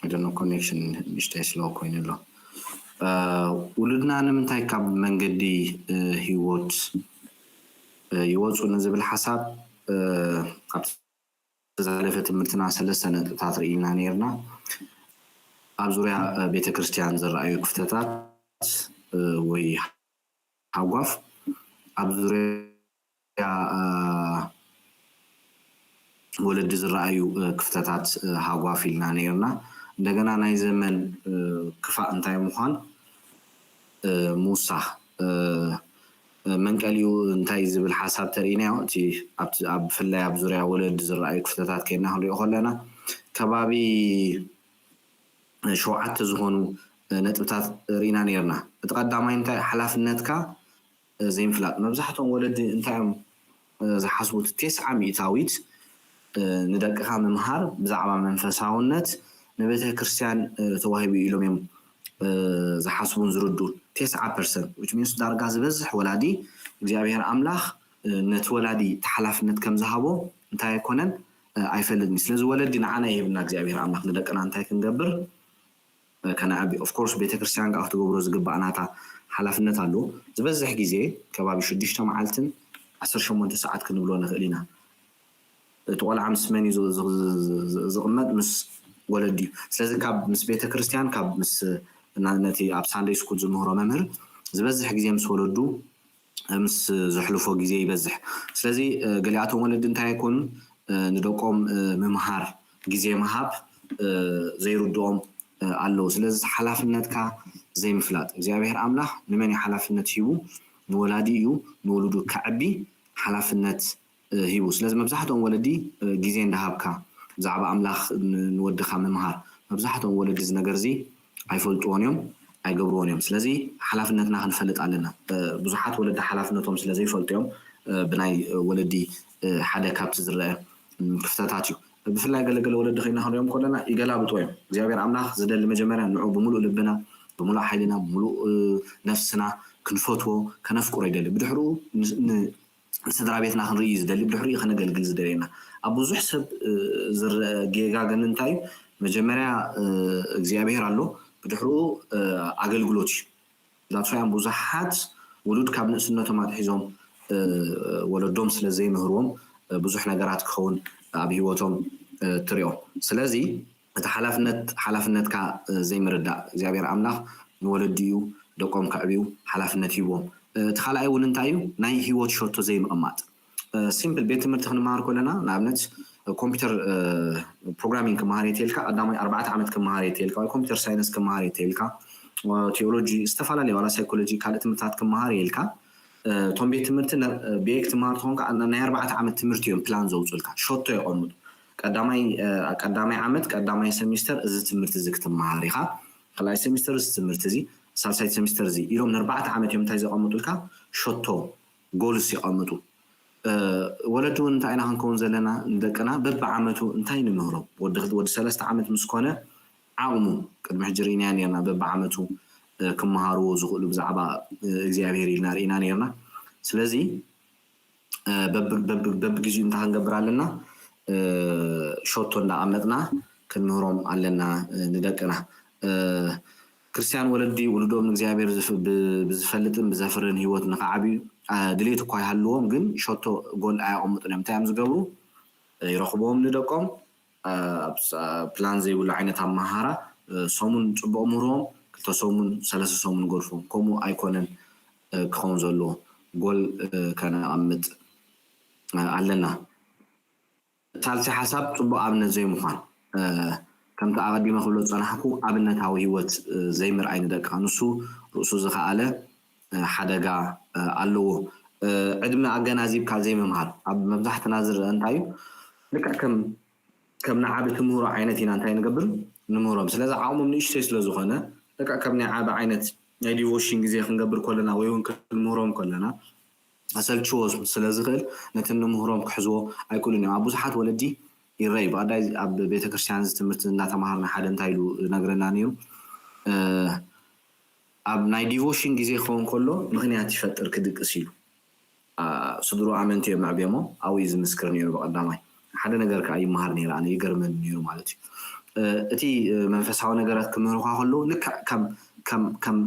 I don't know፣ ኮኔክሽን ንእሽተይ ስሎ ኮይኑ ኣሎ። ውሉድና ንምንታይ ካብ መንገዲ ህይወት ይወፁ ንዝብል ሓሳብ፣ ኣብ ዝሓለፈ ትምህርትና ሰለስተ ነጥብታት ርኢና ነይርና። ኣብ ዙርያ ቤተክርስትያን ዝረኣዩ ክፍተታት ወይ ሃጓፍ፣ ኣብ ዙርያ ወለዲ ዝረኣዩ ክፍተታት ሃጓፍ ኢልና ነይርና። እንደገና ናይ ዘመን ክፋእ እንታይ ምዃን ምውሳኽ፣ መንቀሊኡ እንታይ ዝብል ሓሳብ ተርእናዮ። እቲ ብፍላይ ኣብ ዙርያ ወለዲ ዝረኣዩ ክፍተታት ከይና ክንሪኦ ከለና ከባቢ ሸውዓተ ዝኾኑ ነጥብታት ርኢና ነይርና። እቲ ቀዳማይ እንታይ ሓላፍነትካ ዘይምፍላጥ። መብዛሕትኦም ወለዲ እንታይ እዮም ዝሓስቡ? ተስዓ ሚእታዊት ንደቅኻ ምምሃር ብዛዕባ መንፈሳውነት ንቤተ ክርስቲያን ተዋሂቡ ኢሎም እዮም ዝሓስቡን ዝርዱን። ተስዓ ፐርሰንት፣ which means ዳርጋ ዝበዝሕ ወላዲ እግዚኣብሔር ኣምላኽ ነቲ ወላዲ ተሓላፍነት ከም ዝሃቦ እንታይ ኣይኮነን ኣይፈልጥን። ስለዚ ወለዲ ንዓና ይህብና እግዚኣብሔር ኣምላኽ ንደቅና እንታይ ክንገብር ከነዕቢ። Of course ቤተክርስትያን ከዓ ክትገብሮ ዝግባእ ናታ ሓላፍነት ኣሎ። ዝበዝሕ ግዜ ከባቢ ሽዱሽተ መዓልትን ዓሰርተ ሸሞንተ ሰዓት ክንብሎ ንኽእል ኢና። እቲ ቆልዓ ምስ መን እዩ ዝቕመጥ? ምስ ወለዲ እዩ። ስለዚ ካብ ምስ ቤተክርስትያን ካብ ምስ ነቲ ኣብ ሳንደይ ስኩል ዝምህሮ መምህር ዝበዝሕ ግዜ ምስ ወለዱ ምስ ዘሕልፎ ግዜ ይበዝሕ። ስለዚ ገሊኣቶም ወለዲ እንታይ ኣይኮኑን ንደቆም ምምሃር ግዜ ምሃብ ዘይርድኦም ኣለዉ። ስለዚ ሓላፍነትካ ዘይምፍላጥ። እግዚኣብሔር ኣምላኽ ንመን እዩ ሓላፍነት ሂቡ? ንወላዲ እዩ ንወልዱ ከዕቢ ሓላፍነት ሂቡ። ስለዚ መብዛሕትኦም ወለዲ ግዜ እንዳሃብካ ብዛዕባ ኣምላኽ ንወድኻ ምምሃር፣ መብዛሕትኦም ወለዲ እዚ ነገር እዚ ኣይፈልጥዎን እዮም፣ ኣይገብርዎን እዮም። ስለዚ ሓላፍነትና ክንፈልጥ ኣለና። ብዙሓት ወለዲ ሓላፍነቶም ስለ ዘይፈልጡ እዮም ብናይ ወለዲ ሓደ ካብቲ ዝረአ ክፍተታት እዩ። ብፍላይ ገለገለ ወለዲ ኮይና ክንሪኦም ከለና ይገላብጦ እዮም። እግዚኣብሔር ኣምላኽ ዝደሊ መጀመርያ ንዑ ብምሉእ ልብና፣ ብምሉእ ሓይልና፣ ብምሉእ ነፍስና ክንፈትዎ፣ ከነፍቅሮ ይደሊ። ብድሕሪኡ ንስድራ ቤትና ክንርኢ እዩ ዝደሊ፣ ብድሕሪኡ ከነገልግል ዝደልየና። ኣብ ብዙሕ ሰብ ዝረአ ጌጋ ግን እንታይ እዩ? መጀመርያ እግዚኣብሔር ኣሎ፣ ብድሕሪኡ ኣገልግሎት እዩ። ዳትፋያን ብዙሓት ውሉድ ካብ ንእስነቶም ኣትሒዞም ወለዶም ስለ ዘይምህርዎም ብዙሕ ነገራት ክኸውን ኣብ ህይወቶም ትሪኦም። ስለዚ እቲ ሓላፍነት ሓላፍነትካ ዘይምርዳእ፣ እግዚኣብሔር ኣምላኽ ንወለዲ እዩ ደቆም ከዕብዩ ሓላፍነት ሂቦም። እቲ ካልኣይ እውን እንታይ እዩ? ናይ ህይወት ሸቶ ዘይምቕማጥ። ሲምፕል ቤት ትምህርቲ ክንመሃር ከለና ንኣብነት ኮምፒውተር ፕሮግራሚንግ ክመሃር የትልካ፣ ቀዳማይ ኣርባዕተ ዓመት ክመሃር የትልካ፣ ወይ ኮምፒውተር ሳይንስ ክመሃር የትልካ፣ ቴዎሎጂ፣ ዝተፈላለዩ ዋላ ሳይኮሎጂ ካልእ ትምህርታት ክመሃር የልካ። እቶም ቤት ትምህርቲ ብኤክ ትመሃር ትኾንካ ናይ ኣርባዕተ ዓመት ትምህርቲ እዮም ፕላን ዘውፅልካ፣ ሸቶ የቐምጡ። ቀዳማይ ቀዳማይ ዓመት ቀዳማይ ሰሚስተር እዚ ትምህርቲ እዚ ክትመሃር ኢኻ፣ ካልኣይ ሰሚስተር እዚ ትምህርቲ እዚ፣ ሳልሳይ ሰሚስተር እዚ ኢሎም ንኣርባዕተ ዓመት እዮም እንታይ ዘቐምጡልካ? ሸቶ፣ ጎልስ ይቐምጡ። ወለዲ እውን እንታይ ኢና ክንከውን ዘለና ንደቅና በብዓመቱ እንታይ ንምህሮም? ወዲ ወዲ ሰለስተ ዓመት ምስ ኮነ ዓቕሙ ቅድሚ ሕጂ ርኢናዮ ነርና፣ በብዓመቱ ክመሃርዎ ዝኽእሉ ብዛዕባ እግዚኣብሔር ኢልና ርኢና ነርና። ስለዚ በብግዚኡ እንታይ ክንገብር ኣለና? ሸቶ እንዳቐመጥና ክንምህሮም ኣለና ንደቅና። ክርስትያን ወለዲ ውሉዶም ንእግዚኣብሔር ብዝፈልጥን ብዘፍርን ህይወት ንኽዓብዩ ድሌት እኳ ይሃልዎም፣ ግን ሸቶ ጎል ኣየቐምጡን እዮም። እንታይ እዮም ዝገብሩ? ይረኽብዎም ንደቆም፣ ፕላን ዘይብሉ ዓይነት ኣመሃራ፣ ሰሙን ፅቡቕ ምህርዎም፣ ክልተ ሰሙን ሰለስተ ሰሙን ገድፎም። ከምኡ ኣይኮነን ክኸውን ዘለዎ። ጎል ከነቐምጥ ኣለና። ሳልሳይ ሓሳብ ፅቡቕ ኣብነት ዘይምዃን። ከምቲ ኣቐዲመ ክብሎ ዝፀናሕኩ ኣብነታዊ ህይወት ዘይምርኣይ ንደቅኻ፣ ንሱ ርእሱ ዝኸኣለ ሓደጋ ኣለዎ። ዕድመ ኣገናዚብካ ዘይምምሃር። ኣብ መብዛሕትና ዝረአ እንታይ እዩ? ልክዕ ከም ከም ንዓቢ ትምህሮ ዓይነት ኢና እንታይ ንገብር? ንምህሮም። ስለዚ ዓቕሞም ንእሽተይ ስለ ዝኾነ ልክዕ ከም ናይ ዓቢ ዓይነት ናይ ዲቮሽን ግዜ ክንገብር ከለና ወይ እውን ክንምህሮም ከለና ኣሰልችዎ ስለ ዝኽእል ነቲ ንምህሮም ክሕዝዎ ኣይክእሉን እዮም። ኣብ ብዙሓት ወለዲ ይረኣዩ። ብቐዳይ ኣብ ቤተ ክርስቲያን እዚ ትምህርቲ እናተምሃርና ሓደ እንታይ ኢሉ ነግረና ነይሩ? ኣብ ናይ ዲቮሽን ግዜ ክኸውን ከሎ ምኽንያት ይፈጥር ክድቅስ ኢሉ። ስድሩ ኣመንቲ እዮም ኣዕብዮሞ። ኣብኡ እዩ ዝምስክር ነይሩ ብቐዳማይ። ሓደ ነገር ከዓ ይመሃር ነይረ፣ ኣነ ይገርመኒ ነይሩ ማለት እዩ። እቲ መንፈሳዊ ነገራት ክምህሩካ ከለዉ ልክዕ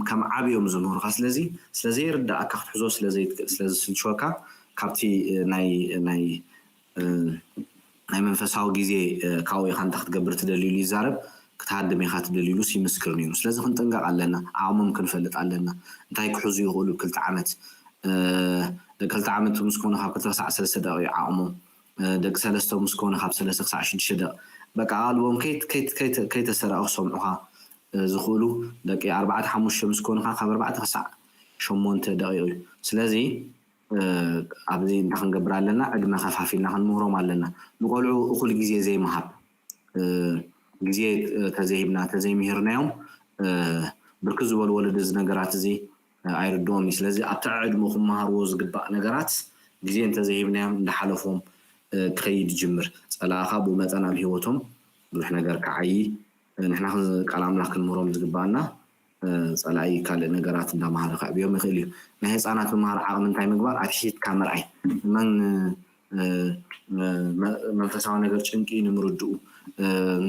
ከም ዓብዮም ዝምህሩካ። ስለዚ ስለዘይርዳእካ ክትሕዞ ስለዘይትክእል ስለዝስልችወካ ካብቲ ናይ ናይ ናይ መንፈሳዊ ግዜ ካብኡ ኢኻ እንታይ ክትገብር ትደልዩ ኢሉ ይዛረብ። ክትሃድም ኢኻ ትደልዩ ኢሉስ ይምስክር ነይሩ። ስለዚ ክንጥንቀቕ ኣለና፣ ዓቕሞም ክንፈልጥ ኣለና። እንታይ ክሕዙ ይኽእሉ ክልተ ዓመት ደቂ ክልተ ዓመት ምስ ኮኑ ካብ ክልተ ክሳዕ ሰለስተ ደቂ ዓቕሞም፣ ደቂ ሰለስተ ምስ ኮኑ ካብ ሰለስተ ክሳዕ ሽዱሽተ ደቂ። በቃ ኣቓልቦም ከይተሰረቐ ክሰምዑኻ ዝኽእሉ ደቂ ኣርባዕተ ሓሙሽተ ምስ ኮኑኻ ካብ ኣርባዕተ ክሳዕ ሸሞንተ ደቂቕ እዩ። ስለዚ ኣብዚ እንታይ ክንገብር ኣለና? ዕድመ ከፋፊልና ክንምህሮም ኣለና። ንቆልዑ እኹል ግዜ ዘይምሃብ፣ ግዜ ተዘይሂብና ተዘይምሂርናዮም ብርክት ዝበሉ ወለዲ እዚ ነገራት እዚ ኣይርድኦም እዩ። ስለዚ ኣብቲ ዕድመኡ ክመሃርዎ ዝግባእ ነገራት ግዜ እንተዘይሂብናዮም እንዳሓለፎም ክኸይድ ይጅምር። ጸላእኻ ብኡ መጠን ኣብ ህይወቶም ብዙሕ ነገር ክዓዪ ንሕና ቃል ኣምላኽ ክንምህሮም ዝግባኣና ጸላኢ ካልእ ነገራት እንዳመሃረ ከዕብዮም ይኽእል እዩ። ናይ ህፃናት ምምሃር ዓቕሚ እንታይ ምግባር? ኣብ ሒትካ ምርኣይ። መን መንፈሳዊ ነገር ጭንቂ ንምርድኡ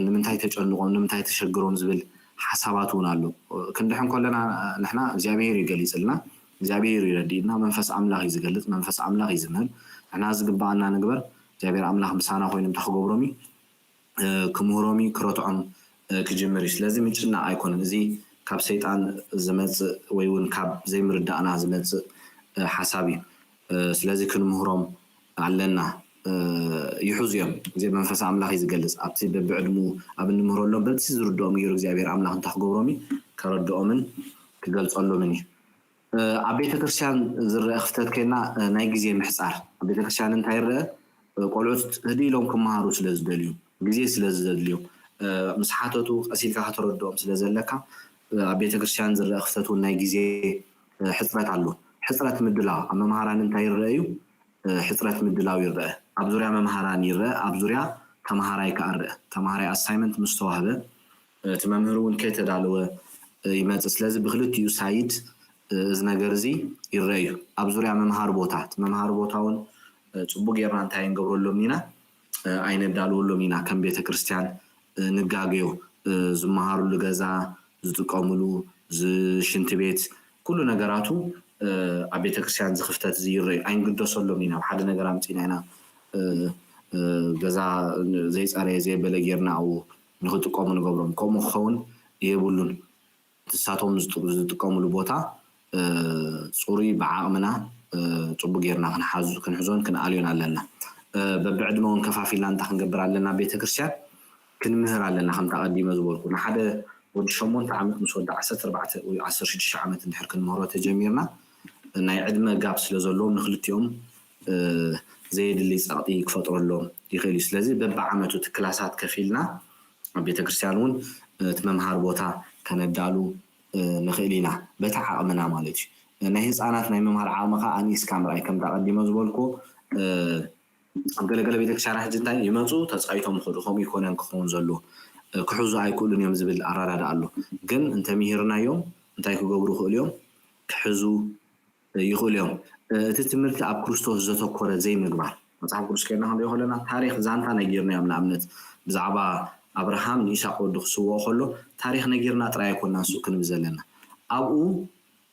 ንምንታይ ተጨንቆም ንምንታይ ተሸግሮም ዝብል ሓሳባት እውን ኣሎ። ክንድሕን ከለና ንሕና እግዚኣብሔር እዩ ገሊፅልና፣ እግዚኣብሔር እዩ ረዲእና። መንፈስ ኣምላኽ እዩ ዝገልፅ፣ መንፈስ ኣምላኽ እዩ ዝምህር። ንሕና ዝግባኣና ንግበር፣ እግዚኣብሔር ኣምላኽ ምሳና ኮይኑ እንታይ ክገብሮም እዩ? ክምህሮም እዩ፣ ክረትዖም ክጅምር እዩ። ስለዚ ምጭናቕ ኣይኮነን። እዚ ካብ ሰይጣን ዝመፅእ ወይ እውን ካብ ዘይምርዳእና ዝመፅእ ሓሳብ እዩ። ስለዚ ክንምህሮም ኣለና። ይሕዙ እዮም። እዚ መንፈስ ኣምላኽ እዩ ዝገልፅ። ኣብቲ በብዕድሙ ኣብ እንምህረሎም በቲ ዝርድኦም ገይሩ እግዚኣብሔር ኣምላኽ እንታይ ክገብሮም እዩ? ከረድኦምን ክገልፀሎምን እዩ። ኣብ ቤተክርስትያን ዝረአ ክፍተት ከይና ናይ ግዜ ምሕፃር ኣብ ቤተክርስትያን እንታይ ይረአ? ቆልዑት ህድእ ኢሎም ክመሃሩ ስለ ዝደልዩ፣ ግዜ ስለ ዝደልዮም፣ ምስ ሓተቱ ቀስ ኢልካ ከተረድኦም ስለ ዘለካ ኣብ ቤተክርስትያን ዝረአ ክፍተት እውን ናይ ግዜ ሕፅረት ኣሎ። ሕፅረት ምድላው ኣብ መምሃራን እንታይ ይረአ እዩ? ሕፅረት ምድላው ይረአ። ኣብ ዙርያ መምሃራን ይረአ፣ ኣብ ዙርያ ተምሃራይ ከዓ ረአ። ተምሃራይ ኣሳይመንት ምስ ተዋህበ እቲ መምህር እውን ከይተዳለወ ይመፅእ። ስለዚ ብክልቲኡ ሳይድ እዚ ነገር እዚ ይረአ እዩ። ኣብ ዙርያ መምሃሪ ቦታ እቲ መምሃሪ ቦታ እውን ፅቡቅ ጌርና እንታይ ኣይንገብረሎም ኢና ኣይነዳልወሎም ኢና። ከም ቤተክርስትያን ንጋገዮ ዝመሃርሉ ገዛ ዝጥቀምሉ ሽንቲ ቤት ኩሉ ነገራቱ ኣብ ቤተክርስትያን ዝክፍተት እዚ ይረዩ ኣይንግደሰሎም ኢና። ሓደ ነገር ኣምፂና ኢና ገዛ ዘይፀረየ ዘይበለ ጌርና ኣብኡ ንክጥቀሙ ንገብሮም። ከምኡ ክኸውን የብሉን። ንሳቶም ዝጥቀምሉ ቦታ ፅሩይ ብዓቕምና ፅቡቅ ጌርና ክንሓዙ ክንሕዞን ክንኣልዮን ኣለና። በብዕድመ እውን ከፋፊልና እንታይ ክንገብር ኣለና? ቤተክርስትያን ክንምህር ኣለና። ከምታ ቀዲመ ዝበልኩ ንሓደ ወዲ ሸሞንተ ዓመት ምስ ወዲ ዓሰርተ ኣርባዕተ ወይ ዓሰርተ ሽዱሽተ ዓመት እንድሕር ክንምህሮ ተጀሚርና ናይ ዕድመ ጋብ ስለ ዘለዎም ንክልቲኦም ዘየድሊ ፀቕጢ ክፈጥረሎም ይኽእል እዩ። ስለዚ በብዓመቱ እቲ ክላሳት ከፊልና ኣብ ቤተክርስትያን እውን እቲ መምሃር ቦታ ከነዳሉ ንኽእል ኢና በቲ ዓቕምና ማለት እዩ። ናይ ህፃናት ናይ ምምሃር ዓቕሚ ከዓ ኣንኢስካ ምርኣይ ከምታ ቀዲመ ዝበልኩ ኣብ ገለገለ ቤተክርስትያና ሕጂ እንታይ ይመፁ ተፃይቶም ይኸዱ። ከምኡ ይኮነን ክኸውን ዘሎ ክሕዙ ኣይክእሉን እዮም ዝብል ኣረዳድኣ ኣሎ። ግን እንተምሂርናዮም እንታይ ክገብሩ ይኽእሉ እዮም? ክሕዙ ይኽእሉ እዮም። እቲ ትምህርቲ ኣብ ክርስቶስ ዘተኮረ ዘይምግባር መፅሓፍ ቅዱስ ከይድና ክንሪኦ ከለና ታሪክ ዛንታ ነጊርና እዮም። ንኣብነት ብዛዕባ ኣብርሃም ንኢሳቅ ወዱ ክስውኦ ከሎ ታሪክ ነጊርና ጥራይ ኣይኮና ንሱ ክንብል ዘለና ኣብኡ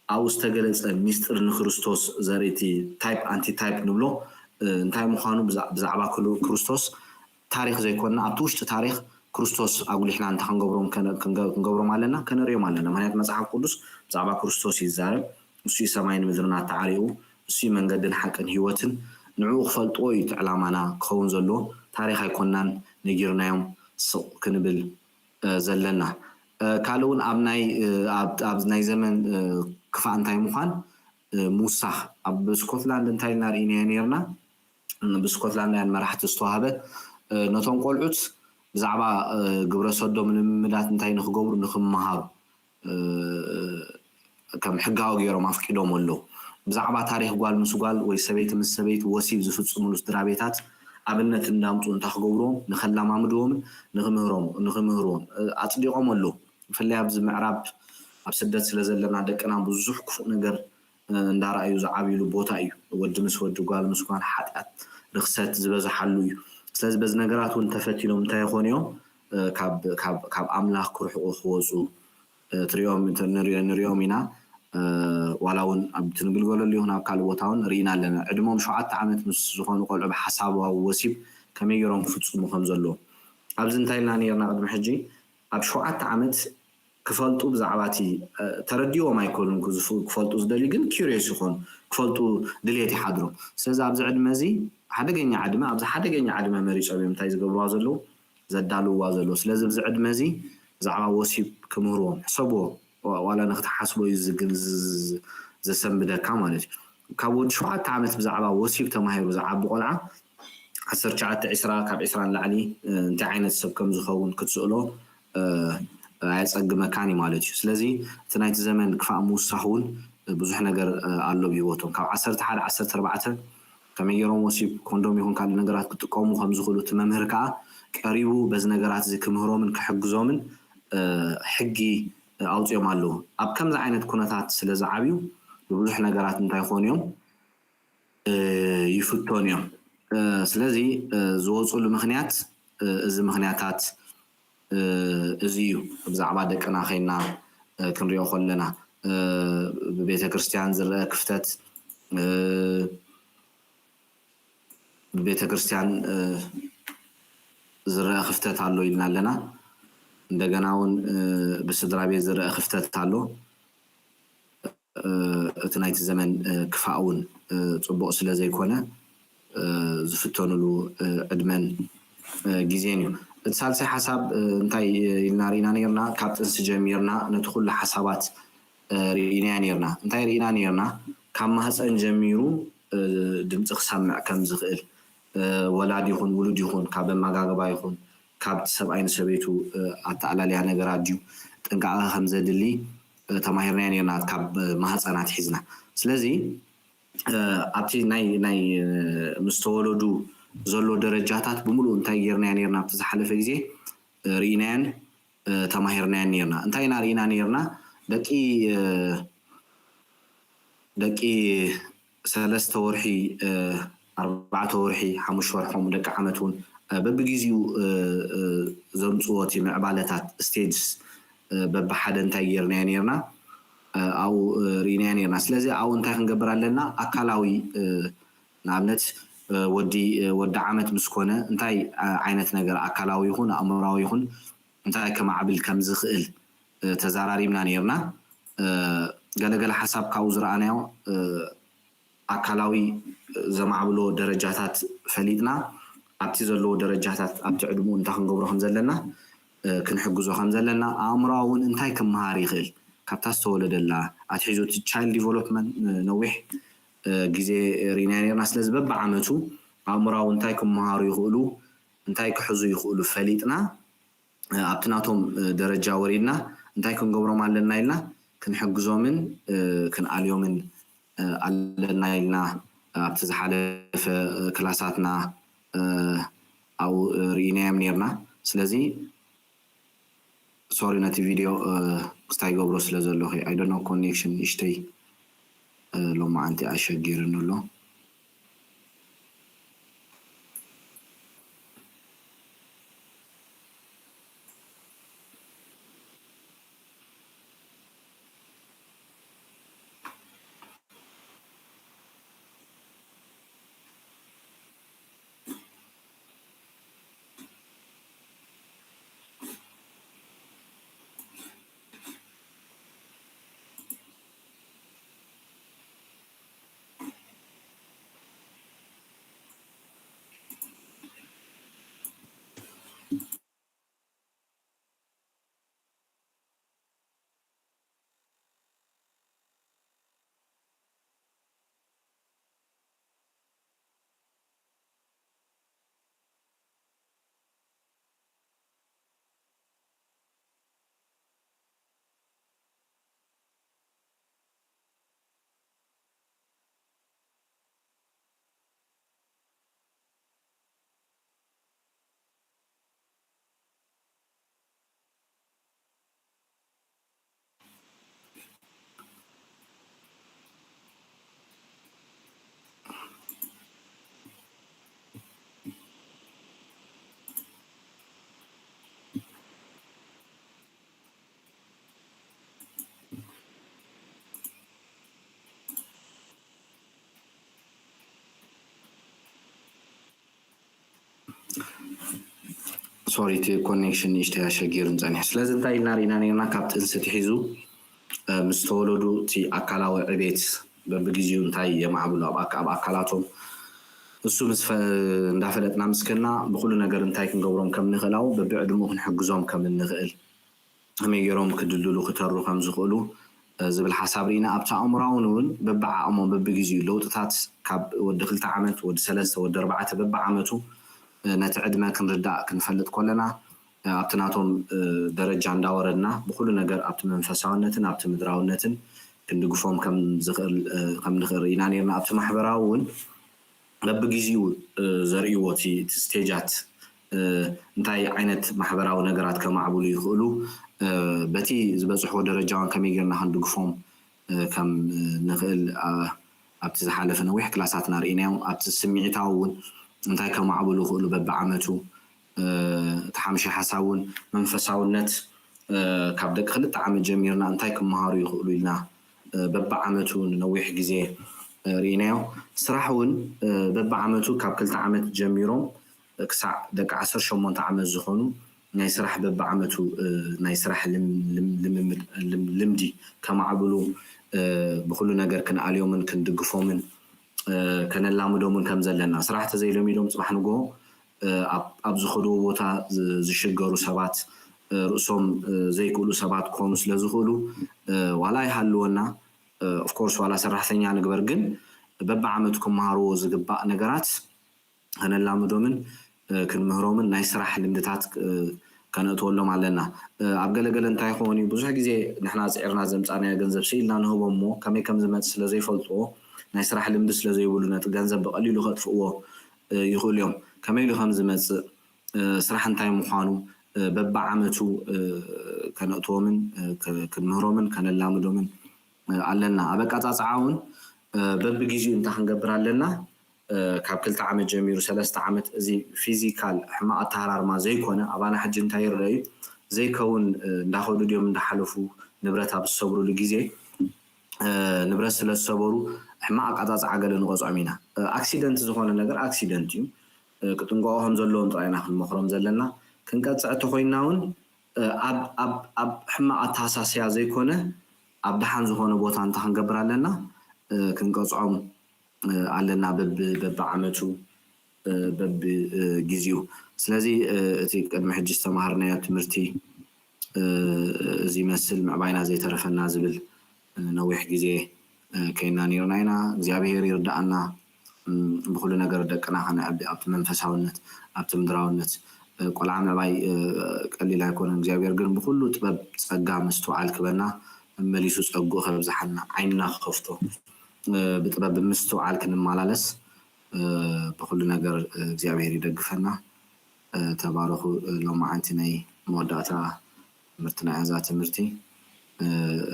ኣብኡ ዝተገለጸ ሚስጥር ንክርስቶስ ዘርኢ እቲ ታይፕ ኣንቲ ታይፕ ንብሎ እንታይ ምዃኑ ብዛዕባ ክርስቶስ ታሪክ ዘይኮንና ኣብቲ ውሽጢ ታሪክ ክርስቶስ ኣጉሊሕና እንተ ክንገብሮም ኣለና ከነርእዮም ኣለና። ምክንያቱ መፅሓፍ ቅዱስ ብዛዕባ ክርስቶስ እዩ ዝዛረብ። እሱ እዩ ሰማይን ምድርን ኣተዓሪቑ። እሱ እዩ መንገድን ሓቅን ህይወትን። ንዕኡ ክፈልጥዎ እዩ እቲ ዕላማና ክኸውን ዘለዎ። ታሪክ ኣይኮንናን ነጊርናዮም ስቕ ክንብል ዘለና። ካልእ እውን ኣብ ናይ ኣብ ናይ ዘመን ክፋእ እንታይ ምዃን ምውሳኽ ኣብ ስኮትላንድ እንታይ ኢልና ርኢናዮ ነርና። ብስኮትላንዳውያን መራሕቲ ዝተዋህበ ነቶም ቆልዑት ብዛዕባ ግብረ ሰዶም ልምምዳት እንታይ ንክገብሩ ንክመሃሩ ከም ሕጋዊ ገይሮም ኣፍቂዶም ኣለዉ። ብዛዕባ ታሪክ ጓል ምስ ጓል ወይ ሰበይቲ ምስ ሰበይቲ ወሲብ ዝፍፅምሉ ስድራ ቤታት ኣብነት እንዳምፁ እንታይ ክገብርዎም ንከላማምድዎምን ንክምህርዎም ኣፅዲቆም ኣለዉ። ብፍላይ ኣብዚ ምዕራብ ኣብ ስደት ስለ ዘለና ደቅና ብዙሕ ክፉእ ነገር እንዳረኣዩ ዝዓብይሉ ቦታ እዩ። ወዲ ምስ ወዲ፣ ጓል ምስ ጓል ሓጢኣት፣ ርክሰት ዝበዝሓሉ እዩ። ስለዚ በዚ ነገራት እውን ተፈቲኖም እንታይ ይኾኑ እዮም? ካብ ኣምላኽ ክርሕቑ ክወፁ ንሪኦም ኢና። ዋላ እውን ኣብቲ ንግልገለሉ ይኹን ኣብ ካልእ ቦታ እውን ርኢና ኣለና። ዕድሞም ሸውዓተ ዓመት ምስ ዝኾኑ ቆልዑ ብሓሳባዊ ወሲብ ከመይ ገይሮም ክፍፅሙ ከም ዘለዎም ኣብዚ እንታይ ኢልና ነርና ቅድሚ ሕጂ? ኣብ ሸውዓተ ዓመት ክፈልጡ ብዛዕባ እቲ ተረዲዎም ኣይኮኑን ክፈልጡ ዝደልዩ፣ ግን ኪሪየስ ይኾኑ፣ ክፈልጡ ድልየት ይሓድሮም። ስለዚ ኣብዚ ዕድመ እዚ ሓደገኛ ዕድመ ኣብዚ ሓደገኛ ዕድመ መሪፆም እዮም እንታይ ዝገብርዋ ዘለዉ? ዘዳልውዋ ዘለዉ። ስለዚ ኣብዚ ዕድመ እዚ ብዛዕባ ወሲብ ክምህርዎም ሕሰብዎ። ዋላ ንክትሓስቦ እዩ ዘሰንብደካ ማለት እዩ። ካብ ወዲ ሸውዓተ ዓመት ብዛዕባ ወሲብ ተማሂሩ ዝዓቢ ቆልዓ ዓሰርተ ትሽዓተ፣ ዕስራ፣ ካብ ዕስራ ንላዕሊ እንታይ ዓይነት ሰብ ከም ዝኸውን ክትስእሎ ኣየፀግመካን እዩ ማለት እዩ። ስለዚ እቲ ናይቲ ዘመን ክፋእ ምውሳኽ እውን ብዙሕ ነገር ኣሎ ብሂወቶም። ካብ ዓሰርተ ሓደ፣ ዓሰርተ ኣርባዕተ ከመይ ገይሮም ወሲብ፣ ኮንዶም ይኹን ካልእ ነገራት ክጥቀሙ ከም ዝኽእሉ እቲ መምህር ከዓ ቀሪቡ በዚ ነገራት እዚ ክምህሮምን ክሕግዞምን ሕጊ ኣውፂኦም ኣለዉ። ኣብ ከምዚ ዓይነት ኩነታት ስለ ዝዓብዩ ብብዙሕ ነገራት እንታይ ይኾኑ እዮም? ይፍተኑ እዮም። ስለዚ ዝወፅሉ ምኽንያት እዚ ምኽንያታት እዚ እዩ። ብዛዕባ ደቅና ኸይና ክንሪኦ ከለና ብቤተ ክርስቲያን ዝረአ ክፍተት ብቤተ ክርስቲያን ዝረአ ክፍተት ኣሎ ኢልና ኣለና። እንደገና እውን ብስድራ ቤት ዝረአ ክፍተት ኣሎ። እቲ ናይቲ ዘመን ክፋእ እውን ፅቡቕ ስለ ዘይኮነ ዝፍተኑሉ ዕድመን ግዜን እዩ። እቲ ሳልሳይ ሓሳብ እንታይ ኢልና ርኢና ነርና? ካብ ጥንሲ ጀሚርና ነቲ ኩሉ ሓሳባት ርኢናዮ ነርና። እንታይ ርኢና ነርና? ካብ ማህፀን ጀሚሩ ድምፂ ክሰምዕ ከም ዝኽእል፣ ወላድ ይኹን ውሉድ ይኹን፣ ካብ ኣመጋግባ ይኹን ካብቲ ሰብኣይ ንሰበይቱ ኣተኣላልያ ነገራት ድዩ ጥንቃቐ ከም ዘድሊ ተማሂርናዮ ነርና ካብ ማህፀን ኣትሒዝና። ስለዚ ኣብቲ ናይ ናይ ምስ ተወለዱ ዘሎ ደረጃታት ብምሉእ እንታይ ጌርናዮ ነርና ኣብቲ ዝሓለፈ ግዜ ርኢናዮን ተማሂርናዮን ነርና። እንታይ ኢና ርኢና ነርና? ደቂ ደቂ ሰለስተ ወርሒ፣ ኣርባዕተ ወርሒ፣ ሓሙሽተ ወርሒ፣ ከምኡ ደቂ ዓመት እውን በብግዜኡ ዘምፅዎ እቲ ምዕባለታት ስቴጅስ በብሓደ እንታይ ጌርናዮ ነርና ኣብኡ ርኢናዮ ነርና። ስለዚ ኣብኡ እንታይ ክንገብር ኣለና? ኣካላዊ ንኣብነት ወዲ ወዲ ዓመት ምስ ኮነ እንታይ ዓይነት ነገር ኣካላዊ ይኹን ኣእምራዊ ይኹን እንታይ ከማዕብል ከም ዝኽእል ተዛራሪብና ነርና። ገለገለ ሓሳብ ካብኡ ዝረኣናዮ ኣካላዊ ዘማዕብሎ ደረጃታት ፈሊጥና ኣብቲ ዘለዎ ደረጃታት ኣብቲ ዕድሙ እንታይ ክንገብሮ ከም ዘለና ክንሕግዞ ከም ዘለና ኣእምራዊ እውን እንታይ ክመሃር ይኽእል ካብታ ዝተወለደላ ኣትሒዙ እቲ ቻይልድ ዲቨሎፕመንት ነዊሕ ግዜ ርኢና ነርና። ስለዚ በብዓመቱ ኣእምራዊ እንታይ ክመሃሩ ይኽእሉ እንታይ ክሕዙ ይኽእሉ ፈሊጥና ኣብቲ ናቶም ደረጃ ወሪድና እንታይ ክንገብሮም ኣለና ኢልና ክንሕግዞምን ክንኣልዮምን ኣለና ኢልና ኣብቲ ዝሓለፈ ክላሳትና ኣብኡ ርኢናዮም ነርና። ስለዚ ሶሪ ነቲ ቪድዮ ክስታይ ገብሮ ስለ ዘለኹ I don't know connection ንእሽተይ ሎማዓንቲ ኣሸጊርኒ ኣሎ። ሶሪ፣ እቲ ኮኔክሽን ንእሽተይ ኣሸጊሩን ጸኒሑ። ስለዚ እንታይ ኢልና ርኢና ነርና? ካብ ጥንሲ ትሒዙ ምስ ተወለዱ እቲ ኣካላዊ ዕቤት በብግዜኡ እንታይ የማዕብሉ ኣብ ኣካላቶም፣ እሱ ምስ እንዳፈለጥና ምስ ከድና ብኩሉ ነገር እንታይ ክንገብሮም ከም ንኽእል፣ በብዕድሙ ክንሕግዞም ከም እንኽእል፣ ከመይ ገይሮም ክድልድሉ ክተርሩ ከም ዝኽእሉ ዝብል ሓሳብ ርኢና። ኣብቲ ኣእምራውን እውን በብዓቕሞም በብግዜኡ ለውጥታት ካብ ወዲ ክልተ ዓመት፣ ወዲ ሰለስተ፣ ወዲ ኣርባዕተ በብዓመቱ ነቲ ዕድመ ክንርዳእ ክንፈልጥ ከለና ኣብቲ ናቶም ደረጃ እንዳወረድና ብኩሉ ነገር ኣብቲ መንፈሳውነትን ኣብቲ ምድራውነትን ክንድግፎም ከም ዝኽእል ከም ንኽእል ርኢና ነርና። ኣብቲ ማሕበራዊ እውን በብግዜኡ ዘርእይዎ እቲ ስቴጃት እንታይ ዓይነት ማሕበራዊ ነገራት ከማዕብሉ ይኽእሉ፣ በቲ ዝበፅሕዎ ደረጃ እውን ከመይ ጌርና ክንድግፎም ከም ንኽእል ኣብቲ ዝሓለፈ ነዊሕ ክላሳትና ርኢናዮም። ኣብቲ ስምዒታዊ እውን እንታይ ከማዕብሉ ይኽእሉ በብዓመቱ፣ እቲ ሓምሻይ ሓሳብ እውን መንፈሳውነት ካብ ደቂ ክልተ ዓመት ጀሚርና እንታይ ክመሃሩ ይኽእሉ ኢልና በብዓመቱ ንነዊሕ ግዜ ርኢናዮ። ስራሕ እውን በብዓመቱ ካብ ክልተ ዓመት ጀሚሮም ክሳዕ ደቂ ዓሰርተ ሸሞንተ ዓመት ዝኾኑ ናይ ስራሕ በብዓመቱ ናይ ስራሕ ልምዲ ከማዕብሉ ብኩሉ ነገር ክንኣልዮምን ክንድግፎምን ከነላምዶምን ከም ዘለና፣ ስራሕ ተዘይለሚዶም ፅባሕ ንግሆ ኣብ ዝኸድዎ ቦታ ዝሽገሩ ሰባት፣ ርእሶም ዘይክእሉ ሰባት ክኾኑ ስለ ዝኽእሉ ዋላ ይሃልወና፣ ኦፍኮርስ ዋላ ሰራሕተኛ ንግበር፣ ግን በብዓመቱ ክመሃርዎ ዝግባእ ነገራት ከነላምዶምን ክንምህሮምን ናይ ስራሕ ልምድታት ከነእትወሎም ኣለና። ኣብ ገለገለ እንታይ ይኸውን እዩ፣ ብዙሕ ግዜ ንሕና ፅዒርና ዘምፃእናዮ ገንዘብ ስኢልና ንህቦም እሞ ከመይ ከም ዝመፅእ ስለ ዘይፈልጥዎ፣ ናይ ስራሕ ልምዲ ስለ ዘይብሉ ነቲ ገንዘብ ብቐሊሉ ከጥፍእዎ ይኽእሉ እዮም። ከመይ ኢሉ ከም ዝመፅእ፣ ስራሕ እንታይ ምዃኑ በብዓመቱ ከነእትዎምን ክንምህሮምን ከነላምዶምን ኣለና። ኣብ ኣቀፃፅዓ እውን በብግዜኡ እንታይ ክንገብር ኣለና? ካብ ክልተ ዓመት ጀሚሩ ሰለስተ ዓመት እዚ ፊዚካል ሕማቕ ኣተሃራርማ ዘይኮነ፣ ኣባና ሕጂ እንታይ ይረአ እዩ? ዘይከውን እንዳኸዱ ድዮም እንዳሓለፉ ንብረት ኣብ ዝሰብሩሉ ግዜ ንብረት ስለ ዝሰበሩ ሕማቕ ኣቀፃፅዓ ገለ ንቐፅዖም ኢና። ኣክሲደንት ዝኾነ ነገር ኣክሲደንት እዩ። ክጥንቀቑ ከም ዘለዎም ጥራይ ኢና ክንመኽሮም ዘለና። ክንቀፅዕ እንተኾይንና እውን ኣብ ኣብ ኣብ ሕማቕ ኣተሃሳስያ ዘይኮነ ኣብ ደሓን ዝኾነ ቦታ እንታይ ክንገብር ኣለና? ክንቀፅዖም ኣለና በብዓመቱ በብግዜኡ። ስለዚ እቲ ቅድሚ ሕጂ ዝተምሃርናዮ ትምህርቲ እዚ ይመስል፣ ምዕባይና ዘይተረፈና ዝብል ነዊሕ ግዜ ከይና ነይርና ኢና። እግዚኣብሄር ይርዳኣና ብኩሉ ነገር ደቅና ከነዕቢ ኣብቲ መንፈሳውነት ኣብቲ ምድራውነት። ቆልዓ ምዕባይ ቀሊል ኣይኮነን። እግዚኣብሄር ግን ብኩሉ ጥበብ ጸጋ ምስትውዓል ክበና መመሊሱ ጸግኡ ከብዝሓልና ዓይንና ክኸፍቶ ብጥበብ ብምስትውዓል ክንመላለስ ብኩሉ ነገር እግዚኣብሄር ይደግፈና። ተባረኹ። ሎማዓንቲ ናይ መወዳእታ ትምህርትና እያ እዛ ትምህርቲ።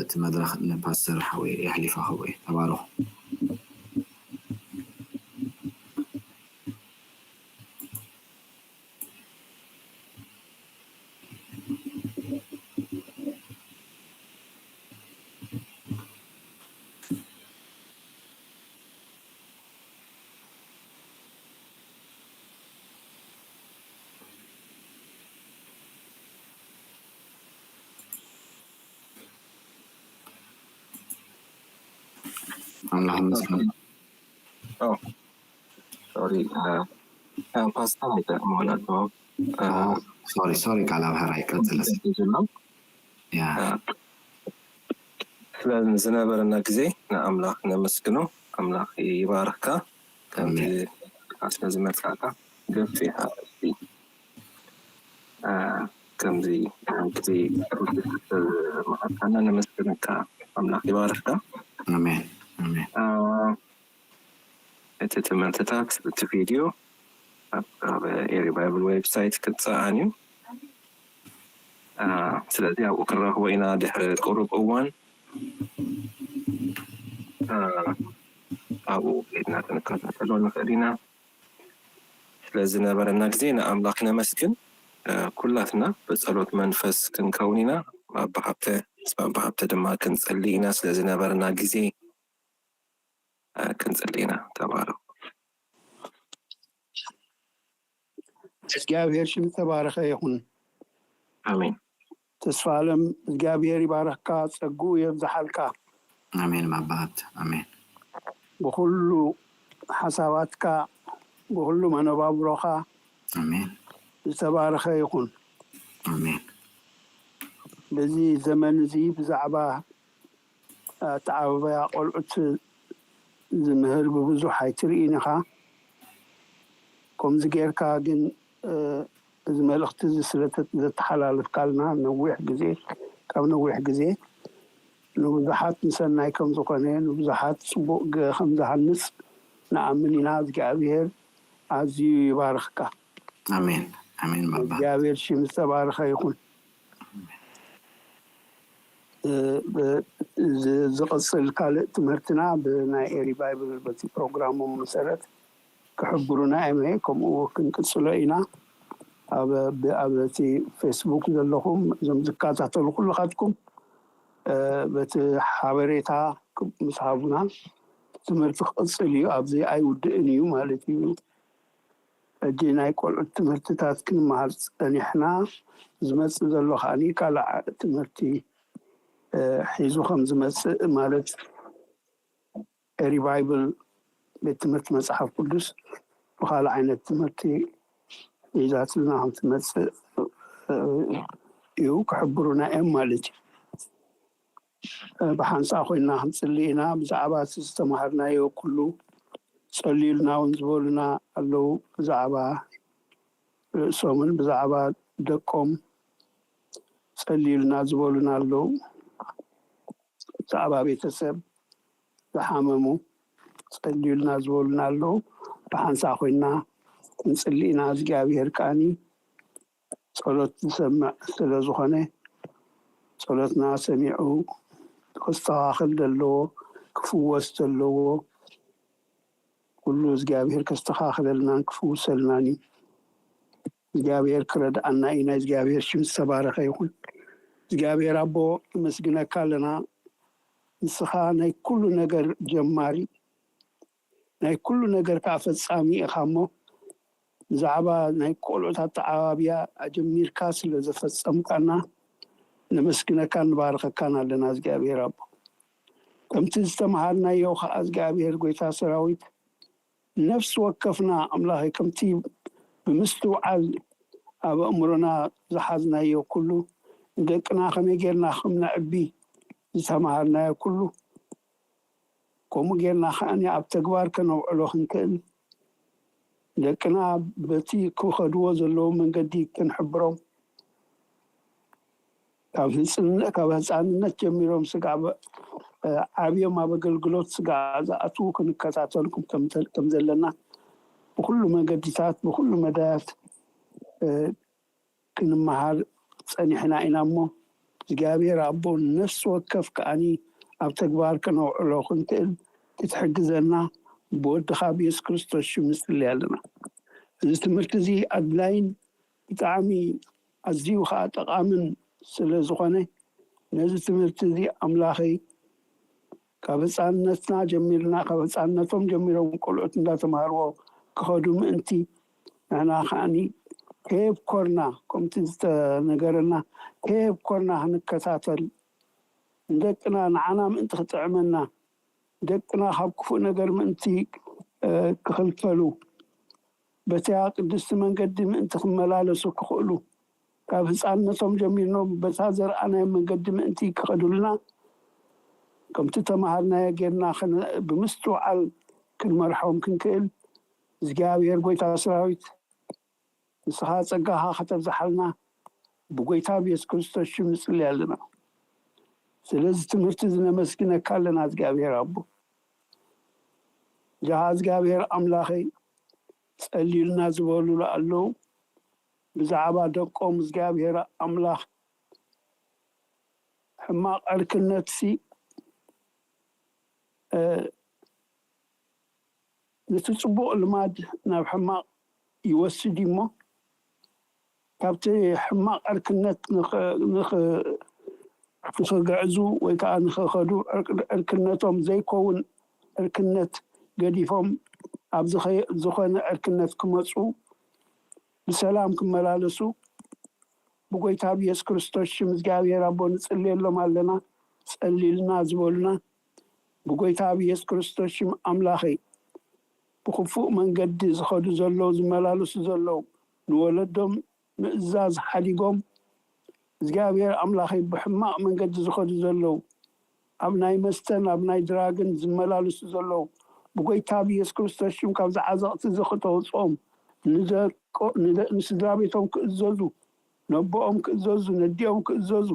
እቲ መድረኽ ንፓስተር ሓወይ የሕሊፋ። ሓወይ ተባረኹ። ኣምላኽ ይመስገን። ሶሪ ፓስታ ኣይጠቅመውን ኣለዎ። ሶሪ ሶሪ፣ ቃል ኣብ ሕራይ ቀጽል። ዘሎ ያ ስለ ዝነበረና ግዜ ንኣምላኽ ነመስግኖ። ኣምላኽ ይባርኽካ። ከምዚ ኣሜን። ስለ ዝመጻእካ ገፊኻ እስቲ፣ አ፣ ከምዚ ግዜ መዓልታና ነመስግነካ። ኣምላኽ ይባርኽካ። ኣሜን ኣሜን። አ፣ እቲ ትምህርትታት፣ እቲ ቪድዮ ኣብ፣ ኣብ ኤሪ ባይብል ዌብሳይት ክጸዓን እዩ። አ፣ ስለዚ ኣብኡ ክንረኽቦ ኢና ድሕሪ ቁሩብ እዋን። አ፣ ኣብኡ ኬድና ክንከታተሎ ንኽእል ኢና። ስለ ዝነበረና ግዜ ንኣምላኽ ነመስግን። አ፣ ኩላትና ብጸሎት መንፈስ ክንከውን ኢና። ኣባ ሃብተ፣ ምስ ኣባ ሃብተ ድማ ክንጽሊ ኢና። ስለ ዝነበረና ግዜ አ፣ ክንጽሊ ኢና። ተባረኹ። እግዚኣብሔር ሽም ዝተባረኸ ይኹን። ኣሜን። ተስፋ ኣለም እግዚኣብሔር ይባረኽካ፣ ጸግኡ የብዝሓልካ። ኣሜን። ማባሃት ኣሜን። ብኹሉ ሓሳባትካ፣ ብኹሉ መነባብሮኻ ኣሜን። ዝተባረኸ ይኹን። ኣሜን። በዚ ዘመን እዚ ብዛዕባ ኣተዓባብያ ቆልዑት ዝምህር ብብዙሕ ኣይትርእን ኢኻ። ከምዚ ጌርካ ግን እዚ መልእኽቲ እዚ ስለ ዘተሓላልፍካልና ነዊሕ ግዜ ካብ ነዊሕ ግዜ ንብዙሓት ንሰናይ ከም ዝኾነ ንብዙሓት ፅቡቅ ከም ዝሃንፅ ንኣምን ኢና። እግዚኣብሔር ኣዝዩ ይባርኽካ። ኣሜን ኣሜን ባባ። እግዚኣብሔር ሽም ዝተባረኸ ይኹን። ዝቕፅል ካልእ ትምህርትና ብናይ ኤሪ ባይብል በቲ ፕሮግራሞም መሰረት ክሕብሩና እዮም። ከምኡ ክንቅፅሎ ኢና። ኣብ እቲ ፌስቡክ ዘለኹም እዞም ዝከታተሉ ኩልኻትኩም በቲ ሓበሬታ ምስ ሃቡና ትምህርቲ ክቕፅል እዩ። ኣብዚ ኣይውድእን እዩ ማለት እዩ። ሕጂ ናይ ቆልዑት ትምህርትታት ክንመሃር ፀኒሕና። ዝመፅእ ዘሎ ከዓኒ ካልእ ትምህርቲ ሒዙ ከም ዝመፅእ ማለት ሪቫይቭል ቤት ትምህርቲ መፅሓፍ ቅዱስ ብካልእ ዓይነት ትምህርቲ ሒዛትልና ከም ትመፅእ እዩ ክሕብሩና እዮም ማለት እዩ። ብሓንሳ ኮይና ክንፅሊ ኢና። ብዛዕባ እቲ ዝተምሃርናዮ ኩሉ ፀልዩልና እውን ዝበሉና ኣለዉ። ብዛዕባ ርእሶምን ብዛዕባ ደቆም ፀልዩልና ዝበሉና ኣለዉ። ብዛዕባ ቤተሰብ ዝሓመሙ ፀልዩልና ዝበሉና ኣለዉ። ብሓንሳ ኮይና ክንፅሊ ኢና። እግዚኣብሔር ከዓኒ ፀሎት ዝሰምዕ ስለ ዝኾነ ፀሎትና ሰሚዑ ክስተኻኸል ዘለዎ ክፍወስ ዘለዎ ኩሉ እግዚኣብሔር ከስተኻኽለልናን ክፍውሰልናን እዩ። እግዚኣብሔር ክረድኣና እዩ። ናይ እግዚኣብሔር ሽም ዝተባረኸ ይኹን። እግዚኣብሔር ኣቦ ነመስግነካ ኣለና። ንስኻ ናይ ኩሉ ነገር ጀማሪ ናይ ኩሉ ነገር ከዓ ፈፃሚ ኢኻ እሞ ብዛዕባ ናይ ቆልዑት ኣተዓባብያ ኣጀሚርካ ስለ ዘፈፀምካና ነመስግነካን ንባርኸካን ኣለና እግዚኣብሔር ኣቦ። ከምቲ ዝተምሃርናዮ ከዓ እግዚኣብሔር ጎይታ ሰራዊት ነፍሲ ወከፍና ኣምላኸይ ከምቲ ብምስትውዓል ኣብ ኣእምሮና ዝሓዝናዮ ኩሉ ንደቅና ከመይ ጌርና ከም ነዕቢ ዝተምሃርናዮ ኩሉ ከምኡ ጌርና ከዓኒ ኣብ ተግባር ከነውዕሎ ክንክእል ደቅና በቲ ክኸድዎ ዘለዉ መንገዲ ክንሕብሮም ካብ ህፃንነት ጀሚሮም ስጋዕ ዓብዮም ኣብ ኣገልግሎት ስጋዕ ዝኣትዉ ክንከታተልኩም ከም ዘለና ብኩሉ መንገዲታት ብኩሉ መዳያት ክንመሃር ፀኒሕና ኢና እሞ እግዚኣብሔር ኣቦ ነፍሲ ወከፍ ከዓኒ ኣብ ተግባር ከነውዕሎ ክንክእል ክትሕግዘና ብወድኻ ብየሱስ ክርስቶስ ሽም ንፅሊ ኣለና። እዚ ትምህርቲ እዚ ኣድላይን ብጣዕሚ ኣዝዩ ከዓ ጠቓምን ስለ ዝኾነ ነዚ ትምህርቲ እዚ ኣምላኸይ ካብ ህፃንነትና ጀሚርና ካብ ህፃንነቶም ጀሚሮም ቆልዑት እንዳተምሃርዎ ክኸዱ ምእንቲ ንሕና ከዓኒ ከየብኮርና ከምቲ ዝተነገረና ከየብኮርና ክንከታተል ንደቅና ንዓና ምእንቲ ክጥዕመና ደቅና ካብ ክፉእ ነገር ምእንቲ ክኽልከሉ በቲያ ቅድስቲ መንገዲ ምእንቲ ክመላለሱ ክኽእሉ ካብ ህፃንነቶም ጀሚርኖም በታ ዘርኣናዮ መንገዲ ምእንቲ ክኸዱልና ከምቲ ተምሃርናዮ ጌርና ብምስትውዓል ክንመርሖም ክንክእል እግዚኣብሔር ጎይታ ሰራዊት ንስኻ ጸጋኻ ከተብዝሓልና ብጎይታ ብየሱስ ክርስቶስ ሽም ንጽሊ ኣለና። ስለዚ ትምህርቲ እዚ ነመስግነካ ኣለና እግዚኣብሔር ኣቦ። ጃሃ እግዚኣብሔር ኣምላኸይ ጸልዩልና ዝበሉሉ ኣለዉ። ብዛዕባ ደቆም እግዚኣብሔር ኣምላኽ ሕማቕ ዕርክነትሲ ነቲ ጽቡቕ ልማድ ናብ ሕማቕ ይወስድ እዩ እሞ ካብቲ ሕማቕ ዕርክነት ንኽግዕዙ ወይ ከዓ ንኽኸዱ ዕርክነቶም ዘይከውን ዕርክነት ገዲፎም ኣብ ዝኾነ ዕርክነት ክመፁ ብሰላም ክመላለሱ ብጎይታ ብየሱስ ክርስቶስ ሽም እግዚኣብሔር ኣቦ ንጽልየሎም ኣለና። ጸልልና ዝበሉና ብጎይታ ብየሱስ ክርስቶስ ሽም ኣምላኸይ፣ ብክፉእ መንገዲ ዝኸዱ ዘለዉ፣ ዝመላለሱ ዘለዉ፣ ንወለዶም ምእዛዝ ሓዲጎም እግዚኣብሔር ኣምላኸይ ብሕማቕ መንገዲ ዝኸዱ ዘለዉ፣ ኣብ ናይ መስተን ኣብ ናይ ድራግን ዝመላለሱ ዘለዉ፣ ብጎይታ ብየሱስ ክርስቶስ ሽም ካብ ዝዓዘቕቲ እዚ ክተውፅኦም፣ ንደቆ- ንደ- ንስድራ ቤቶም ክእዘዙ፣ ነቦኦም ክእዘዙ፣ ነዲኦም ክእዘዙ፣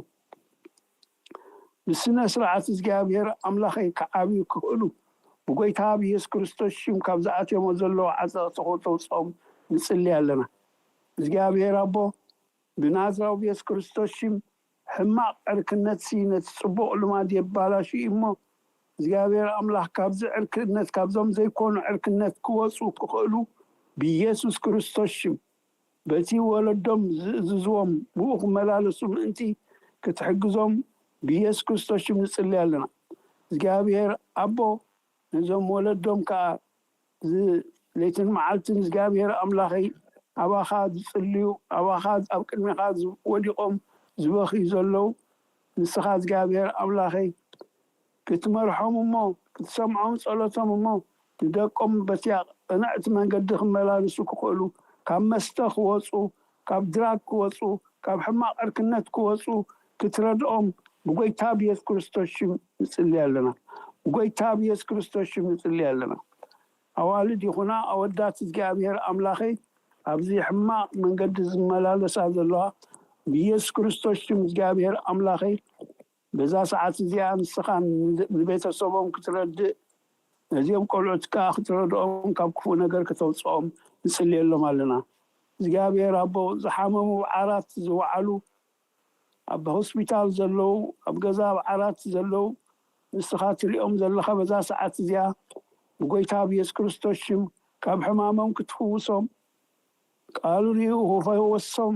ብስነ ስርዓት እግዚኣብሔር ኣምላኸይ ክዓብዩ ክኽእሉ ብጎይታ ብየሱስ ክርስቶስ ሽም ካብ ዝኣትዮሞ ዘለዉ ዓዘቕቲ ክተውፅኦም ንጽሊ ኣለና። እግዚኣብሔር ኣቦ፣ ብናዝራዊ ብየሱስ ክርስቶስ ሽም ሕማቕ ዕርክነት ሲ ነቲ ጽቡቕ ልማድ የባላሹ እዩ እሞ፣ እግዚኣብሔር ኣምላኽ ካብዚ ዕርክነት፣ ካብዞም ዘይኮኑ ዕርክነት ክወፁ ክኽእሉ ብየሱስ ክርስቶስ ሽም፣ በቲ ወለዶም ዝእዝዝዎም ብኡ ክመላለሱ ምእንቲ ክትሕግዞም ብየሱስ ክርስቶስ ሽም ንጽሊ ኣለና። እግዚኣብሔር ኣቦ፣ ነዞም ወለዶም ከዓ ለይትን መዓልትን እግዚኣብሔር ኣምላኸይ ኣባኻ ዝጽልዩ፣ ኣባኻ ኣብ ቅድሚኻ ወዲቖም ዝበኽዩ ዘለዉ፣ ንስኻ እግዚኣብሔር ኣምላኸይ ክትመርሖም እሞ ክትሰምዖም ጸሎቶም እሞ ንደቆም በቲያ ቅንዕቲ መንገዲ ክመላለሱ ክኽእሉ፣ ካብ መስተ ክወፁ፣ ካብ ድራግ ክወፁ፣ ካብ ሕማቕ ዕርክነት ክወፁ ክትረድኦም ብጎይታ ብየሱስ ክርስቶስ ሽም ንጽሊ ኣለና። ብጎይታ ብየሱስ ክርስቶስ ሽም ንጽሊ ኣለና። ኣዋልድ ይኹና ኣወዳት እግዚኣብሔር ኣምላኸይ፣ ኣብዚ ሕማቕ መንገዲ ዝመላለሳ ዘለዋ ብየሱስ ክርስቶስ ሽም እግዚኣብሔር ኣምላኸይ፣ በዛ ሰዓት እዚኣ ንስኻ ንቤተሰቦም ክትረድእ፣ ነዚኦም ቆልዑት ከዓ ክትረድኦም፣ ካብ ክፉእ ነገር ከተውፅኦም ንጽልየሎም ኣለና። እግዚኣብሔር ኣቦ፣ ዝሓመሙ፣ ኣብ ዓራት ዝወዓሉ፣ ኣብ ሆስፒታል ዘለዉ፣ ኣብ ገዛ ኣብ ዓራት ዘለዉ፣ ንስኻ ትሪኦም ዘለኻ በዛ ሰዓት እዚኣ ብጎይታ ብየሱስ ክርስቶስ ሽም ካብ ሕማሞም ክትፍውሶም፣ ቃሉ ሪኡ ክፈወሶም፣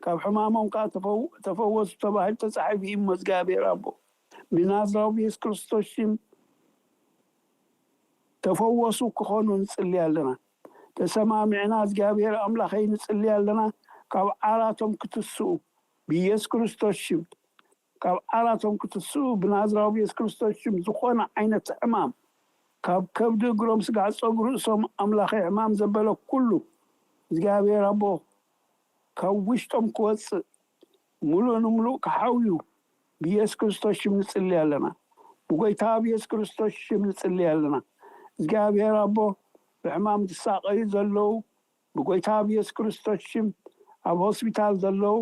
ካብ ሕማሞም ከዓ ተፈው- ተፈወሱ ተባሂሉ ተጻሒፉ እዩ እሞ እግዚኣብሔር ኣቦ፣ ብናዝራዊ ብየሱስ ክርስቶስ ሽም ተፈወሱ ክኾኑ ንጽሊ ኣለና። ተሰማሚዕና እግዚኣብሔር ኣምላኸይ ንጽሊ ኣለና፣ ካብ ዓራቶም ክትስኡ ብየሱስ ክርስቶስ ሽም፣ ካብ ዓራቶም ክትስኡ ብናዝራዊ ብየሱስ ክርስቶስ ሽም። ዝኾነ ዓይነት ሕማም ካብ ከብዲ እግሮም፣ ስጋዕ ጸጉሪ ርእሶም ኣምላኸይ ሕማም ዘበለ ኩሉ እግዚኣብሔር ኣቦ ካብ ውሽጦም ክወፅእ፣ ሙሉእ ንሙሉእ ክሓውዩ ብየሱስ ክርስቶስ ሽም ንጽሊ ኣለና። ብጎይታ ብየሱስ ክርስቶስ ሽም ንጽሊ ኣለና። እግዚኣብሔር ኣቦ፣ ብሕማም ዝሳቐዩ ዘለዉ ብጎይታ ብየሱስ ክርስቶስ ሽም ኣብ ሆስፒታል ዘለዉ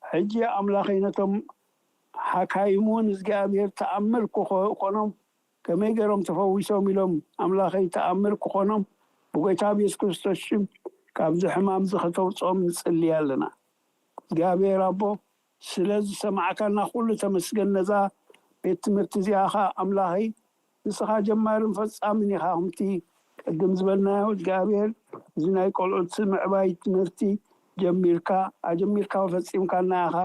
ሕጂ ኣምላኸይ ነቶም ሓካይም እውን እግዚኣብሔር ተኣምር ክኾ- ኮኖም ከመይ ገይሮም ተፈዊሶም ኢሎም ኣምላኸይ ተኣምር ክኾኖም ብጎይታ ብየሱስ ክርስቶስ ሽም ካብዚ ሕማም እዚ ከተውፅኦም ንጽሊ ኣለና። እግዚኣብሔር ኣቦ፣ ስለ ዝሰማዕካና ኩሉ ተመስገን። ነዛ ቤት ትምህርቲ እዚኣ ኸ ኣምላኸይ ንስኻ ጀማርን ፈጻምን ኢኻ። ከምቲ ቅድም ዝበልናዮ እግዚኣብሔር፣ እዚ ናይ ቆልዑት ምዕባይ ትምህርቲ ጀሚርካ ኣጀሚርካ ፈጺምካና ኢኻ።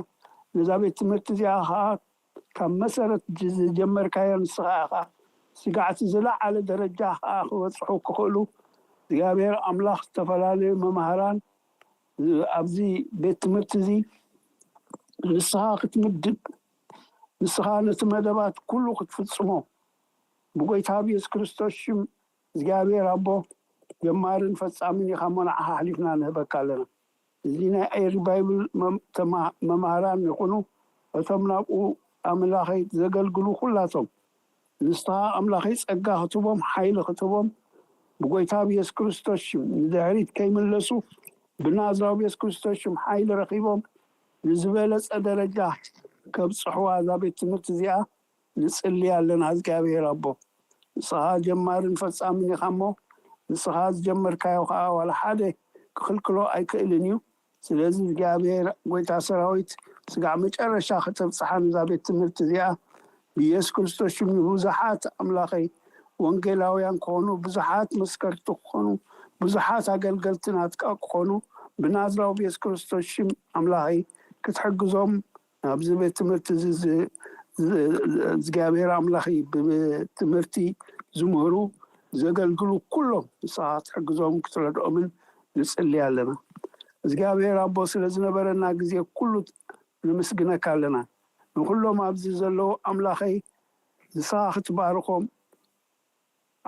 ነዛ ቤት ትምህርቲ እዚኣ ኸዓ ካብ መሰረት ዝጀመርካዮ ንስኻ ኢኻ። ስጋዕቲ ዝለዓለ ደረጃ ኸዓ ክበፅሑ ክኽእሉ እግዚኣብሔር ኣምላኽ ዝተፈላለዩ መማህራን ኣብዚ ቤት ትምህርቲ እዚ ንስኻ ክትምድብ፣ ንስኻ ነቲ መደባት ኩሉ ክትፍጽሞ ብጎይታ ብየሱስ ክርስቶስ ሽም እግዚኣብሔር ኣቦ ጀማርን ፈጻምን ኢኻ እሞ ንዓኻ ኣሕሊፍና ንህበካ ኣለና። እዚ ናይ ኤሪ ባይብል መም- ተማ- መማህራን ይኹኑ እቶም ናብኡ ኣምላኸይ ዘገልግሉ ኩላቶም ንስኻ ኣምላኸይ ጸጋ ክትቦም፣ ሓይሊ ክትቦም ብጎይታ ብየሱስ ክርስቶስ ሽም ንድሕሪት ከይምለሱ ብናዝራዊ ብየሱስ ክርስቶስ ሽም ሓይሊ ረኺቦም ንዝበለጸ ደረጃ ከብጽሕዋ እዛ ቤት ትምህርቲ እዚኣ ንጽሊ ኣለና። እግዚኣብሔር ኣቦ ንስኻ ጀማርን ፈጻምን ኢኻ እሞ ንስኻ ዝጀመርካዮ ከዓ ዋላ ሓደ ክኽልክሎ ኣይክእልን እዩ። ስለዚ እግዚኣብሔር ጎይታ ሰራዊት ስጋዕ መጨረሻ ከተብጽሓ ንዛ ቤት ትምህርቲ እዚኣ ብየሱስ ክርስቶስ ሽም ንብዙሓት ኣምላኸይ ወንጌላውያን ክኾኑ ብዙሓት መስከርቲ ክኾኑ ብዙሓት ኣገልገልቲ ናትካ ክኾኑ ብናዝራዊ ብየሱስ ክርስቶስ ሽም ኣምላኸይ ክትሕግዞም ናብዚ ቤት ትምህርቲ እዚ ዝ- ዝ- እግዚኣብሔር ኣምላኽ እዩ ብትምህርቲ ዝምህሩ ዘገልግሉ ኩሎም ንስኻ ክትሕግዞም ክትረድኦምን ንጽሊ ኣለና። እግዚኣብሔር ኣቦ ስለ ዝነበረና ግዜ ኩሉ ንምስግነካ ኣለና። ንኩሎም ኣብዚ ዘለዉ ኣምላኸይ ንስኻ ክትባርኾም፣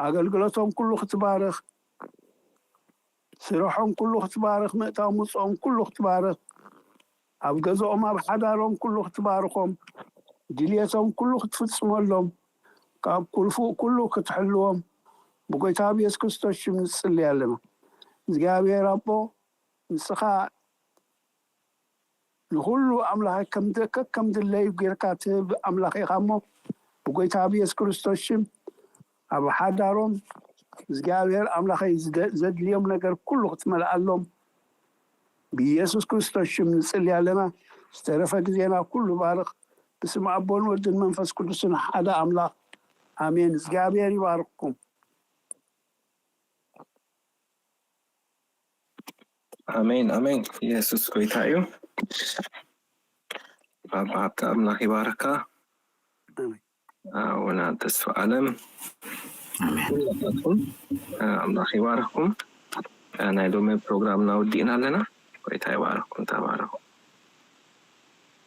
ኣገልግሎቶም ኩሉ ክትባርኽ፣ ስርሖም ኩሉ ክትባርኽ፣ ምእታው ምፅኦም ኩሉ ክትባርኽ፣ ኣብ ገዝኦም ኣብ ሓዳሮም ኩሉ ክትባርኾም፣ ድልየቶም ኩሉ ክትፍፅመሎም፣ ካብ ክፉእ ኩሉ ክትሕልዎም ብጎይታ ብየሱስ ክርስቶስ ሽም ንፅሊ ኣለና። እግዚኣብሔር ኣቦ ንስኻ ንኹሉ ኣምላኸ ከም ደ- ከከም ድለዩ ጌርካ ትህብ ኣምላኽ ኢኻ እሞ ብጎይታ ብየሱስ ክርስቶስ ሽም ኣብ ሓዳሮም እግዚኣብሔር ኣምላኸይ ዝደ- ዘድልዮም ነገር ኩሉ ክትመልኣሎም ብኢየሱስ ክርስቶስ ሽም ንጽሊ ኣለና። ዝተረፈ ግዜና ኩሉ ባርኽ። ብስም ኣቦን ወድን መንፈስ ቅዱስን ሓደ ኣምላኽ ኣሜን። እግዚኣብሔር ይባርክኩም። ኣሜን ኣሜን። ኢየሱስ ጎይታ እዩ። ባባ ሃብተ ኣምላኽ ይባርካ። ኣቡና ተስፋ ኣለም ኣምላኽ ይባርኩም። ናይ ሎሚ ፕሮግራምና ወዲእና ኣለና። ጎይታ ይባርኩም። ተባረኹ።